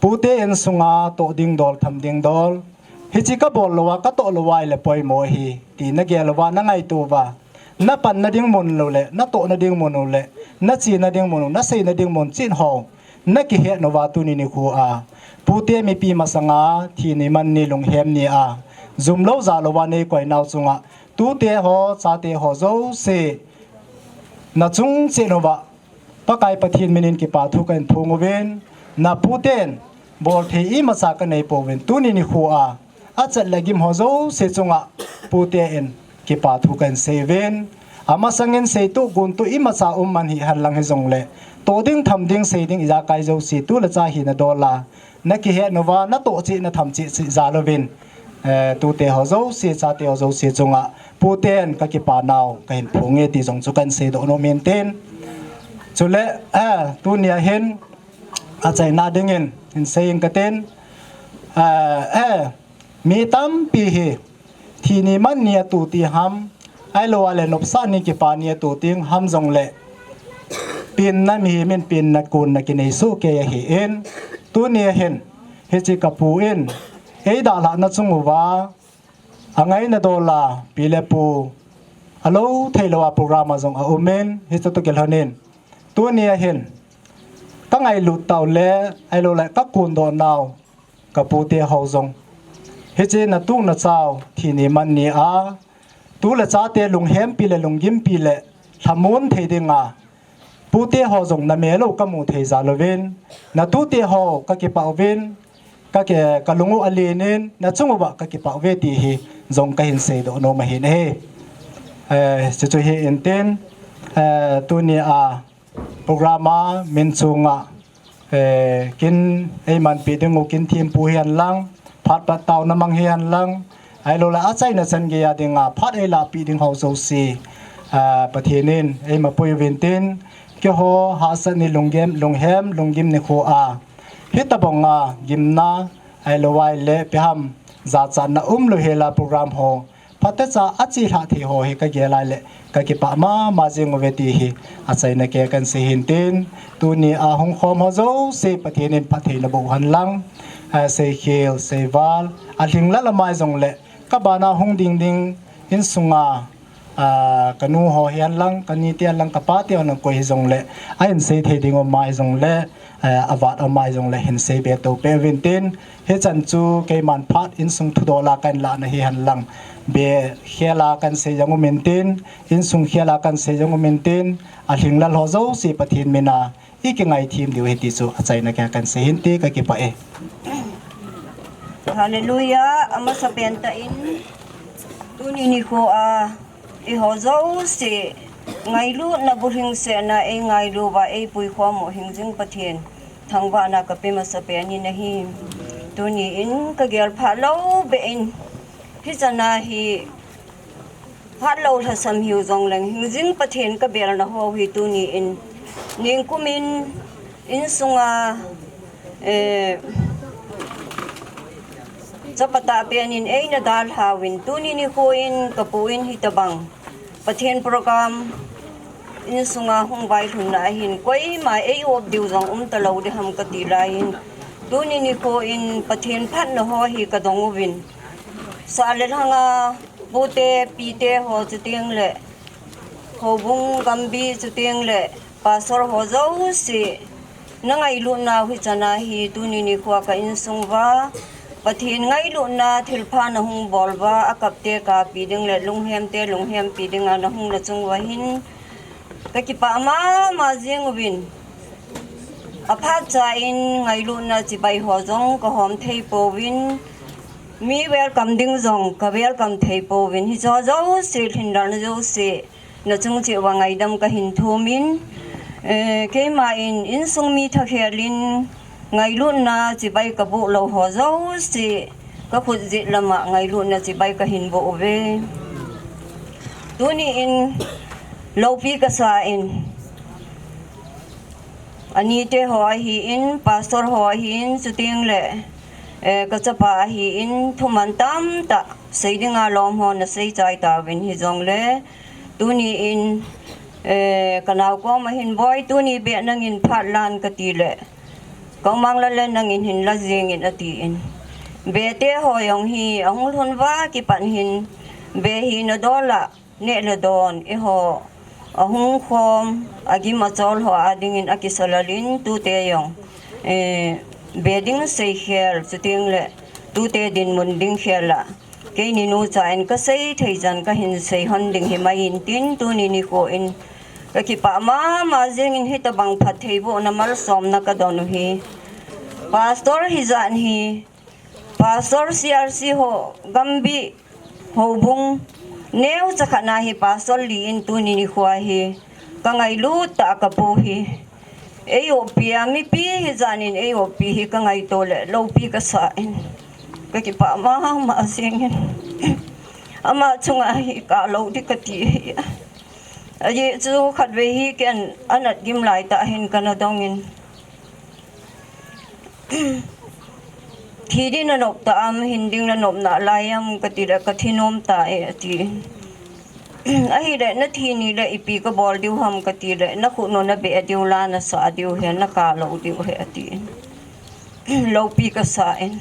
Pute insunga toh ding dol, tham ding dol. Hiche kabol louva, katoh louva ahile poimo ahi, ti nagel uva, nangaito uva. Napanna ding mun lou le, natohna ding mun u le, nachena ding mun u, naseina ding mun cheh ho. Nakihet nauva tuni nikho a. Pute mipi masanga, thi ni man ni lunghem ni a. Jumlou jalouva neikoi nau chunga. Tute ho, chate ho jouse. Nachung cheh nauva. Pakai Pathen minin kipa thu kahin phong uvin, naputen, bolthei imacha kanei pouvin, tuni nikho a, achat le agim ho jouse chunga, puten, kipa thu kahin sei uvin, amasangin seitoh gontoh imacha um man hihen lang hijongle, toh ding tham ding sei ding ijakai jouse tu le cha hina dol a, nakihet nauva, natoh cheh, natham cheh, cheh jal uvin. Eh, tute ho jouse, chate ho jouse chunga, puten kakipa nau, kahin phong e ti jong chu kahin seidoh nom in tin. Chule, eh, tunia hin, achaina dingin, hin sei ing katin. Eh, eh, mi tampi hi, thi ni man ni a tu ti ham, ahilou le nopsah ni kipa ni a tu ti ham jongle. Penna mihem in penna konna kinei soh kei ahin. Tunia hin, Hiche kapu in, eidalhahna chung uva, angaina dol a, pi le pu, alou theilou a program a jong aum in, hiche toh kilhonin. Tunia hin, kangailut tau le, ahilou le, kakondoh nau, kapute ho jong. Hiche natu nachau, thi ni man ni a, tu le chate lunghempi le lunggimpi le, lhamon thei dinga, Pute ho jong namelou kamu thei jal uvin, natute ho kakipah uvin, kake, kalung u alen in, nachung uva kakipah uve ti hi jong kahin seidoh nom ahin ahi. Eh, chuchu hi intin, eh, tunia program a min chunga, eh, kin eimanpi ding u kin thempu hihen lang, phat pat taona mang hihen lang, ahilou le achaina chan geiya dinga phat eilahpeh ding ho jouse, ah, Pathen in eima pui uvin tin, keiho hahsat ni lunggim, lunghem, lunggim nikho a, hitobang a gimna, ahilou le ipi ham, jachatna umlou hela program ho, phatecha achelhah thei ho hi kagel lai le kakipah mama jing uve ti hi achaina kei a kahin sei hin tin, tuni a hung khom ho jouse Pathen in phatthei naboh hen lang, a, seikhel, seival, alhinglel amai jongle, kabana hung ding ding insunga, a, kanu ho hihen lang, kanite hihen lang, kapate ho nangkoi hijongle, ahin sei thei ding um ahi jongle, eh, avat um ahi jongle hin seibe to peh uvin tin, hichan chu keiman phat insung thudol a kahin lah na hihen lang, be khel a kahin sei jong um in tin, insung khel a kahin sei jong um in tin, alhinglel ho jouse Pathen min a ikingaithem diu ahi ti chu achaina kei a kahin sei hin ti kakipah e. Hallelujah, amasapen tah in, tuni nikho a, eiho jouse, ngailutna bulhingsetna eingailu uva, eipuikhom u hingjing Pathen thangvahna kape masapen in ahi. Tuni in kagel phat lou beh in, hichan a hi, phat lou lhasam hiu jongleng, hingjing Pathen kabelna ho hi tuni in, ningkum in, insunga, eh, chapatah pen in eina dalha uvin, tuni nikho in kapu in hitobang Pathen program insunga hung vailhunna ahin, koima eiop diu jong umta lou ding ham kati lai in, tuni nikho in Pathen phatna ho hi kadong uvin, sah le lhanga pute, pite ho chuteng le houbung gambi chuteng le pastor ho jouse, nangailutnau hichan a hi tuni nikho a ka insung uva Pathen ngailutna thilpha nahung bol uva, akapte kapi ding le lunghemte lunghempi dinga nahung na chung uva hin kakipah mama jing uvin, aphatcha in ngailutna chibai ho jong kahom thei pouvin, mi welcome ding jong ka welcome thei pouvin, hiche jouse, lhinlelna jouse nachung cheh uva ngaidam kahin thum in, eh, keima in insung mi thakhel in ngailutna chibai kaboh lou ho jouse, kakhut jet lama ngailutna chibai kahin boh uve. Tuni in loupi kasa in, anite ho ahin, pastor ho ahin, chuteng le, eh, kachapa ahin, thuman tamtah sei dinga lom ho nasei chai tauvin hijongle, tuni in, eh, kanao kom ahin, Boi, tuni beh nangin phat lan kati le, Kaumang la le nangin hin la jingin atin. Bete ho jong hi ahung lhun uva kipat hin, be hi nadol a, neh le don, eiho ahung khom, agim achol ho a dingin akisa lel in, tute jong, eh, be ding seikhel, chuteng le tute dinmun ding khel a, keini nucha in kasei thei chan kahin sei hon ding hi mai in tin, tuni nikho in kakipah mama jingin hitobang phattheibohna malsomna kadon u hi. Pastor hijat hi, Pastor C R C ho, gambi, houbung, neocha khat na hi Pastor li in tuni nikho hi kangailut tah kapu hi. Eiupi a, mipi hijat in eiupi hi kangaito le loupi kasa in, kakipah mama jingin. Ama chunga hi kalou ding kati hi. Ajeh chu khatvei hi ken anat gim laitah hin kana dongin, thi ding nanop ta am, hin ding nanop nalai am kati le, kathi nom tai ati. Ahile nathi ni le ipi kabol diu ham kati le, nakhut u nabeh diu la, nasah diu hi, nakalou diu hi ati. Loupi kasa in.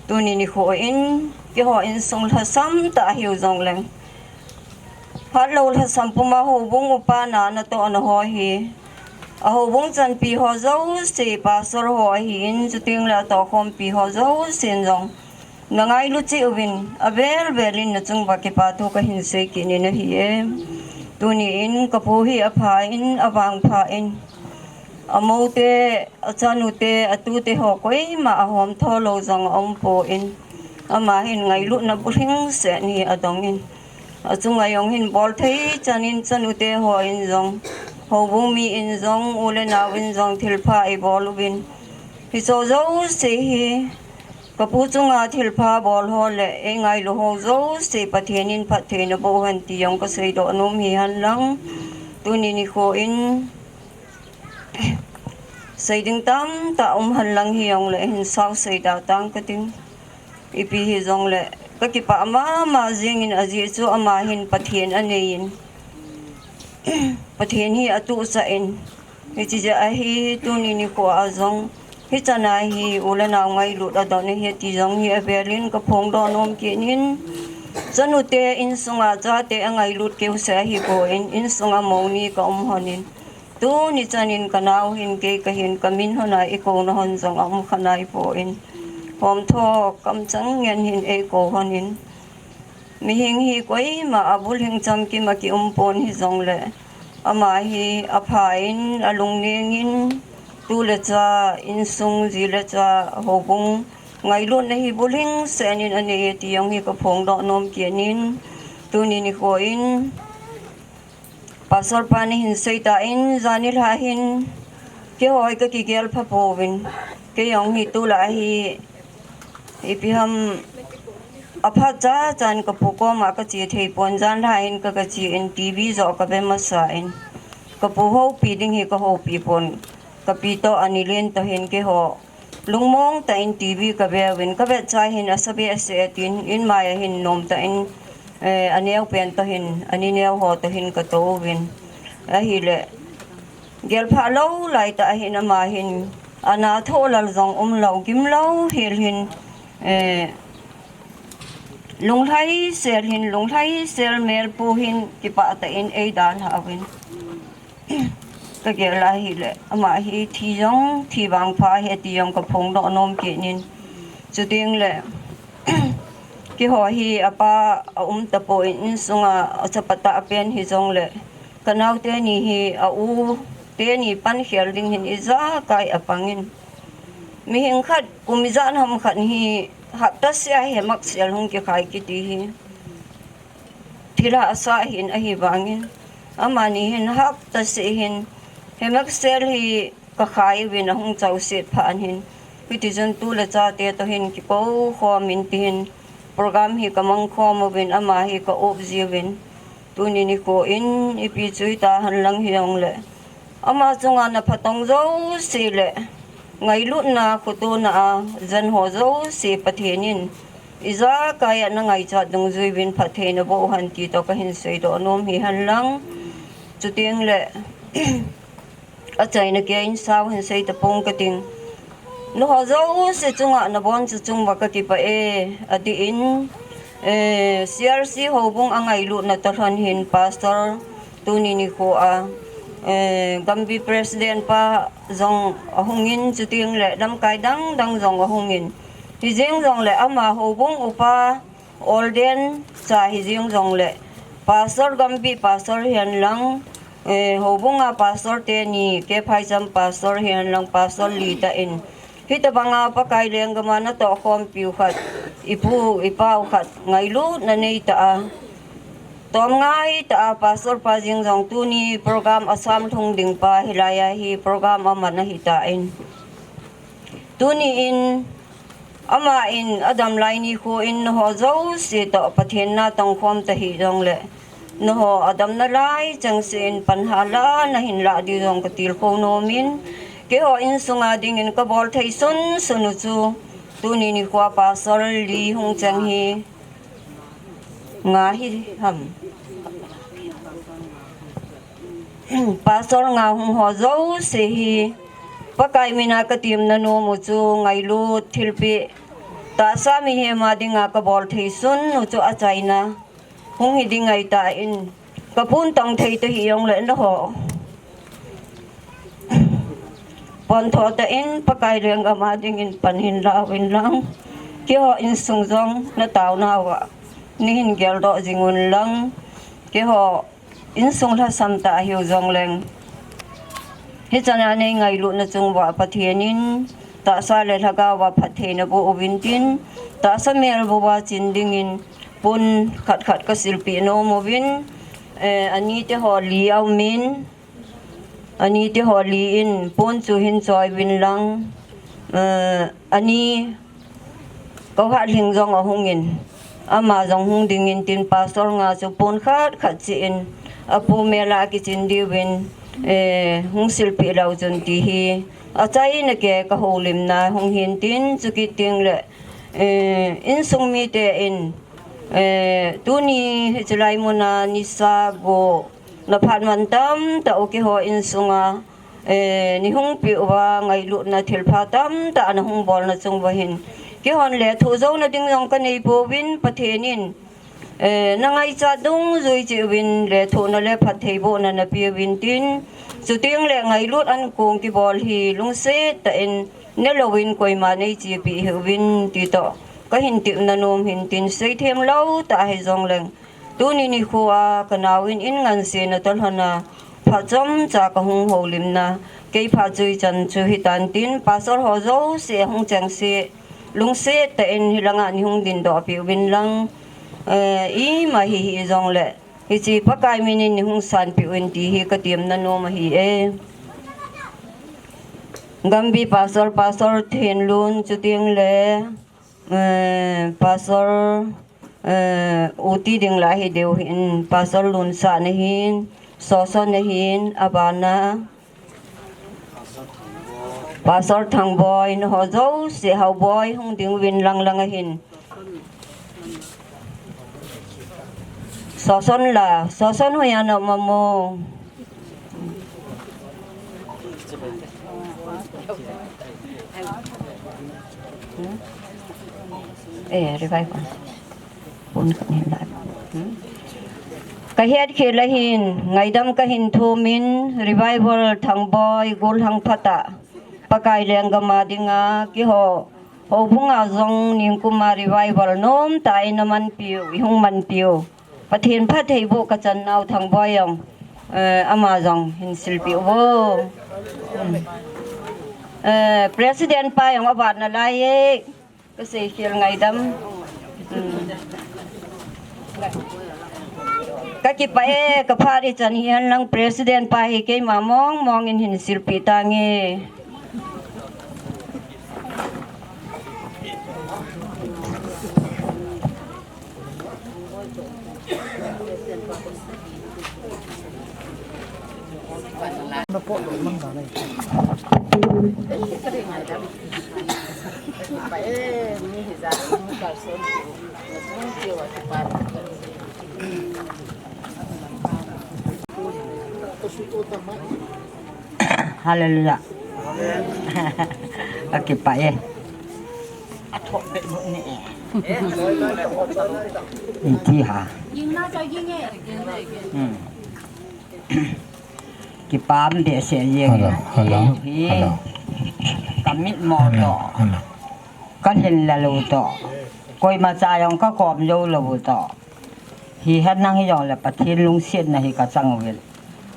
Tuni nikho in, keiho insung lhasam tah ahiu jongleng, phat lou lhasam puma houbung upa na natohna ho hi, a houbung chanpi ho jouse, Pastor ho ahin, chuteng le atohkhompi ho jousen jong nangailu cheh uvin, avel vel in nachung uva kipathu kahin sei kit in ahi e. Tuni in kapu hi apha in, avangpha in, amoute, achanute, atute ho koima ahomtho lou jong aumpon, ama hin ngailutna bulhingset hi adongin, achunga jong hin bolthei chan in, chanute ho in jong, houbung mi in jong, u le nao in jong thilpha eibol uvin, hiche jouse hi kapu chunga thilpha bol ho le eingailu ho jouse Pathen in phatthei naboh hen ti jong kaseidoh nom hi henlang, tuni nikho in sei ding tamtah um henlang hijongle hin sao sei da tang kating. Ipi hijongle kakipah mama jingin ajeh chu ama hin Pathen aneiyin, Pathen hi atuhsah in, hiche jeh ahi tuni nikho a jong, hichan a hi u le nao ngailut adon ahi ti jong hi avelin kaphongdoh nom kit in, chanute insunga chate angailut keuseh ahipon, insunga moni kaum lhonin, tuni chanin kanao hin kei kahin kamin lhona eikouna lhon jong aum kha naipon, homtho kamchang ngen hin eikou lhonin, mihing hi koima abulhing chamkim a kiumpon hijongle, ama hi apha in, alungneng in, tu le cha, insung, ji le cha, houbung ngailutna hi bulhing seh in anei e ti jong hi kaphongdoh nom kit in, tuni nikho in Pastor pa nahin seitan, jan nilhah hin keiho hi kakigel phapouvin, kei jong hi tulai hi ipi ham, aphat chachan kapu koma kache theipon, janlhah hin ka, kache in TV joh kabe masan, kapu houpi ding hi kahoupipon, kapi toh anilen toh hin keiho lungmong tah in TV kaveuvin, kavetchai hin asabeh seh tin, inmai a hin nomtah in, eh, aneopen toh hin, anineo ho toh hin katouvin, ahile gelphah lou laitah ahin ama hin, ana thoh lal jong umlou, gimlou hel hin, eh, lunglhaisel hin, lunglhaisel melpu hin kipah tah in eidalhauvin, kagel ahile ama hi thi jong thi vangpha ahi ti jong kaphongdoh nom kit in, chutengle keiho hi apa aum tapon, insunga achapatah pen hijongle, kanaote ni hi a u teni pankhel ding hin ijakai apangin, mihing khat kum ijat ham khat hi hapta seh a hemaksel hung kikhai kiti hi thilhahsa ahin, ahivangin amani hin hapta seh hin hemaksel hi kakhai uvin, ahung chauset phat hin, hitichun tu le chate toh hin kikou khomin tihin program hi kamang khom uvin, ama hi ka-up jiuvin, tuni nikho in ipi chu ita henlang hijongle, ama chunga na phatong jouse le ngailutna, khotona a jen ho jouse Pathen in ijakai a nangaichat dungjuiyin phatthei naboh hen ti toh kahin seidoh nom hi henlang, chutengle achaina keiya insao hin sei tapong kating. Nangho jouse chunga nabonchauva kakipah e, adeh in, eh, CRC houbung angailutna toh lhon hin Pastor, tuni nikho a, eh, Gambih President pa jong ahungin, chutengle lamkai dang dang jong ahungin, hijeng jongle ama houbung upa Olden cha hijeng jongle, Pastor Gambih Pastor hihen lang, eh, houbunga Pastor teni, K. Phaicham Pastor hihen lang, Pastor li tah in, hitabanga Pakai lenggam a natohkhompiu khat, ipu ipau khat ngailutna neitah a, tomngai tah a Pastor pa jeng jong tuni program asamlhung ding pa, hilai a hi program aman ahitan, tuni in ama in adam lai nikho in nangho jouse toh Pathen natongkhom tahih jongle, nangho adamna lai chengse in panhala nahin lah diu jong katilkhou nomin, keiho insunga dingin kabol thei sunsun u chu, tuni nikhoa Pastor li hung cheng hi nga hi ham. Pastor nga hung ho jouse hi Pakai mina katemna nomu chu ngailut thilpeh, tahsa mihem a dinga kabol thei sun u chu achaina hung hi ding ahitan, kapun tong thei tahih jongle nangho pontho tah in Pakai lenggam a dingin pan hin lauvin lang, keiho insung jong nataonauva neihin geldoh jingun lang, keiho insung lhasam tah hiu jongleng, hichana neingailutna chunguva Pathen in tahsa le lhagaova phatthei naboh uvin tin, tahsa mel bouva chin dingin pon khat khat kasilpeh nomuvin, eh, anite ho li aumin, anite ho li in pon chu hin choiuvin lang, eh, ani Kauhatlhing jong ahungin, ama jong hung dingin tin Pastor nga chu pon khat khat cheh in, apu mel a kichin diuvin, eh, hung silpeh leu chun ti hi achaina keiya kahoulimna hung hin tin, chukit tengle, eh, insung mite in Eh, tuni hiche lai muna nisa go na phat man tamtah u keiho insunga, eh, nei hung peh uva ngailutna thilpha tamtah na hung bolna chung uva hin keihon lethuh jouna ding jong ka nei pouvin, Pathen in, eh, na ngaichat dungjui cheh uvin lethuhna le phattheibohna na pe uvin tin, chuteng le ngailut ankong kibol hi lungset tah in ne louvin koima nei chepi hih uvin ti toh ka hin tepna nom hin tin, seithem lou tah hijongleng tuni nikho a ka naoin in ngansena toh lhona phat chomcha ka hung houlimna kei phat chu hichan chu hitan tin, Pastor ho jouse hung chengse lungset tah in hilanga nei hung dindoh peh uvin lang, eh, ima hi hijongle hiche Pakai min in nei hung sanpeh uvin ti hi ka tepna nom ahi e. Gambi Pastor, Pastor Thenlun, chuteng le, eh, Pastor, eh, U T ding lah hi deu hin, Pastor Lunsah na hin, Soson na hin, abana Pastor Thangboi, nangho jouse Haoboi hung ding uvin lang lang ahin. Soson la, Soson hoiya na um am o? Eh, revival. Pun ka hin la. Ka het khel ahin, ngaidam ka hin thum in, revival Thangboi, gollhang phat a Pakai lenggam a dinga keiho houbung a jong ningkum a revival nomtah in na manpiu, i hung manpiu, Pathen phattheiboh ka chan nau Thangboi jong, eh, ama jong hin silpeh uvo. Hmm. Eh, President pa jong avat nalai e. Ka seikhel ngaidam. Hmm. Ka kipah e, ka phat ichan hihen lang President pa hi keima mong mong in hin silpeh tange. Hallelujah. Ka kipah e. Athop beh lut ne e. Iti ha. Hmm. Kipah behseh jeng e. Hello, hello, hello. Ka mitmo toh. Hello, hello. Ka lhinlel u toh. Koima cha jong ka kom jou lou u toh. Hihen lang hijongle Pathen lungsetna hi ka chang uvin.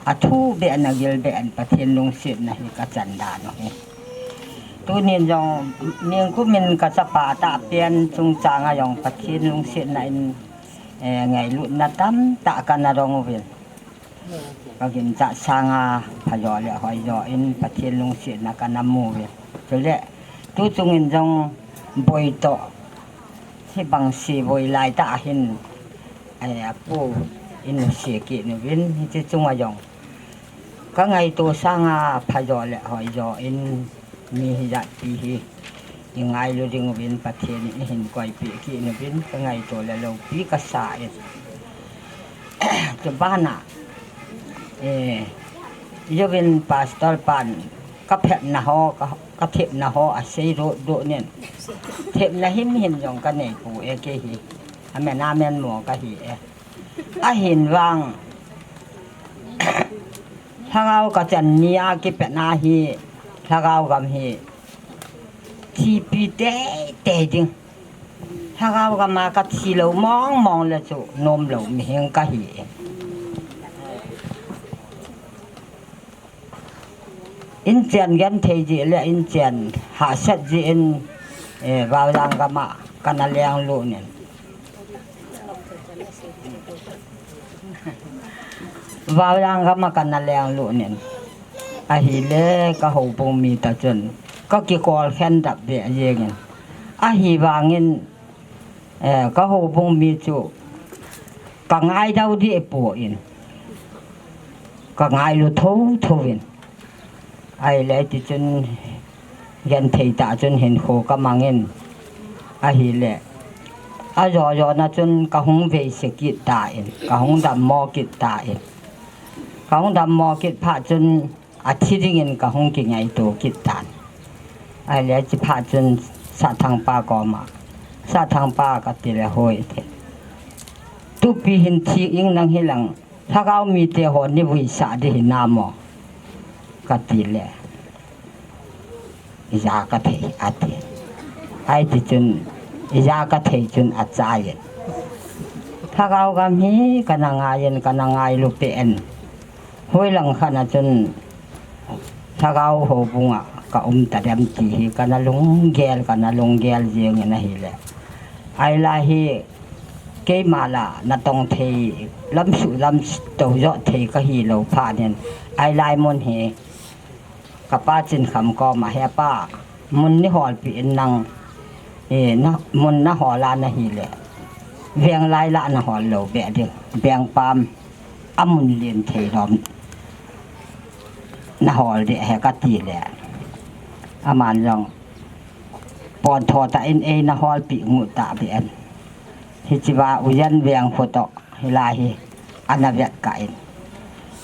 Athu beh na gil beh in Pathen lungsetna hi ka chan dan u hi. Tunin jong ningkum in ka chapa tahpen chungchang a jong Pathen lungsetna in, eh, ngailutna tamtah ka na dong uvin. Ka ginchat sanga phajo le hoijo in Pathen lungsetna ka na mu uvin. Chule tuchung in jong boi toh, hibang se boi laitah a hin, eh, apu in se kit uvin, hiche chunga jong ka ngaito sanga phajo le hoijo in mi hijat pi hi i ngailu ding uvin Pathen in ahin koipeh kit uvin ka ngaito le loupi ka sa in. Chubana, eh, jouvin pastor pan ka phetna ho, ka, ka thepna ho asei doh doh nin. Thepna himhim jong ka nei poi e kei hi. Amen, amen mo ka hi e. Ahin vang. Lhagao ka chan ni a kipatna hi, lhagao gam hi thipi teitei ding. Lhagao gam a ka thi lou mong mong le chu nom lou mihem ka hi. Inchen genthei jeh le inchen hahsat jeh in, eh, Vaojang gam a ka na leng lut nin. Vaojang gam a ka na leng lut nin. Ahile ka houbung mi ta chun ka kikol khen dap be jeng in. Ahivangin, eh, ka houbung mi chu ka ngaidam deh poi. Ka ngailu thotho in. Ahile tichun genthei tah chun hinkho ka mang in. Ahile Ajo jona chun kahung veise kit tan, kahung dammo kit tan. Kahung dammo kit phat chun athi dingin kahung kingaito kit tan. Ahile hiche phat chun Sathangpa koma, Sathangpa katile hoi te. Tupi hin thi ing nang hilang, lhagao mite ho nivui sah ding hinam o? Katile, ija kathei ati. Ahiti chun, ija kathei chun achaiyin. Lhagao gam hi kana ngaiyin, kana ngailu pen. Hoilang khat a chun, lhagao houbunga kaum tadem ti hi kana lunggel, kana lunggel jengin ahile. Ahilai hi, keima la natong thei, lamsuh lamtou jot thei kahilou phat in, ahilai mun hi, kapa Chinkham koma, hepa, mun neiholpeh in nang, mun nahol a nahile, veng lai la nahol lou beh ding, vengpam, amun len thei lom nahol ding ahi katile, aman jong, pontho tah in eina holpeh ngut tahbeh in. Hichea Ujan veng khu toh hilai hi ana vet kah in,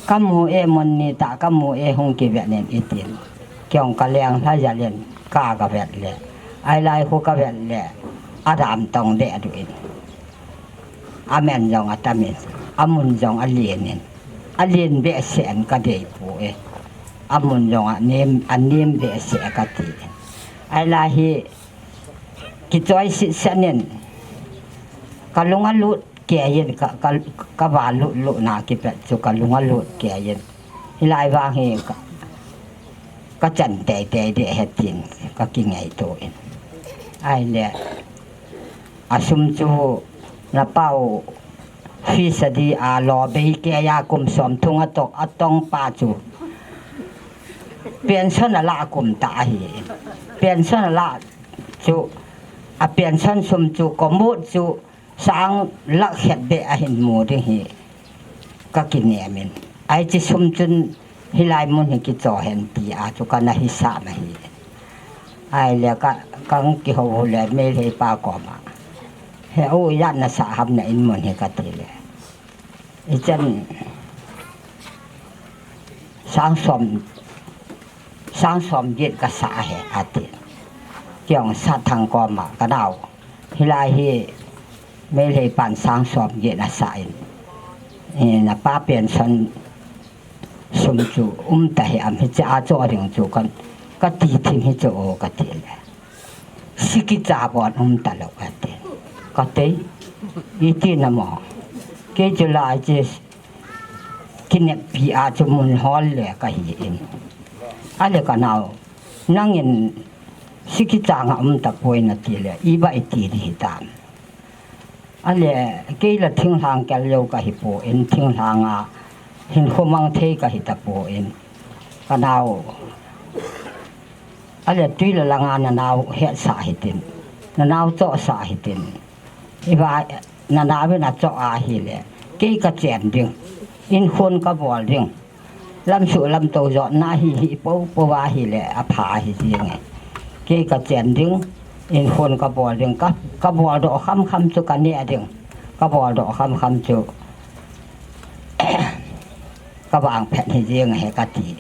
kamu e, mun nitah kamu e, hung kivet in, atin. Kei jong kaleng lhajal in ka, kavet le, ahilai khu kavet le, adam tong deh duh in. Amen jong atamin, amun jong alen in, alen behseh in kadeipoi. Amun jong anem, anem behseh kati. Ahilai hi kichoi sitset in, kalung alut kei in, ka, ka, kava lut lut na kipet chu kalung alut kei in. Hilai vang hi ka, kachan teitei ding ahi tin kakingaito in. Ahile, asum chu napao fees adi a lo bei keiya kum somthum atoh, atongpa chu pension ala kum tah ahi. Pension ala chu, a pension sum chu komut chu sang lakh khat beh ahin mu ding hi kakinem in. Hiche sum chun hilai mun hi kicho hen tia chu kana hisah ahi. Ahile ka, kahung kihou u le Meitei pa koma, he u, ijat nasah ham na in mun hi katile, ichan sang som, sang somget kasah ahi ati. Kei jong Sathang koma, kanao, hilai hi Meitei pan sang somget nasah in, napa pension sum chu umta hih am, hichea choh ding chu ka, kati thim hi chu o katile, sikicha bon umtalou ati. Katei, iti namo? Kei chu lai che kineppi a chu mun hol le kahi in. Ahile kanao, nangin sikicha nga umtapoi natile, iba iti ding hitam? Ahile, kei la thinglhang kel jou kahipoi, thinglhang a hinkho mang thei kahitapoi, kanao. Ahile, twi le langa nanao hetsah hitin, nanao chohsah hitin. Iva, nanao in achoh ahile, kei kachen ding, inkhon kabol ding, lamsuh lamtou jotna hi, hi poupou ahile apha hijenge. Kei kachen ding, inkhon kabol ding, ka, kaboldoh khamkham chu kaneh ding, kaboldoh khamkham chu kavangphet hijeng ahi kati.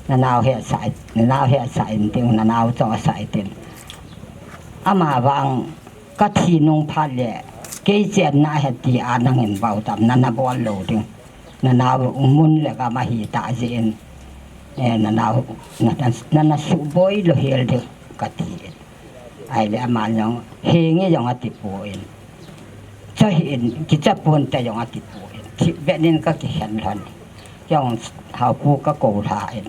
Nanao hetsah, nanao hetsah intin, nanao chohsah intin. Amavang kathi nung phat le, kei chenna ahi tia nangin vautam nana bol lou ding. Nanao mun le gam ahitah jeh in, eh, nanao, na, na, nana suboi louhel ding kati. Ahile aman jong, henge jong atipoi. Chohin, kichapon te jong atipoi. Thipbeh in kakikhen lhon. Jong haopu kakou lhan,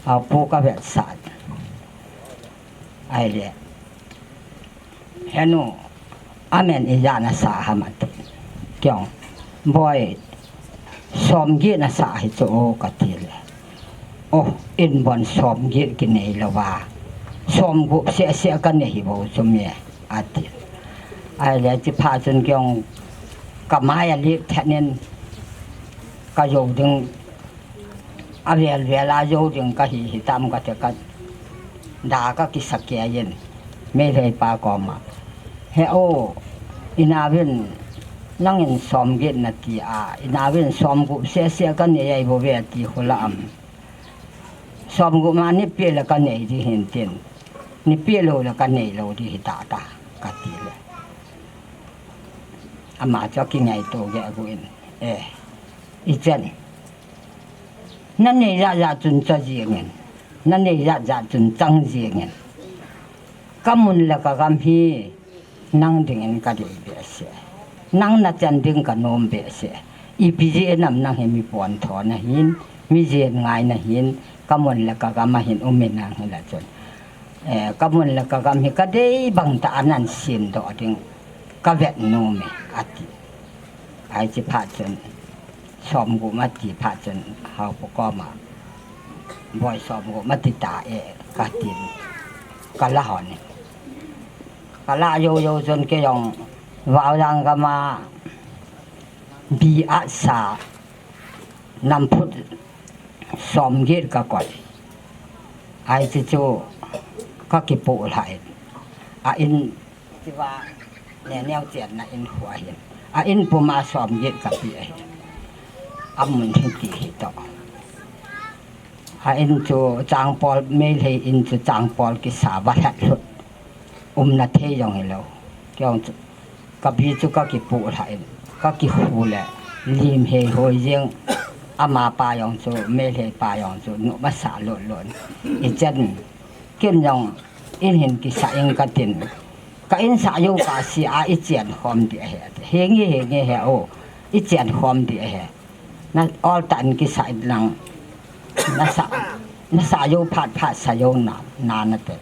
haopu kavetsah. Ahile, henu, amen ijat nasah ham ati. Kei jong, boi, somget nasah hichu o katile, o, inbon somget kinei louva, somgup sehseh kanei hibou chu me, ati. Ahile chuphat chun kei jong kamai alip thet in, kajou ding, avel vel a jou ding kahi hitam kati, kada kakisa kei in, Meitei pa koma, He o, inauvin, nangin somget nati a, inauvin somgup sese kanei ahi bouve ati khula am. Somgup ma nipeh le kanei di hintin. Nipeh lou le kanei lou di hitata, kati le. Ama chu akingaito geh agu in. Eh, ichan. Nanei jat jat chun cha jingin. Nanei jat jat chun chang jingin. Kamun le kagam hi nang dingin kadei behseh. Nang nachan ding kanom behseh. Ipi jeh inam nang hi mi pontho nahin, mi jeng ngai nahin, kamun le kagam ahin umin nang hile chun. Eh, kamun le kagam hi kadei bang tah a nan simdoh ding kavet nom e, ati. Ahi, hiche phat chun, somgup mati phat chun, Haopu koma, Boi, somgup mati ta e, katin, kala hon in. Kala jou jou chun kei jong, Vaojang gam a, bi atsa, namphut somget kakoi. Ahi, hiche chu kakipoh lhah in. A in, tiva, ne neo chenna in khu ahin. A in puma somget kapeh ahi. Amun hiti hitoh. A in chu changpol, Meitei in chu changpol kisa valhat lhut. Umna thei jong hilou. Kei jong chu, kabi chu kakipoh lhah in, kakikhu le, lim heihoi jeng, amapa jong chu, Meitei pa jong chu, nom asah lou lou. Ichan, ken jong, in hin kisah ing katin. Ka in sah jou kasih a ichen khom ding ahi. Henge, henge he o, ichen khom ding ahi. Na oltah in kisah in lang. Nasah, nasah jou phat phat sah jou na, na nate.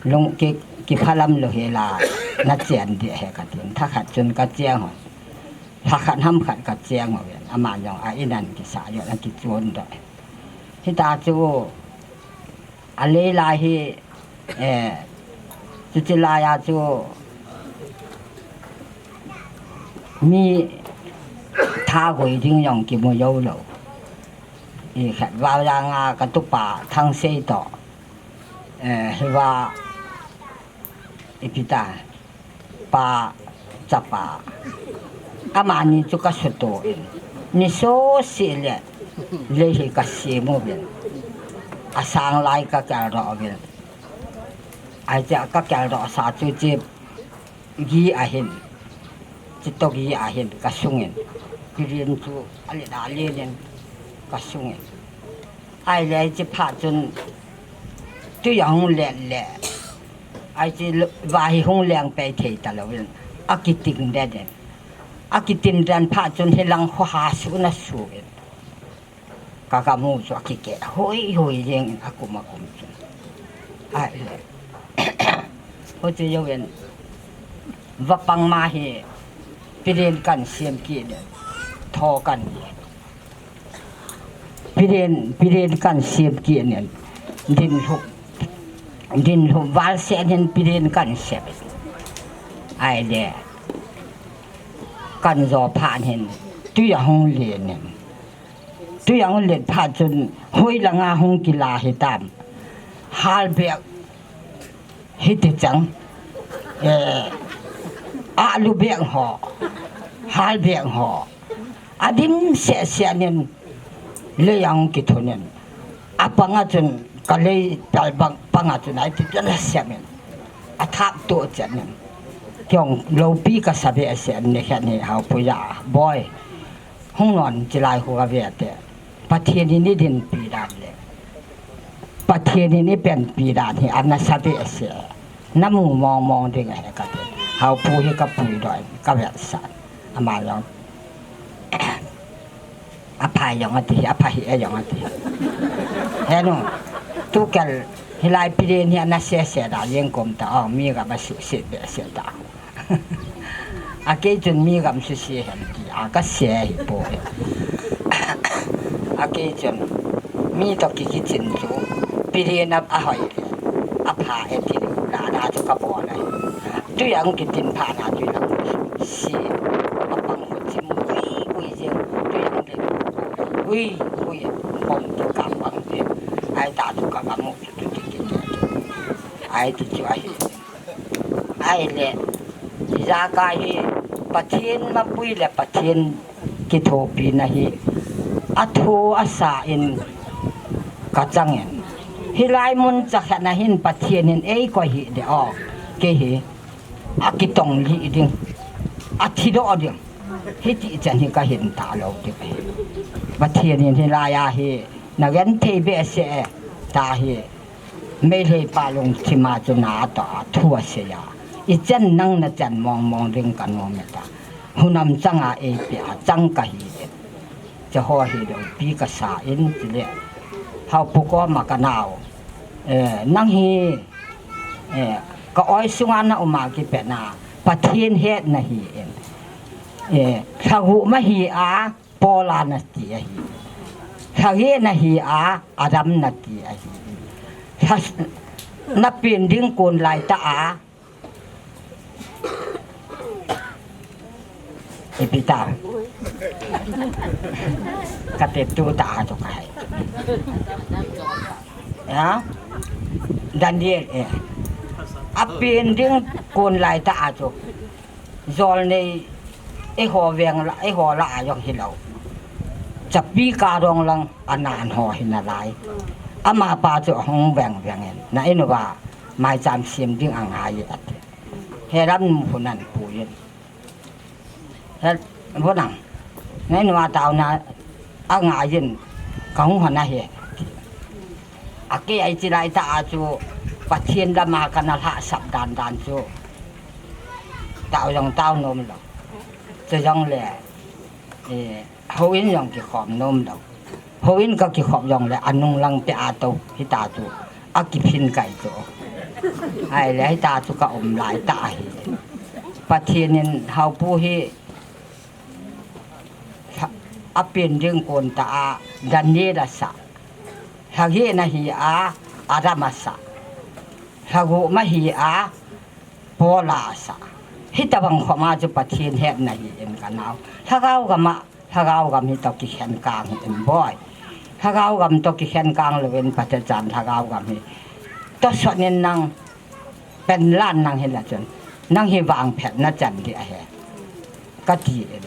Lung ki, kiphalam lou hela, nachen ding ahi katin. Thakhat chun kacheng hon. Thakhat hamkhat kacheng hon. Aman jong a in an kisah jou, akichon doh. Hita chu, alei lai hi, eh, chuche laiya chu mi thagoi ding jong kimu joulou. Ikhat Vaojang a katupa Thangsei toh, eh, hiva, ipi ta, pa, chapa. Amani chu kasuto in. Ni sose le, lei hi kasem uvin. Asang lai kakeldoh uvin. Ahi, hiche kakeldoh sa chu hiche gi ahin. Hiche togi ahin kasung in. Kilen chu alet a len in kasung in. Ahile hiche phat chun tui ahung let le. Hiche lo, va hi hung leng pei thei talouvin. Akiting den in. Akiting den phat chun hilang kho ha su na su in. Kagam u chu akikeh hoi hoi jeng in akum akum chun. Ahile. Huche jouvin. Vapang ma hi. Pilen kan sem kit in. Tho kan. Pilen, pilen kan sem kit in. Dinlhup, dinlhup val sen hin pilen kan sem. Ahile. Kan jo phat hin. Tui ahung len in. Tui ahung let phat chun. Hoi langa hung kila hitam. Hal bek. Hiti chang, eh, alu beng ho, hal beng ho, adim seh seh nin, lei ahung kithun in, apanga chun, kalei pal bang panga chun, aiti jala siam in, athap to chan in, kei jong loupi kasa behseh in, nikhat hi Haopu ja, Boi, hung non chilai khu kave te. Pathen in eidinpi dan le. Pathen in eipanpi dan hi anasa behseh. Namu mong mong ding ahi kati. Haopu hi kapuidoh in, kavetsah. Ama jong. Apha jong ati, apha hih e jong ati. Henu, tukel hilai pilen hi anasa seh da jeng kom ta, o, mi gam asuhset behseh ta. Akei chun mi gam suse hen ti a kasei hi po he. Akei chun mi toh kikichin chu pilen a ahoi le apha e ti le la da chu kabol ahi. Tui ang kitin pha na tui lam si apang ho chim ui ui jeng tui ang le ui ui bom tu kam bang te ai ta chu ka kamu chu tu ti ti ti ai ti chu ahi. Ahile, Ijakai hi Pathen mapui le Pathen kithopina hi athu asa in kachang in. Hilai mun chakhat na hin Pathen in eikoi hih ding o. Kei hi akitong lih ding, athi doh ding, hiti chan hi kahin talou ding ahi. Pathen in hilai a hi nagenthei behseh e, tia hi Meitei pa lungthim a chu natoh a thu asei a. Ichan nang nachan mong mong ding kanom e tia. Hunam chang a eipeh a chang kahi e. Hiche ho hi loupi kasa in, chule Haopu koma kanao, eh, nang hi, eh, ka oi sunga naum a kipatna Pathen hetna hi in, eh, lhaguh ma hi a, Paul a nati ahi. Lhageh na hi a, Adam nati ahi. Lha, napen ding kon laitah a, ipi ta, kate tu ta a chu kahe. Ya, Daniel e, apen ding kon laitah a chu jolnei, eiho veng la, eiho lah a jong hilou, chapi kadong lang anan ho hi nalai. Amapa chu ahung veng veng in, na in uva maicham sem ding angai e ati. Heram mun anpui in, he, vonang, na in uva taona angai in, kahung hon ahi. Akei a hiche laitah a chu Pathen lama kana lhahsap dan dan chu tao jong tao nom lou. Chujongle, eh, houin jong kikhom nom lou. Houin kakikhop jongle anung lang peh a tou hita chu, akiphin kai chu. Ahile hita chu kaum laitah ahi. Pathen in Haopu hi lha, apen ding kon tah a Daniel asah. Lhageh na hi a, Adam asah. Lhaguh ma hi a, Paul asah. Hitobang khoma chu Pathen hetna hi in kanao. Lhagao gam a, lhagao gam hi toh kikhen kang hi in boi. Lhagao gam toh kikhen kang louvin Pathen chan lhagao gam hi tosot in nang penlan nang hila chun, nang hi vangphat nachan ding ahi, kati in.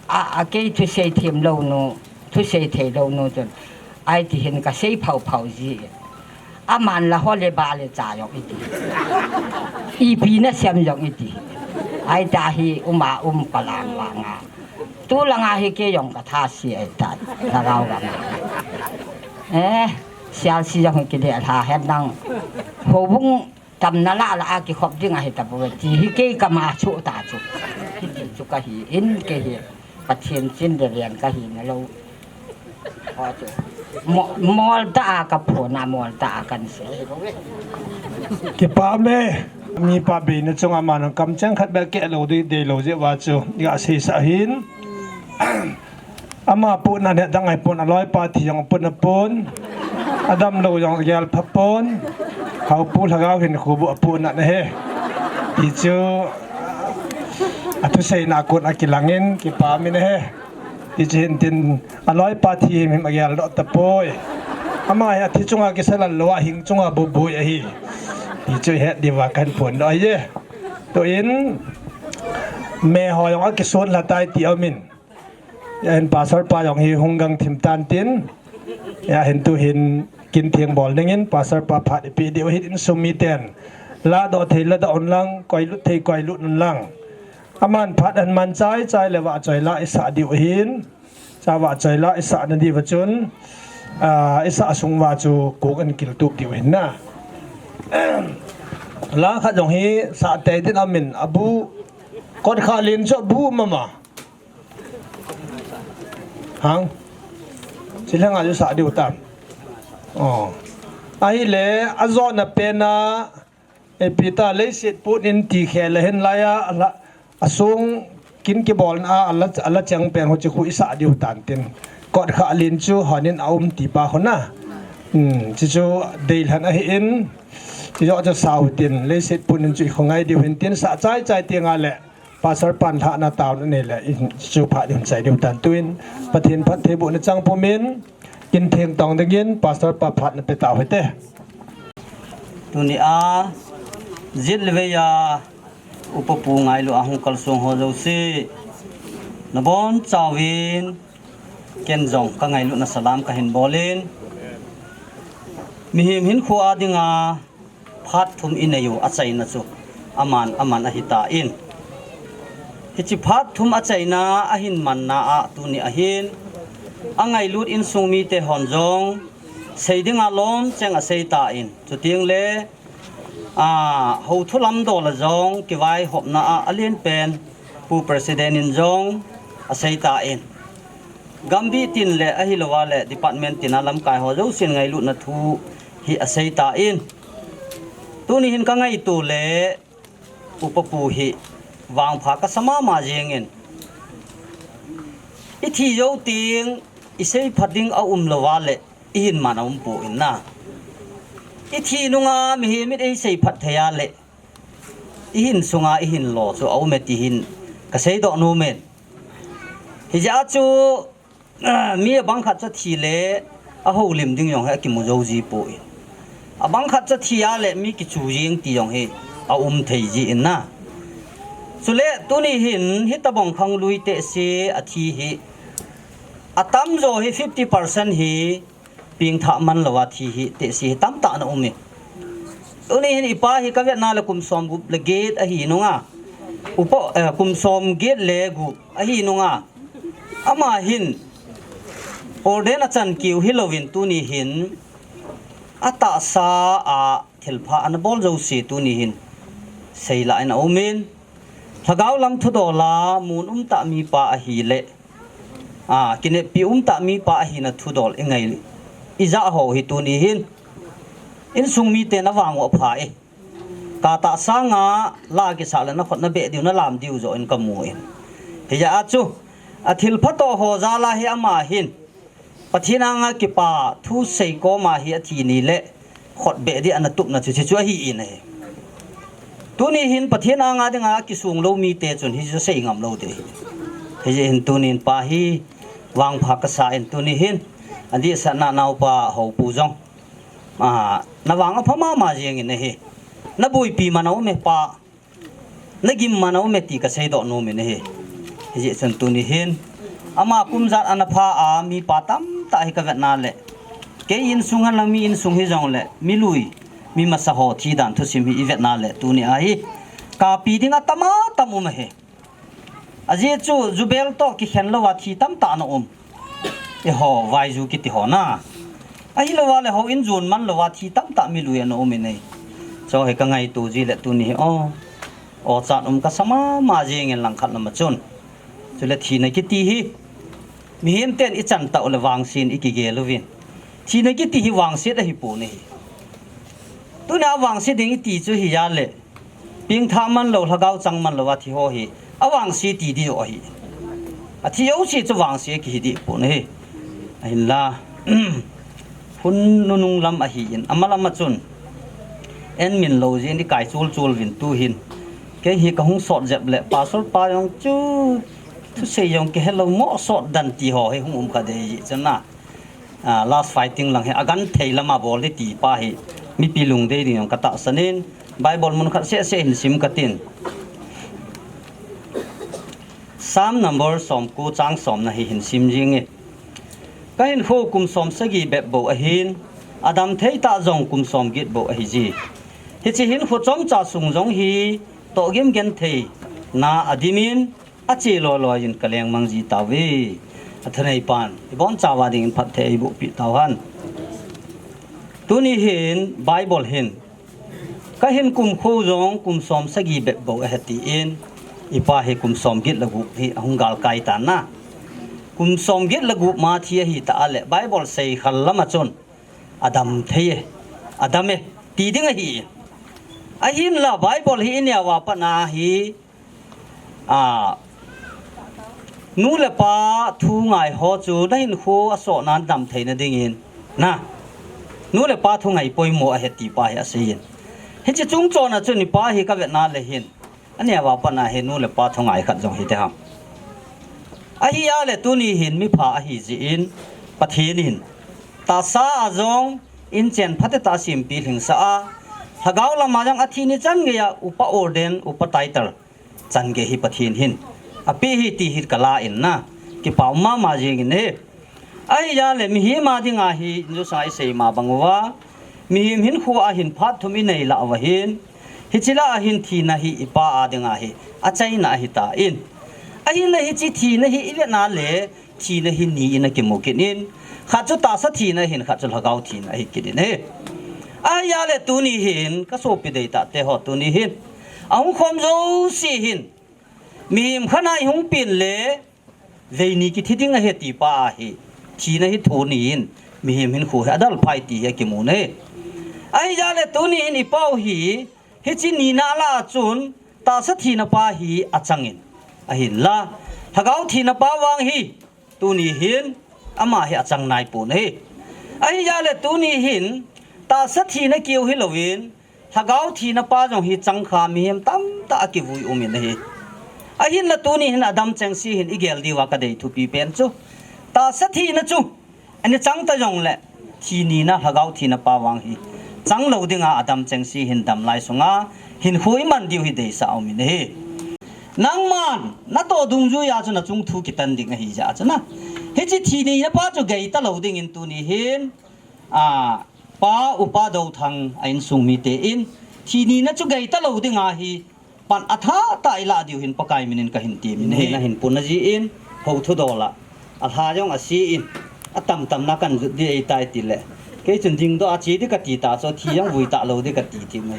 A, akei thusei themlou nu, thusei theilou nu chun, ahi tihin kasei phao phao ji in. Aman la hole ba le cha jong iti, ipi nasem jong iti. Ahita hi uma um palang vanga, tulanga hi kei jong katha se ahitai, lhagao gam a. Eh, C R C jong hi kideh lha hen nang. Houbung tamna lah lah a kikhop ding ahi tapouve ti hi kei kama chu ta chu. Hiti chu kahi in, kei hi Pathen chin le ven kahi nalou. Ho chu. Mo, mol tah a kaphon a, mol tah a kahin sei. Kipah e, mipa beina chunga aman kamcheng khat beh keh lou dei, deilou jeh uva chu, iga seisah hin. Ama pohnat hi adang ahipon, aloipa thi jong apohnat pon, adamlou jong agel pha pon, Haopu Lhagao hinkho bou apohnat ahi. Hichu athuseina a kon a kilangin kipah in ahi. Hichu hintin aloipa thi himhim agel doh tapoi. Ama hi athi chunga kisa lal lou a hing chunga bou boi ahi. Hichu het diuva kahin phondoh ahiye. Tuin, meh ho jong akison lha tai ti aumin. Hijeh hin pastor pa jong hi hung gang thim tan tin. Hijeh hin tuhin kin theng bol dingin pastor pa phat ipeh diu ahin, insung miten ladoh thei ladoh unlang, koilut thei koilut unlang. Aman phat ahin man chai chai le vahchoi la isah diu ahin. Cha vahchoi la isah nadiuva chun, ah, isah sung uva chu kong ahin kiltup diu ahin na. La khat jong hi sah tei din aumin, abu, kot kha lin chu abu mama. Hang. Chilhang a chu sah diu tam. Oh. Ahile, ajona pena, ipi ta leiset pon in ti khel ahin lai a, ala, asung kin kibolna a, ala, ala cheng pen ho chu khu isah diu tan tin. Kot kha lin chu honin aum ti pa khu na. Hmm, chu chu deilhen ahin. Chu jo chu sao tin, leiset pon in chu ikhongai diu hin tin, sah chai chai ti nga le. Pastor pan lhahna taona nei le, in chu phat in chai diu tan tuin, Pathen phattheibohna chang pumin, kin theng tong dingin, Pastor pa phat nape tau hite. Tuni a, jit le vei a, Upa pu ngailu a hung kalsong ho jouse, nabonchauvin ken jong kangailutna salam kahin bolin, mihem hinkho a dinga phat thum inei u achaina chu aman aman ahitan, hiche phat thum achaina ahin manna a tuni ahin, angailut insung mite hon jong sei dinga lom cheng aseitan, chutengle, a, houthu lamdol a jong kivaihopna a alenpen Pu President in jong aseitan, gambih tin le ahilouva le department tina lamkai ho jousen ngailutna thu hi aseitan, tuni hin kangaito le Upa pu hi vangpha kasa mama jengin, ithi jou teng iseiphat ding aumlouva le ihin man aumpoi na. Ithi nunga mihem in eiseiphat thei a le ihin sunga ihin lo chu aume ti hin kaseidoh nomin. Hijeh a chu, mi abang khat chu athi le ahoulim ding jong hi akimu jou jipoi. Abang khat chu athi a le mi kichu jeng ti jong hi aum thei jin na. Chule tuni hin hitobang khanglui tehse athi hi atamjo hi fifty percent hi pengthah manlouva thi hi tehse hi tamtah ana umin. Tuni hin ipa hi kavetna le kum somgup le get ahi nunga, upa, eh, kum somget le gup ahi nunga, ama hin ordain achan keu hilouvin tuni hin atahsa a thilpha ana bol jouse tuni hin seilah in aumin, lhagao lam thudol a mun umtah mipa ahile, a, kineppi umtah mipa ahina thudol ingai, ijah ho hi tuni hin insung miten avang u apha e. Katah sanga la kisah le nakhut nabeh diu nalam diu joh in kamun. Hijeh a chu athilpha toh ho jal a hi ama hin Pathen anga kipa thusei koma hi athi ni le khutbeh ding ana tupna chu, chu, chu ahin ahi. Tuni hin Pathen anga dinga kisung lou mite chun hichu sei ngam lou ding ahi. Hijeh hin tunin pa hi vangpha kasan tuni hin adehsetna naopa Haopu jong, a, navang apha mama jengin ahi. Naboipi man aume pa, nagim man aume ti kaseidoh nomin ahi. Hijeh chun tuni hin ama kum jat ana pha a mipa tamtah hi kavetna le, kei insung henlang mi insung hijongle mi lui, mi masa ho thi dan thusim hi ivetna le tuni a hi kapi ding atam atam um ahi. Ajeh chu jubel toh kikhen louva thi tamtah ana um. Eiho vaiju kiti ho na, ahilouva le houin jon man louva thi tamtah mi lui ana umin ahi. Chu hi kangaito ji le tuni hi, o, ochat um kasa mama jengin langkhat lama chun, chule thina kiti hi mihem ten ichan tah u le vangsen ikigel uvin, thina kiti hi vangset ahipon ahi. Tunia vangse ding iti chu hijeh le pengthah manlou, lhagao chang manlouva thi ho hi avangse ti ding joh ahi. Athi jouse chu vangse kihi ding pon ahi. Ahinla hun nunung lam ahin, ama lama chun en min lou jeh in ikai chul chul uvin tuhin kei hi kahung sot jep le pastor pa jong chu thusei jong kihelou, mo sot dan ti ho hi hung um kha ding ahi chun na. A, last fighting lang hi agenthei lama bol ding ti pa hi mipi lungdei ding jong katahsan in, Bible mun khat seh seh hin sim katin. Psalm number somko chang somna hi hin sim jinge. Kahinkho kum somsagi bep bou ahin, adam thei tah jong kum somget bou ahije. Hiche hinkho chomcha sung jong hi tohgim gentheina adimin, ache loi loi in kalengmang ji tauve. Athanei pan ibonchauva dingin phatthei eiboh peh tauhen. Tuni hin Bible hin kahin kum kho jong kum somsagi bep bou ahi tin, ipa hi kum somget le gup hi ahung galkai tan na. Kum somget le gup ma thi ahitah le Bible seikhel lama chun adam thei e, adam e ti ding ahi. Ahinla Bible hi ineo a pat a hi, a, nu le pa thu ngai ho chu nahinkho asohna nadam theina dingin, na, nu le pa thu ngai poimo ahi ti pa hi aseiyin. Hiche chungchon a chun ipa hi kavetna le hin, aneo a pat a hi nu le pa thu ngai khat jong hite ham. Ahia le tuni hin mipha ahijeh in Pathen in tahsa a jong inchen phatechatah a sempeh lhingsah a, lhagao lama jong athi ni chan geiya upa ordain, upa title Chan gei hi Pathen hin ape hi ti hi kala in na, kipa um mama jing in ahi. Ahijeh le mihem a dinga hi, injo sa isei ma bang uva, mihem hinkho a hin phat thum inei lah uva hin, hiche lah a hin thina hi ipa a dinga hi achaina ahitan. Ahinla hiche thina hi ivet na le, thina hi ni in akimu kit in, khat chu tahsa thina ahin, khat chu lhagao thina ahi kit in ahi. Ahijeh le tuni hin, kasopi deitah te ho, tuni hin ahung khom jouse hin, mihem khat a ihung pen le, vei ni kithi ding ahi ti pa ahi. Thina hi thu ni in, mihem hinkho hi adalphai ti hi akimu in ahi. Ahijeh le tuni hin ipau hi, hiche nina lah a chun, tahsa thina pa hi achang in, ahinla lhagao thina pa vang hi, tuni hin ama hi achang naipon ahi. Ahijeh le tuni hin, tahsa thina keu hilouvin, lhagao thina pa jong hi chang kha mihem tamtah akivui um in ahi. Ahinla tuni hin adam chengse hin igel diuva kadei thupi pen chu, tahsa thina chu ana chang ta jongle, thi nina lhagao thina pa vang hi chang lou dinga adam chengse hin damlai sunga hinkho iman diu hi deisah um in ahi. Nangman natoh dungjuia chu nachung thu kitan ding ahijeh chun na, hiche thi nina pa chu gei talou dingin tuni hin, a, Pa Upa Douthang a insung mite in, thi nina chu gei talou dinga hi pan athah tah ilah diu hin Pakai minin kahin temin ahi. Nahin puna jin, hou thudol a, alha jong ase in, atam tamna kan jut ding ahitai tile, kei chun dingdoh a che ding kati ta chu, thi jong vui talou ding kati ti mai.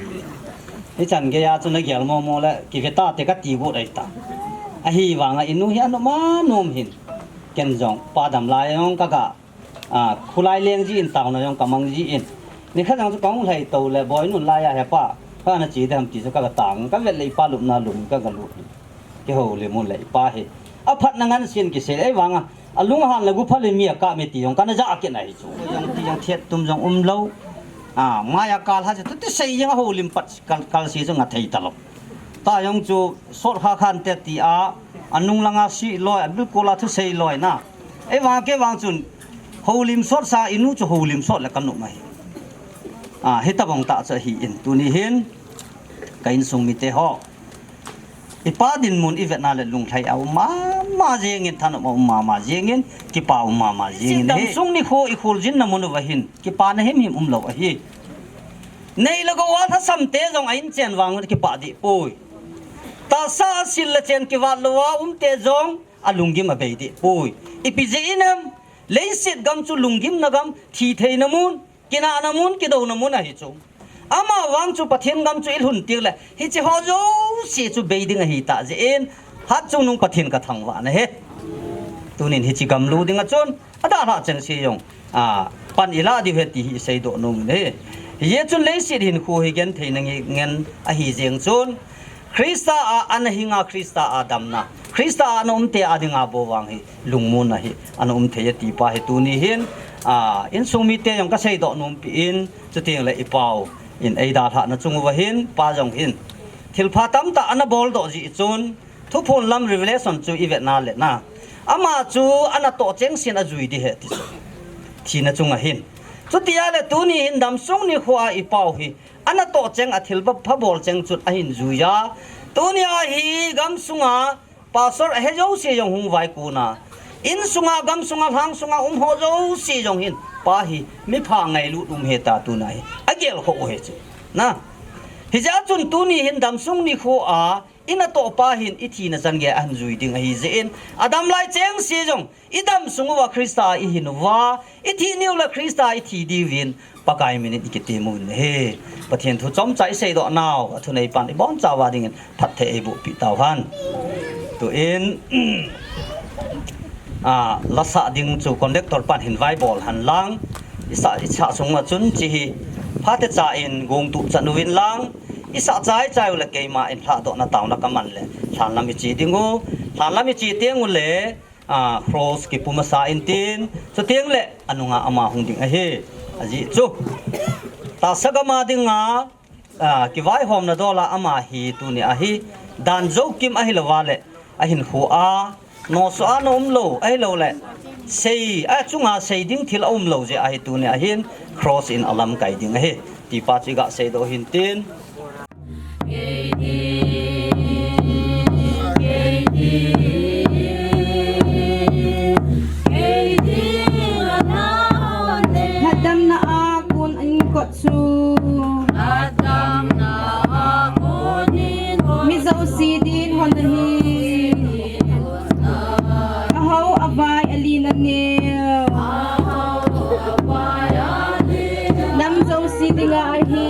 Hichan geiya chu nagel momo le kive tate kati got ahitai. Ahivanga inu hi anom anom hin, ken jong pa damlai jong kaga, a, khulai leng jin, taona jong kamang jin, nikhat jong chu kahung lhai to le, Boinu lai a, hepa, kha nache ding ham ti chu kaga tang, kavet le ipa lupna lum kaga lut. Kihoulim un le ipa hi aphatna ngansen kisei, ahivanga alunghan le guphal in mi akap e ti jong kana jah kit ahi chu. Jong ti jong thet tum jong umlou. A, maiya kal ha chu tuti sei jeng a houlim pat kal, kal se chu nga thei talou. Ta jong chu sot kha khan te tia, anung langa se loi, abilkol a thusei loi na. Ahivang kei vang chun houlim sot sa, inu chu houlim sot le kanom ahi. A, hitobang tah chu ahin, tuni hin ka insung mite ho, ipa dinmun ivet na le lunglhai a um mama jengin, thanom a um mama jengin, kipa um mama jengin ahi. Damsung nikho ikholjinna mun uva hin kipana himhim umlou ahi. Nei le gou a lhasam te jong a inchen vang un kipah deh poi. Tahsa a sil le chen kivat louva um te jong alunggim abei deh poi. Ipi jeh inem, leiset gam chu lunggimna gam, thi theina mun, kinahna mun, kidouna mun ahi chu. Amavang chu Pathen gam chu ilhun teng le, hiche ho jouse chu bei ding ahitah jeh in, Hatchungnung Pathen kathangvah nahi. Tunin hiche gam lu dinga chun, adalhah chengse jong, a, pan ilah diu ahi ti hi iseidoh nom in ahi. Hijeh chun leiset hinkho hi gentheina nge-, ngen ahi jeng chun, Christa a ana hinga, Christa a damna, Christa a ana um te a dinga bou vang hi lungmonna hi ana um thei e ti pa hi tuni hin, a, insung mite jong kaseidoh nompi in, chuteng le ipau in eidalhahna chung uva hin, pa jong hin thilpha tamtah ana boldoh jeh chun, Thuphon lam Revelation chu ivet na le na, ama chu anatoh chengsen ajui ding ahi ti chu, thina chunga hin. Chutia le tuni hin damsung nikho a ipau hi anatoh cheng a thilpha bol cheng chun ahin jui a. Tunia hi gamsunga pastor ahe jouse jong hung vaikon a, insunga, gamsunga, lhangsunga um ho jouse jong hin pa hi mipha ngailut um ahi ta tuna hi agelkhoh u ahi chu. Na, hijeh chun tuni hin damsung nikho a inatoh pa hin ithina chan geiya ahin jui ding ahi jeh in, adamlai chengse jong idamsung uva Christa a ihin uva, ithi niu le Christa a ithi diuvin Pakai minin ikitem uvin ahi. Pathen thu chomcha iseidoh nau, athunei pan ibonchauva dingin phatthei eiboh peh tauhen. Tuin, a, lasah ding chu conductor pan hin vaibol hen lang, isah, isah sung uva chun hiche hi phatecha in gongtup chan uvin lang, isah chaichai u le keiman lhahdohna taona kaman le lhanlam iche ding u, lhanlam iche teng u le, a, cross kipu masa intin, chuteng le anunga ama hung ding ahi. Ajeh chu tahsa gam a dinga, a, kivaihomna dol a ama hi tunia hi dan joukim ahilouva le ahinkho a nosoh a ana umlou ahilou le, sei, achunga sei ding thil aumlou jeh ahi tunia hin cross in alamkai ding ahi ti pa chu iga seidoh hintin. Hon ahi. Ahao avai alen aneo. Nam jouse dinga ahi.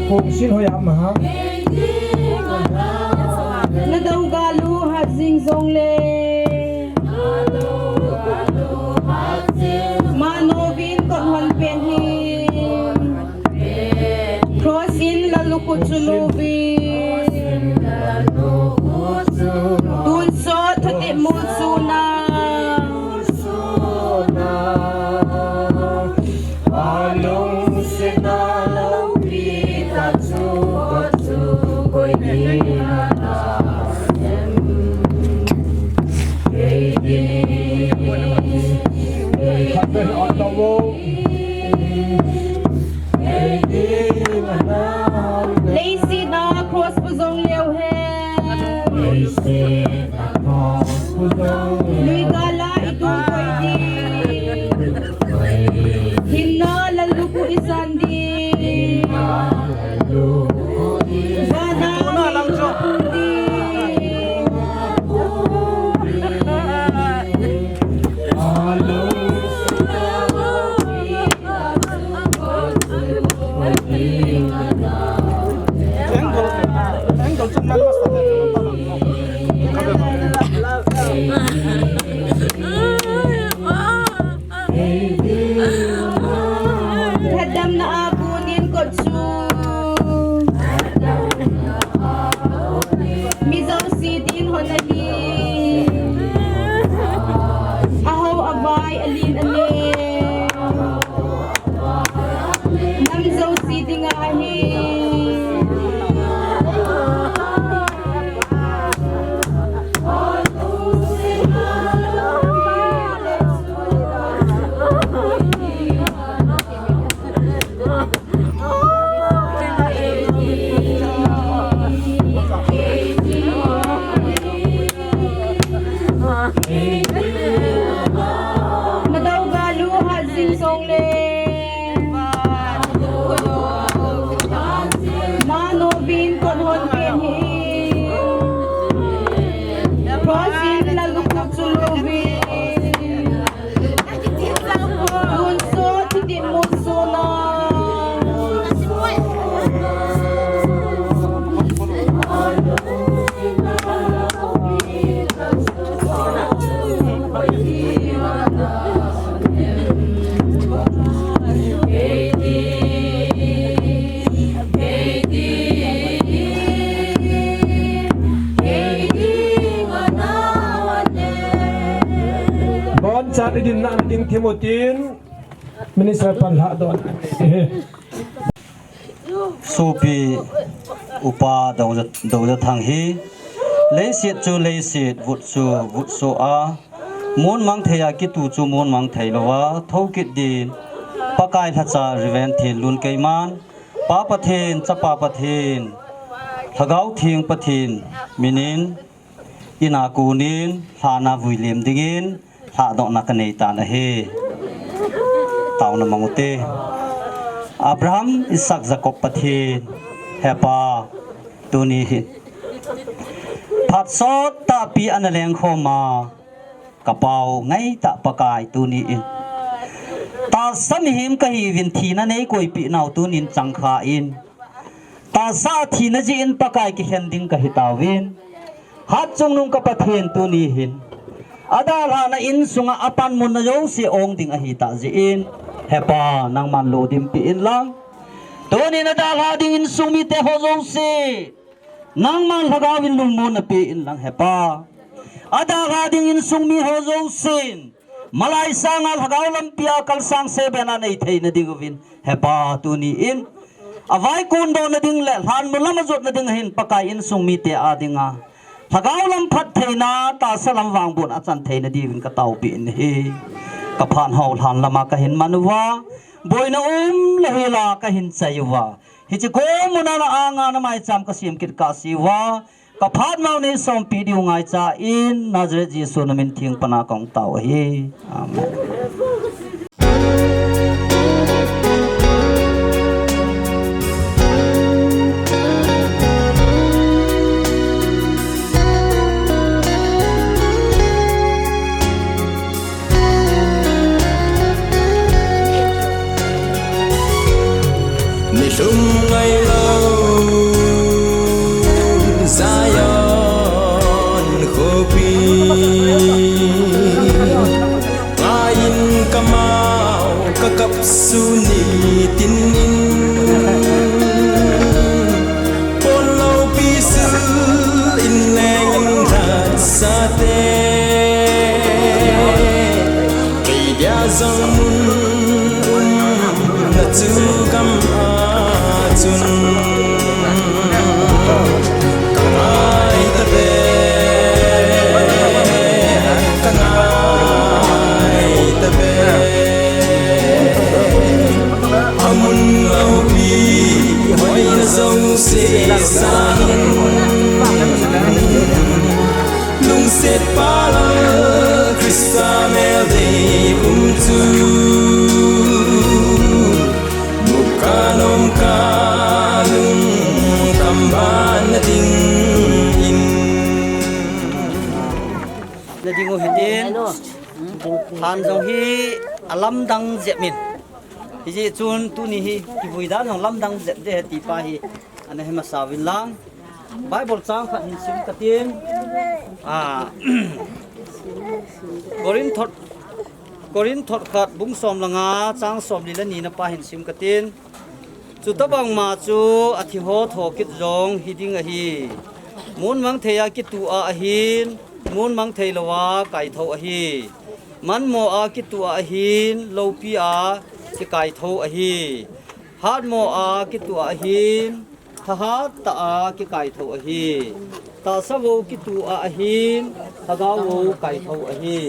Kong sin hoi am ha. Nadou galu hat jing jongle. Manovin kot hon pen hin. Cross in lalukhu chu luvin. Tun sot thutep mu chuna. Leiset a cross pu jong leu hen. Lui gala i tun koi ding. Hinna lalukhu i san ding. Vana i tun ding. Lhatdamna a konin kot chu mi jouse din hon ahi. Ahao avai alen aneo. Nam jouse dinga ahi. Nadou galu hat jing jongle. Manovin kot hon pen hi. Cross in lalukhu chu luvin. Tun sot thutep mu chuna. Bonchan i dinna ding thim utin. Minister pan lhah doh. Sopi upa Dou Za, Dou Za Thang hi, leiset chu leiset, vut chu vut so a, mun mang thei a kitu chu mun mang thei lou a, thokit din, Pakai lhacha Reverend Thenlun Keiman, Pa Pathen, Chapa Pathen, Lhagao Theng Pathen minin, in a konin lhan a vui lem dingin lhadohna ka nei tan ahi. Taona mang ute. Abraham, Isaac, Jacob Pathen, He Pa, tuni hi phat sot tahpi ana lengkhom a, ka pau ngaitah Pakai tuni in tahsa mihem ka hiuvin thina nei koipeh nau tunin changkha in. Tahsa a thina jeh in Pakai kikhen ding ka hi tauvin. Hatchungnung ka Pathen tuni hin. A dalhahna insunga a panmun na jouse ong ding ahi tah jeh in. He Pa, nangman lolhinpi in lang. Tunin a dalhah ding insung mite ho jouse. Nangman Lhagao in lungmonna pe in lang He Pa. A dalhah ding insung mi ho jousen. Malai sanga Lhagao lampi a kalsang se bena nei theina ding uvin. He Pa tuni in. A vaikon dohna ding le lhanmun lam a jotna ding ahin Pakai insung mite a dinga. Lhagao lam phattheina tahsa lam vangbohna a chan theina diuvin ka taopi in ahi. Ka phat hou lhan lama ka hin man uva. Boina um le hela kahin chai uva, hiche kom muna la anga na maicham kasem kit kahse uva, kaphat mau neisompi diu ngaicha in Nazareth Jesu namin theng pana kahung tao ahi. Amen. Nilhum ngailou Zion khopi, ngaiyin kamau kakap suni tinin, ponloupi sil in lengin lhatsate, kei dia jong mun umna chu gam a chun kangai tave, kangai tave. Amun loupi hoina jouse sangin, lungsetpa Lal Christa meldei um chu muka nomka lungkam ban na dingin. Na ding u hitin, lhan jong hi alamdang jep in. Hijeh chun tuni hi kivui dan jong lamdang jep ding ahi ti pa hi ana he masa uvin lang. Bible chang khat hin sim katin. Ah, Korinth, Korinth khat bung som le nga chang somli le ni na pa hin sim katin. Chutobang ma chu athi ho thokit jong hiding ahi. Mun mang thei a kitu a ahin, mun mang thei lou a kaitho ahi. Manmo a kitu a ahin, loupi a kikaitho ahi. Hatmo a kitu a ahin, thahat tah a kikaitho ahi. Tahsa vou kitu a ahin, lhagao vou kaitho ahi.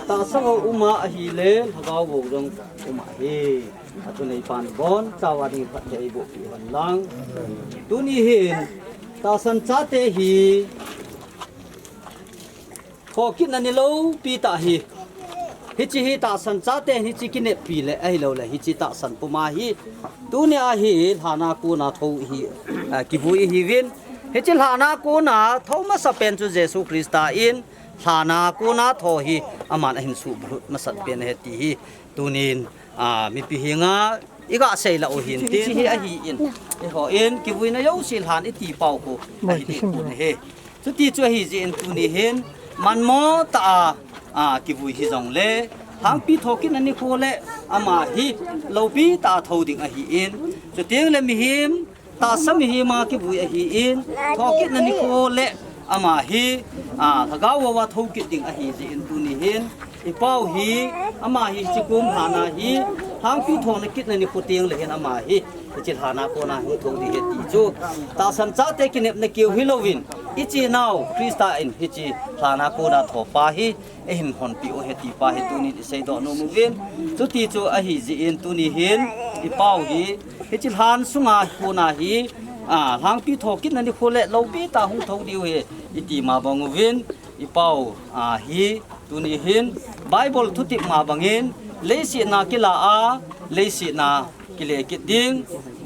Tahsa vou um a ahile, lhagao vou jong um ahi. Athunei pan bon, chauva ding phatthei eiboh peh hen lang. Tuni hin, tahsan chate hi, thokitna ni loupi tah ahi. Hiche hi tahsan chate hiche kineppi le ahilouleh hiche tahsan puma hi, tunia hi lhan a kona tho hi, ah, kivui ihiuvin. Hiche lhan a kona tho masa pen chu Jesu Christa in lhan a kona tho hi aman ahin suhbulhit masat pen ahi ti hi tunin, ah, mipi henga iga seilou u hin tin. Hiche hi ahin, eihon kivuina jouse lhan iti pau khu ahi ding pon ahi. Chuti chu ahijeh in tuni hin manmo tah a, a, kivui hijongle, lhangpi thokitna nikho le ama hi loupi tah a tho ding ahin, chuteng le mihem, tahsa mihem a kivui ahin, thokitna nikho le ama hi, a, lhagao vou a tho kit ding ahijeh in tuni hin, i pau hi, ama hi hiche kom lhan a hi, lhangpi thona kitna nikho teng le hin ama hi, hiche lhan a kona hung tho ding ahi ti chu, tahsan chate kinepna keu hilouvin, i chenau Christa in hiche lhan a kona thopa hi eihin honpeh u ahi ti pa hi tunin i seidoh nom uvin. Chuti chu ahijeh in tuni hin, i pau hi, hiche lhan sunga kona hi, a, lhangpi thokitna nikho le loupi tah a hung tho diu ahi, iti ma bang uvin, i pau, a, hi, tuni hin, Bible thutep ma bangin, leiset na kila a, leiset na kile kit ding,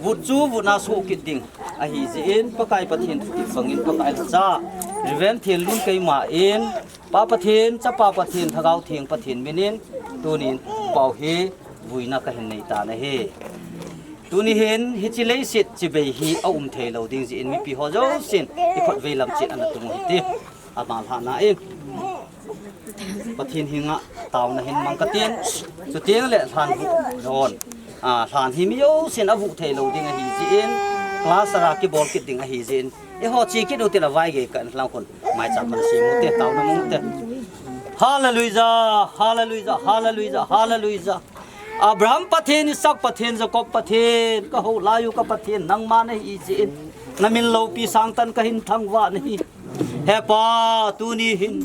vut chu vut na soh kit ding ahijeh in, Pakai Pathen thutep bangin, Pakai lhacha, Reverend Thenlun keima in, Pa Pathen, Chapa Pathen, Lhagao Theng Pathen minin, tunin pau hi vuina kahin nei tan ahi. Tuni hin hiche leiset chibai hi aum thei lou ding jeh in mipi ho jousen i khotvei lam chet ana tung u hite. Ama lhana in Pathen henga taona hin mang katin, chuteng le lhan vuh don, a, lhan hi mi jousen avuh thei lou ding ahijeh in, class a kibol kit ding ahijeh in, eiho che kit u tile vai gei ka lang khun maicham man sem u hite, taona mang u hite. Hallelujah, hallelujah, hallelujah, hallelujah. Abraham Pathen, Isaac Pathen, Jacob Pathen, ka hou lai u ka Pathen, nangma nahi jeh in, na min loupi sangtah in ka hin thangvah nahi. Hepa, tuni hin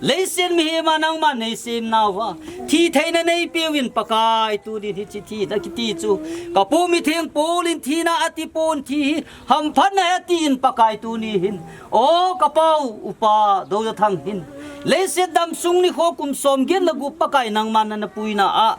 leiset mihem a nangman nei sem nauva, thi theina nei peuvin Pakai, tuni hiche thina kiti chu ka pu mitheng Paul in thina ati pon thi hi hamphatna ahi tin Pakai, tuni hin, o ka pau upa Dojathang hin leiset damsung nikho kum som get le gup Pakai nangman nana puina a,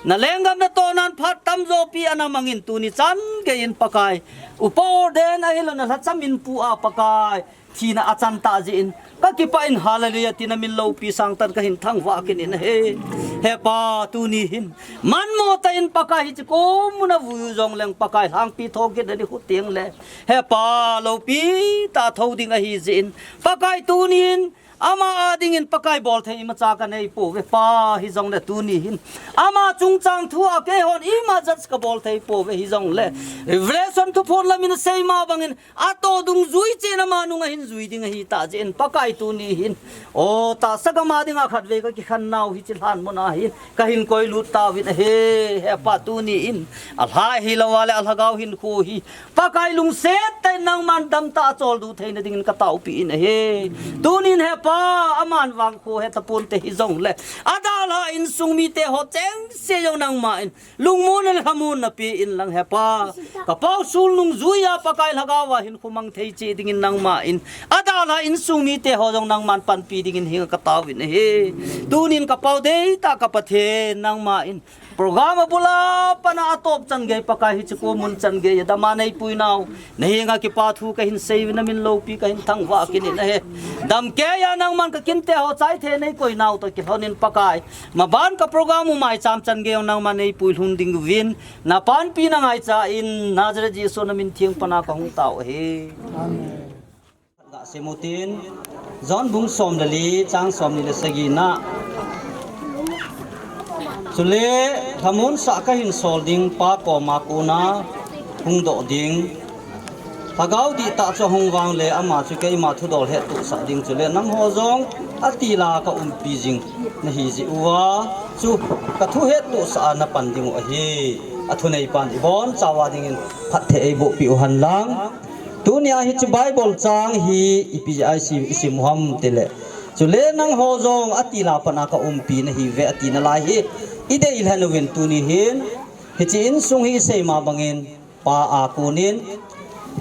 na lenggam natohnan phat tamjo pi ana mangin tuni chan geiyin Pakai, upa ordain ahilou na lhacham in pu a Pakai, thina achan tah jeh in ka kipah in hallelujah tina min loupi sangtah in ka hin thangvah kit in ahi. Hepa, tuni hin manmo tah in Pakai hiche kom muna vui jongleng Pakai lhangpi thokit na ding khu teng le, Hepa, loupi tah thou ding ahi jeh in Pakai, tuni hin ama a dingin Pakai bolthei imacha ka nei pouve Pa, hijongle tuni hin ama chungchang thu a keihon ima judge ka bolthei pouve, hijongle Revelation thuphon lamin asei ma bangin atoh dungjui chen ama nung ahin jui ding ahi tah jeh in Pakai, tuni hin, o tahsa gam a dinga khatvei ka kikhen nau hiche lhan mun a hin ka hin koilut tauvin ahi. Hepa, tuni in alha hilou a le alhagao hinkho hi Pakai, lungset tah in nangman damtah a choldo theina dingin ka taopi in ahi. Tuni in Hepa, aman vangkho he taponte hijongle adalha insung mite ho chengse jong nangman lungmonna le lhamonna pe in lang Hepa, ka pau sul nungjui a Pakai lhagao a hinkho mang thei cheh dingin nangman adalha insung mite ho jong nangman panpi dingin hinga ka taovin ahi. Tuni in ka pau deitah ka Pathen, nangman program abul a pat a atop chan gei Pakai hiche kom mun chan gei a dam a nei pui nau na henga kipa thu ka hin sei uvin, na min loupi ka hin thangvah kit in ahi. Damkeiya nangman ka kinte ho chaithe nei koi nau toh kilhon in Pakai, maban ka program u maicham chan gei jong nangman nei puilhung ding uvin na panpina ngaicha in Nazareth Jesu na min theng pan a ka hung tao ahi. Amen. Ga sim utin, John bung som le li, chang somni le sagi na. Chule lhamonsah ka hin sol ding Pa koma kona hung doh ding Lhagao dihtah chu ahung vang le ama chu keima thudol hettohsah ding, chule nangho jong atila ka umpi jing nahi jeh uva chu ka thu hettohsah a na pan ding u ahi. Athuneipan ibonchauva dingin phatthei eiboh peh u hen lang. Tunia hiche Bible chang hi ipi jeh a isim, isim u ham tile, chule nangho jong atila pat a ka umpi nahiuve ati nalai hi idei lhen uvin tuni hin, hiche insung hi isei ma bangin, Pa a konin,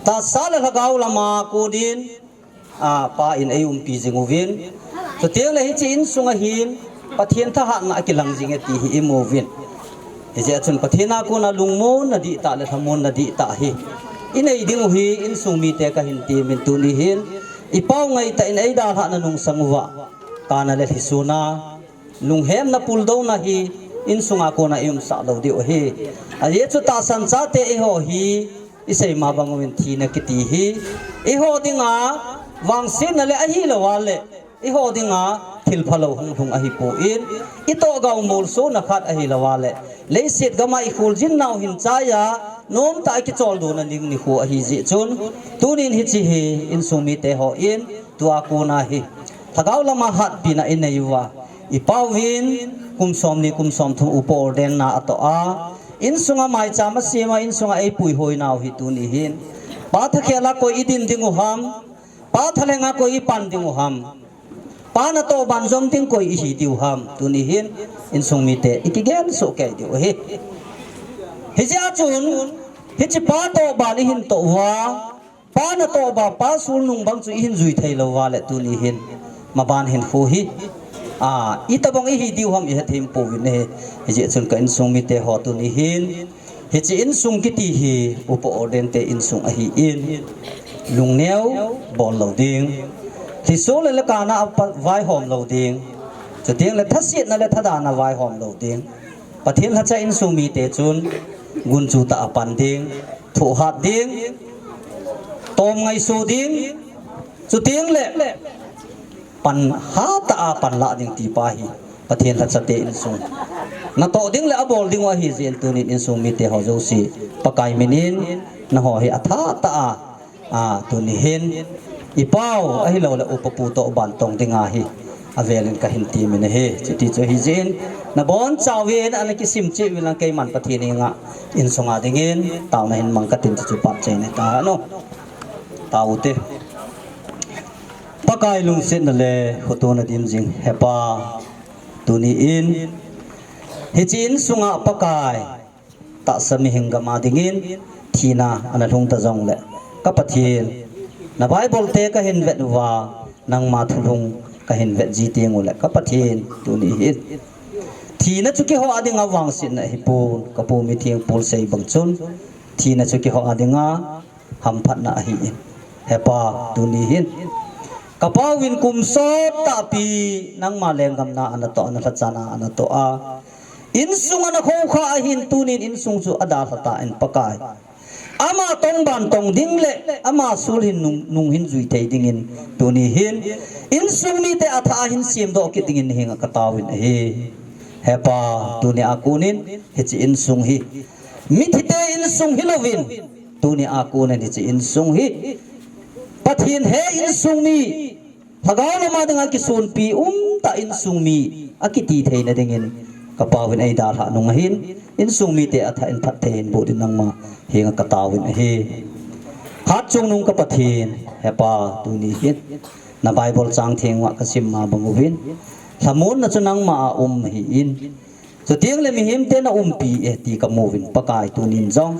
tahsa le lhagao lama konin, a, Pa in eiumpi jing uvin. Chuteng le hiche insung a hin Pathen thahatna akilang jing e ti hi imu uvin. Hijeh a chun Pathen a kona lungmonna dihtah le lhamonna dihtah hi inei ding u hi insung mite ka hin temin tuni hin, ipau ngaitah in eidalhah na nungsang uva, kana le lhisona, lunghemna puldouna hi insunga kona iumsah lou diu ahi. Ajeh chu tahsan chate eiho hi isei ma bang uvin thina kiti hi eiho dinga vangsetna le ahilou a le eiho dinga thil phalou hung lhung ahipoi. Itohgao molsona khat ahilou a le leiset gam a ikholjin nau hin chaiya nomtah a ikicholdo na ding nikho ahi jeh chun, tunin hiche hi insung mite hon tua kona hi lhagao lama hatpina inei uva, ipau vin kum somni kum somthum upa ordain na atoh a, insunga maicham asem a, insunga eipuihoi nau hi tuni hin, Pa thakhel a koi idin ding u ham, Pa thalheng a koi ipan ding u ham, Pa natoh ban jom ding koi ihi diu ham, tuni hin insung mite ikigen soh kei diu ahi. Hijeh a chun hiche Pa toh ban ihin toh uva, Pa natoh ban, Pa sulnung bang chu ihin jui theilou uva le tuni hin maban hinkho hi, a, itobang ihi diu ham ihethem pouvin ahi. Hijeh chun ka insung mite ho tuni hin, hiche insung kiti hi upa ordain te insung ahin, lungneo bol lou ding, lhiso le lekana a vaihom lou ding, chuteng le thasetna le thadana vaihom lou ding, Pathen lhacha insung mite chun gunchu tah a pan ding, thohhat ding, tom ngaiso ding, chuteng le pan hatah a panlah ding ti pa hi Pathen lhacha te insung natoh ding le abol ding u ahi jeh in tunin insung mite ho jouse Pakai min in nangho hi athahtah a, a, tuni hin ipau ahilou le upa pu toh ban tong dinga hi avel in ka hin temin ahi. Chuti chu ahi jeh in nabonchauvin ana kisim cheh uvin lang keiman Pathen henga insunga dingin taona hin mang katin, chuchu phat chai ni ta no. Tao u te. Pakai lungsetna le khotona dim jing, Hepa, tuni in hiche insunga Pakai, tahsa mihing gam a dingin thina ana lhung ta jongle, ka Pathen, na Bible te kahin vet uva, nangma thulhung kahin vet ji teng ule, ka Pathen, tuni hin thina chu keiho a dinga vangsetna ahipon, ka pu mitheng Paul sei bang chun, thina chu keiho a dinga hamphatna ahi in. Hepa, tuni hin ka pau in kum sot tahpi nangma lenggam na ana toh, ana lhachan a ana toh a, insung ana khokha ahin, tunin insung chu adalha tan, Pakai. Ama tongban tong ding le ama sul hin nung, nung hin jui thei dingin, tuni hin insung mite atha a hin semdoh kit dingin na henga ka taovin ahi. Hepa, tuni a konin hiche insung hi mithite insung hilouvin, tuni a konin hiche insung hi Pathen he insung mi, lhagao lama dinga kisonpi umtah insung mi akiti theina dingin ka pau in eidalhah nung ahin, insung mite atha in phatthei hin boh din nangma henga ka taovin ahi. Hatchungnung ka Pathen, Hepa, tuni hin na Bible chang theng uva ka sim ma bang uvin, lhamonna chu nangma a um ahi in, chuteng le mihemte na umpi e ti ka mu uvin, Pakai, tunin jong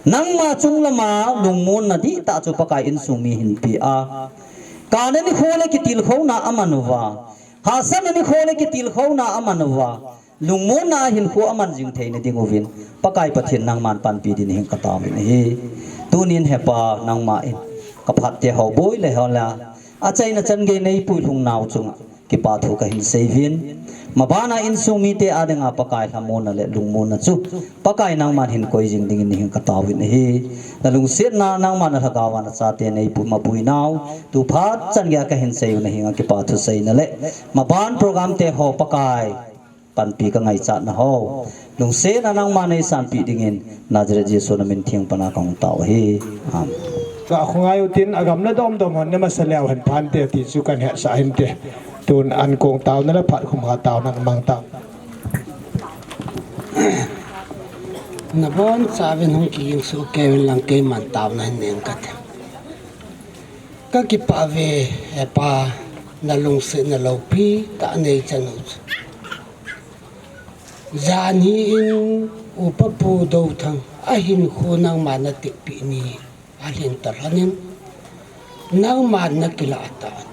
nangma chung lama lungmonna dihtah chu, Pakai, insung mi hin pe a, kana nikho le kitilkhouna aman uva, hahsatna nikho le kitilkhouna aman uva, lungmonna a hinkho aman jing theina ding uvin, Pakai Pathen, nangman panpi din na henga ka taovin ahi. Tunin Hepa, nangma in ka phat te ho boi le ho la, achaina chan gei nei puilhung nau chunga kipa thu kahin sei uvin, mabana insung mite a dinga, Pakai, lhamonna le lungmonna chu, Pakai, nangman hin koi jing dingin na henga ka taovin ahi. Na lungsetna, nangma na lhagao a na chate nei pu, mapui nau, tu phat chan gei a kahin sei u na henga kipa thu seina le maban program te ho, Pakai, panpi ka ngaichatna ho, lungsetna nangma nei sanpi dingin, Nazareth Jesu na min theng pana ka hung tao ahi. Amen. Ka khongai utin, agam le domdom hon ne masa leu hen phante ti chu kan hetsah hinte. Tun ankong taona le phat khum khat taona ka mang tao. Nabonchauvin hung kiging soh kei uvin lang, keiman taona hin neng kate. Ka kipah uve, Hepa, na lungsetna loupi tah nei chan u chu. Janhi in Upa Pu Douthang a hinkho nangman na tepeh ni alhin toh lhonin, nangman na kilah tan.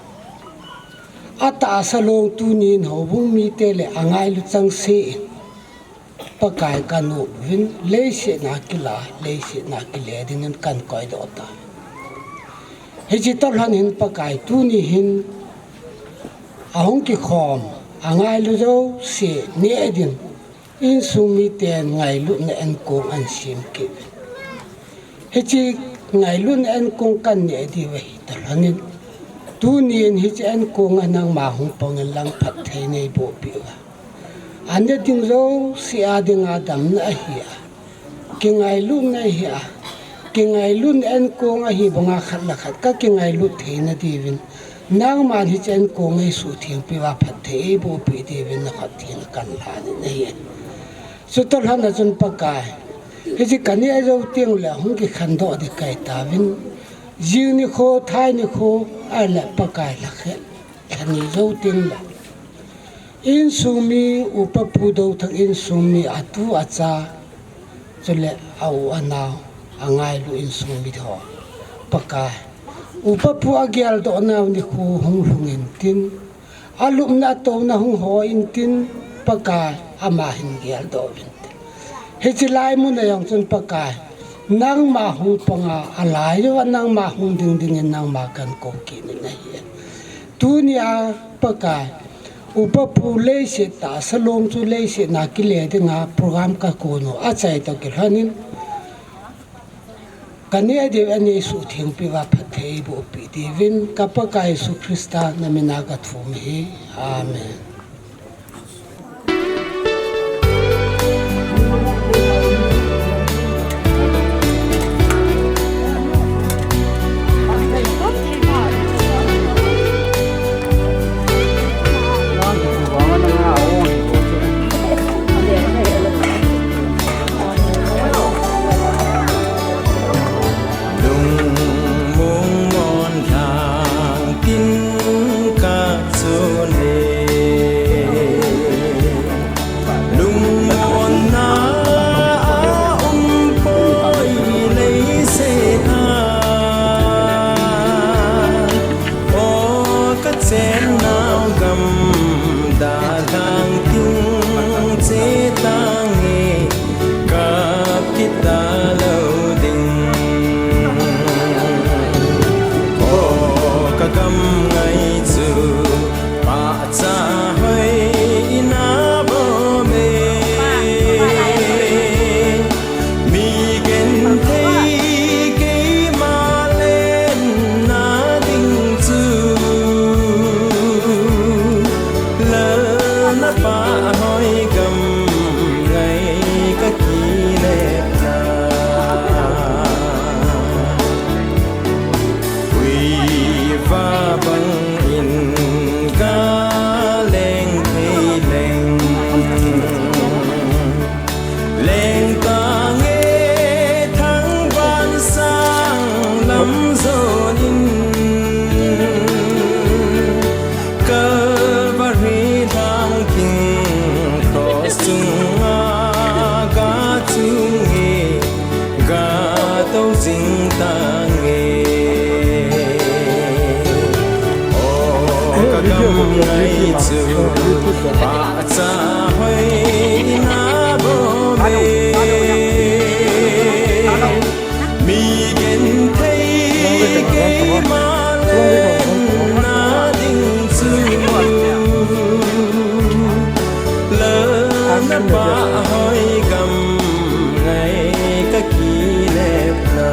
Atahsa long tunin houbung mite le angailu chengse in, Pakai, ka nop uvin, leiset a kila, leiset a kile dingin kan koidoh ta. Hiche toh lhon hin, Pakai, tuni hin ahung kikhom angailu jouse neh ding, insung miten ngailutna enkong ahin sem kit uvin. Hiche ngailutna enkong kan neh diu ahi toh lhonin, tunin hiche enkong a nangma hung pang in lang, phatthei nei boh peh uva. Aneh ding jouse a dinga damna ahi a, kingailutna ahi a, kingailutna enkong ahi banga khat le khat ka kingailut theina diuvin, nangman hiche enkong ei suhtheng peh uva, phatthei ei boh peh diuvin na khut thenga kan lhan in ahi. Chutoh lhon a chun, Pakai, hiche ka neh jou teng le hung kikhen doh ding kahi tauvin, jing nikho, thai nikho, ahile, Pakai, lhakhat, lhani jou teng le insung mi Upa Pu Douthang insung mi, atu acha, chule a u a nao, angailu insung mi ho, Pakai, Upa Pu a geldoh nau nikho hung lhung intin, alupna atouna hung ho intin, Pakai, ama hin geldoh uvin tin. Hiche lai mun a jong chun, Pakai, nangma hung panga, alai uva nangma hung ding dingin nangma kan kou kit in ahi. Tunia, Pakai, Upa Pu leiset tahsa long chu leiset a kile dinga program ka kon u achai toh kilhonin, ka neh diu a nei suhtheng peh uva, phatthei boh peh diuvin, ka Pakai Jesu Christa na mina ka thum ahi. Amen. Lungmong monlhang tin Ngai chu pahcha hoina bou e. Mi genthei keima lenna ding chu, lalna pa hoi gam ngai kakilep na.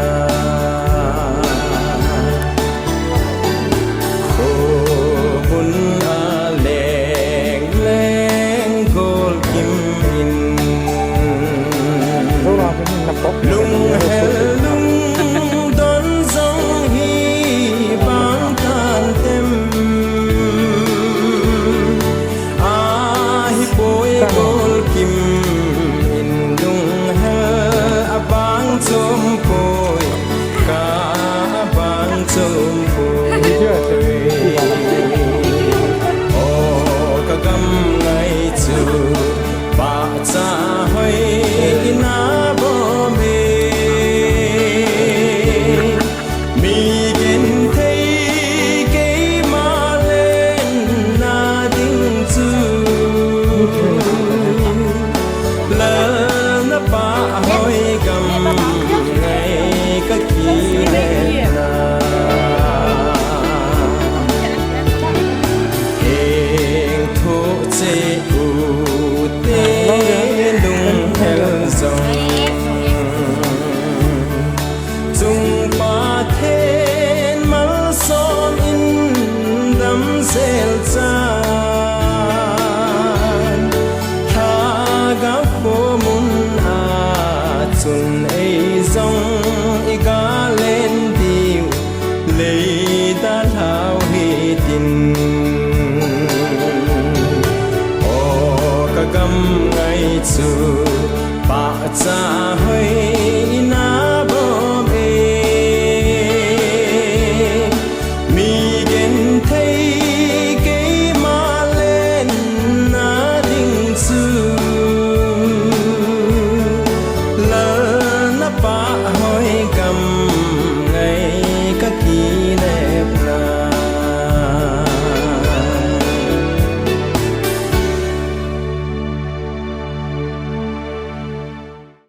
Khomun a leng leng golkim in, lunghel lungdon jong hi bang tan tem. Ahipoi golkim in lunghel abang chompoi, ka abang chompoi.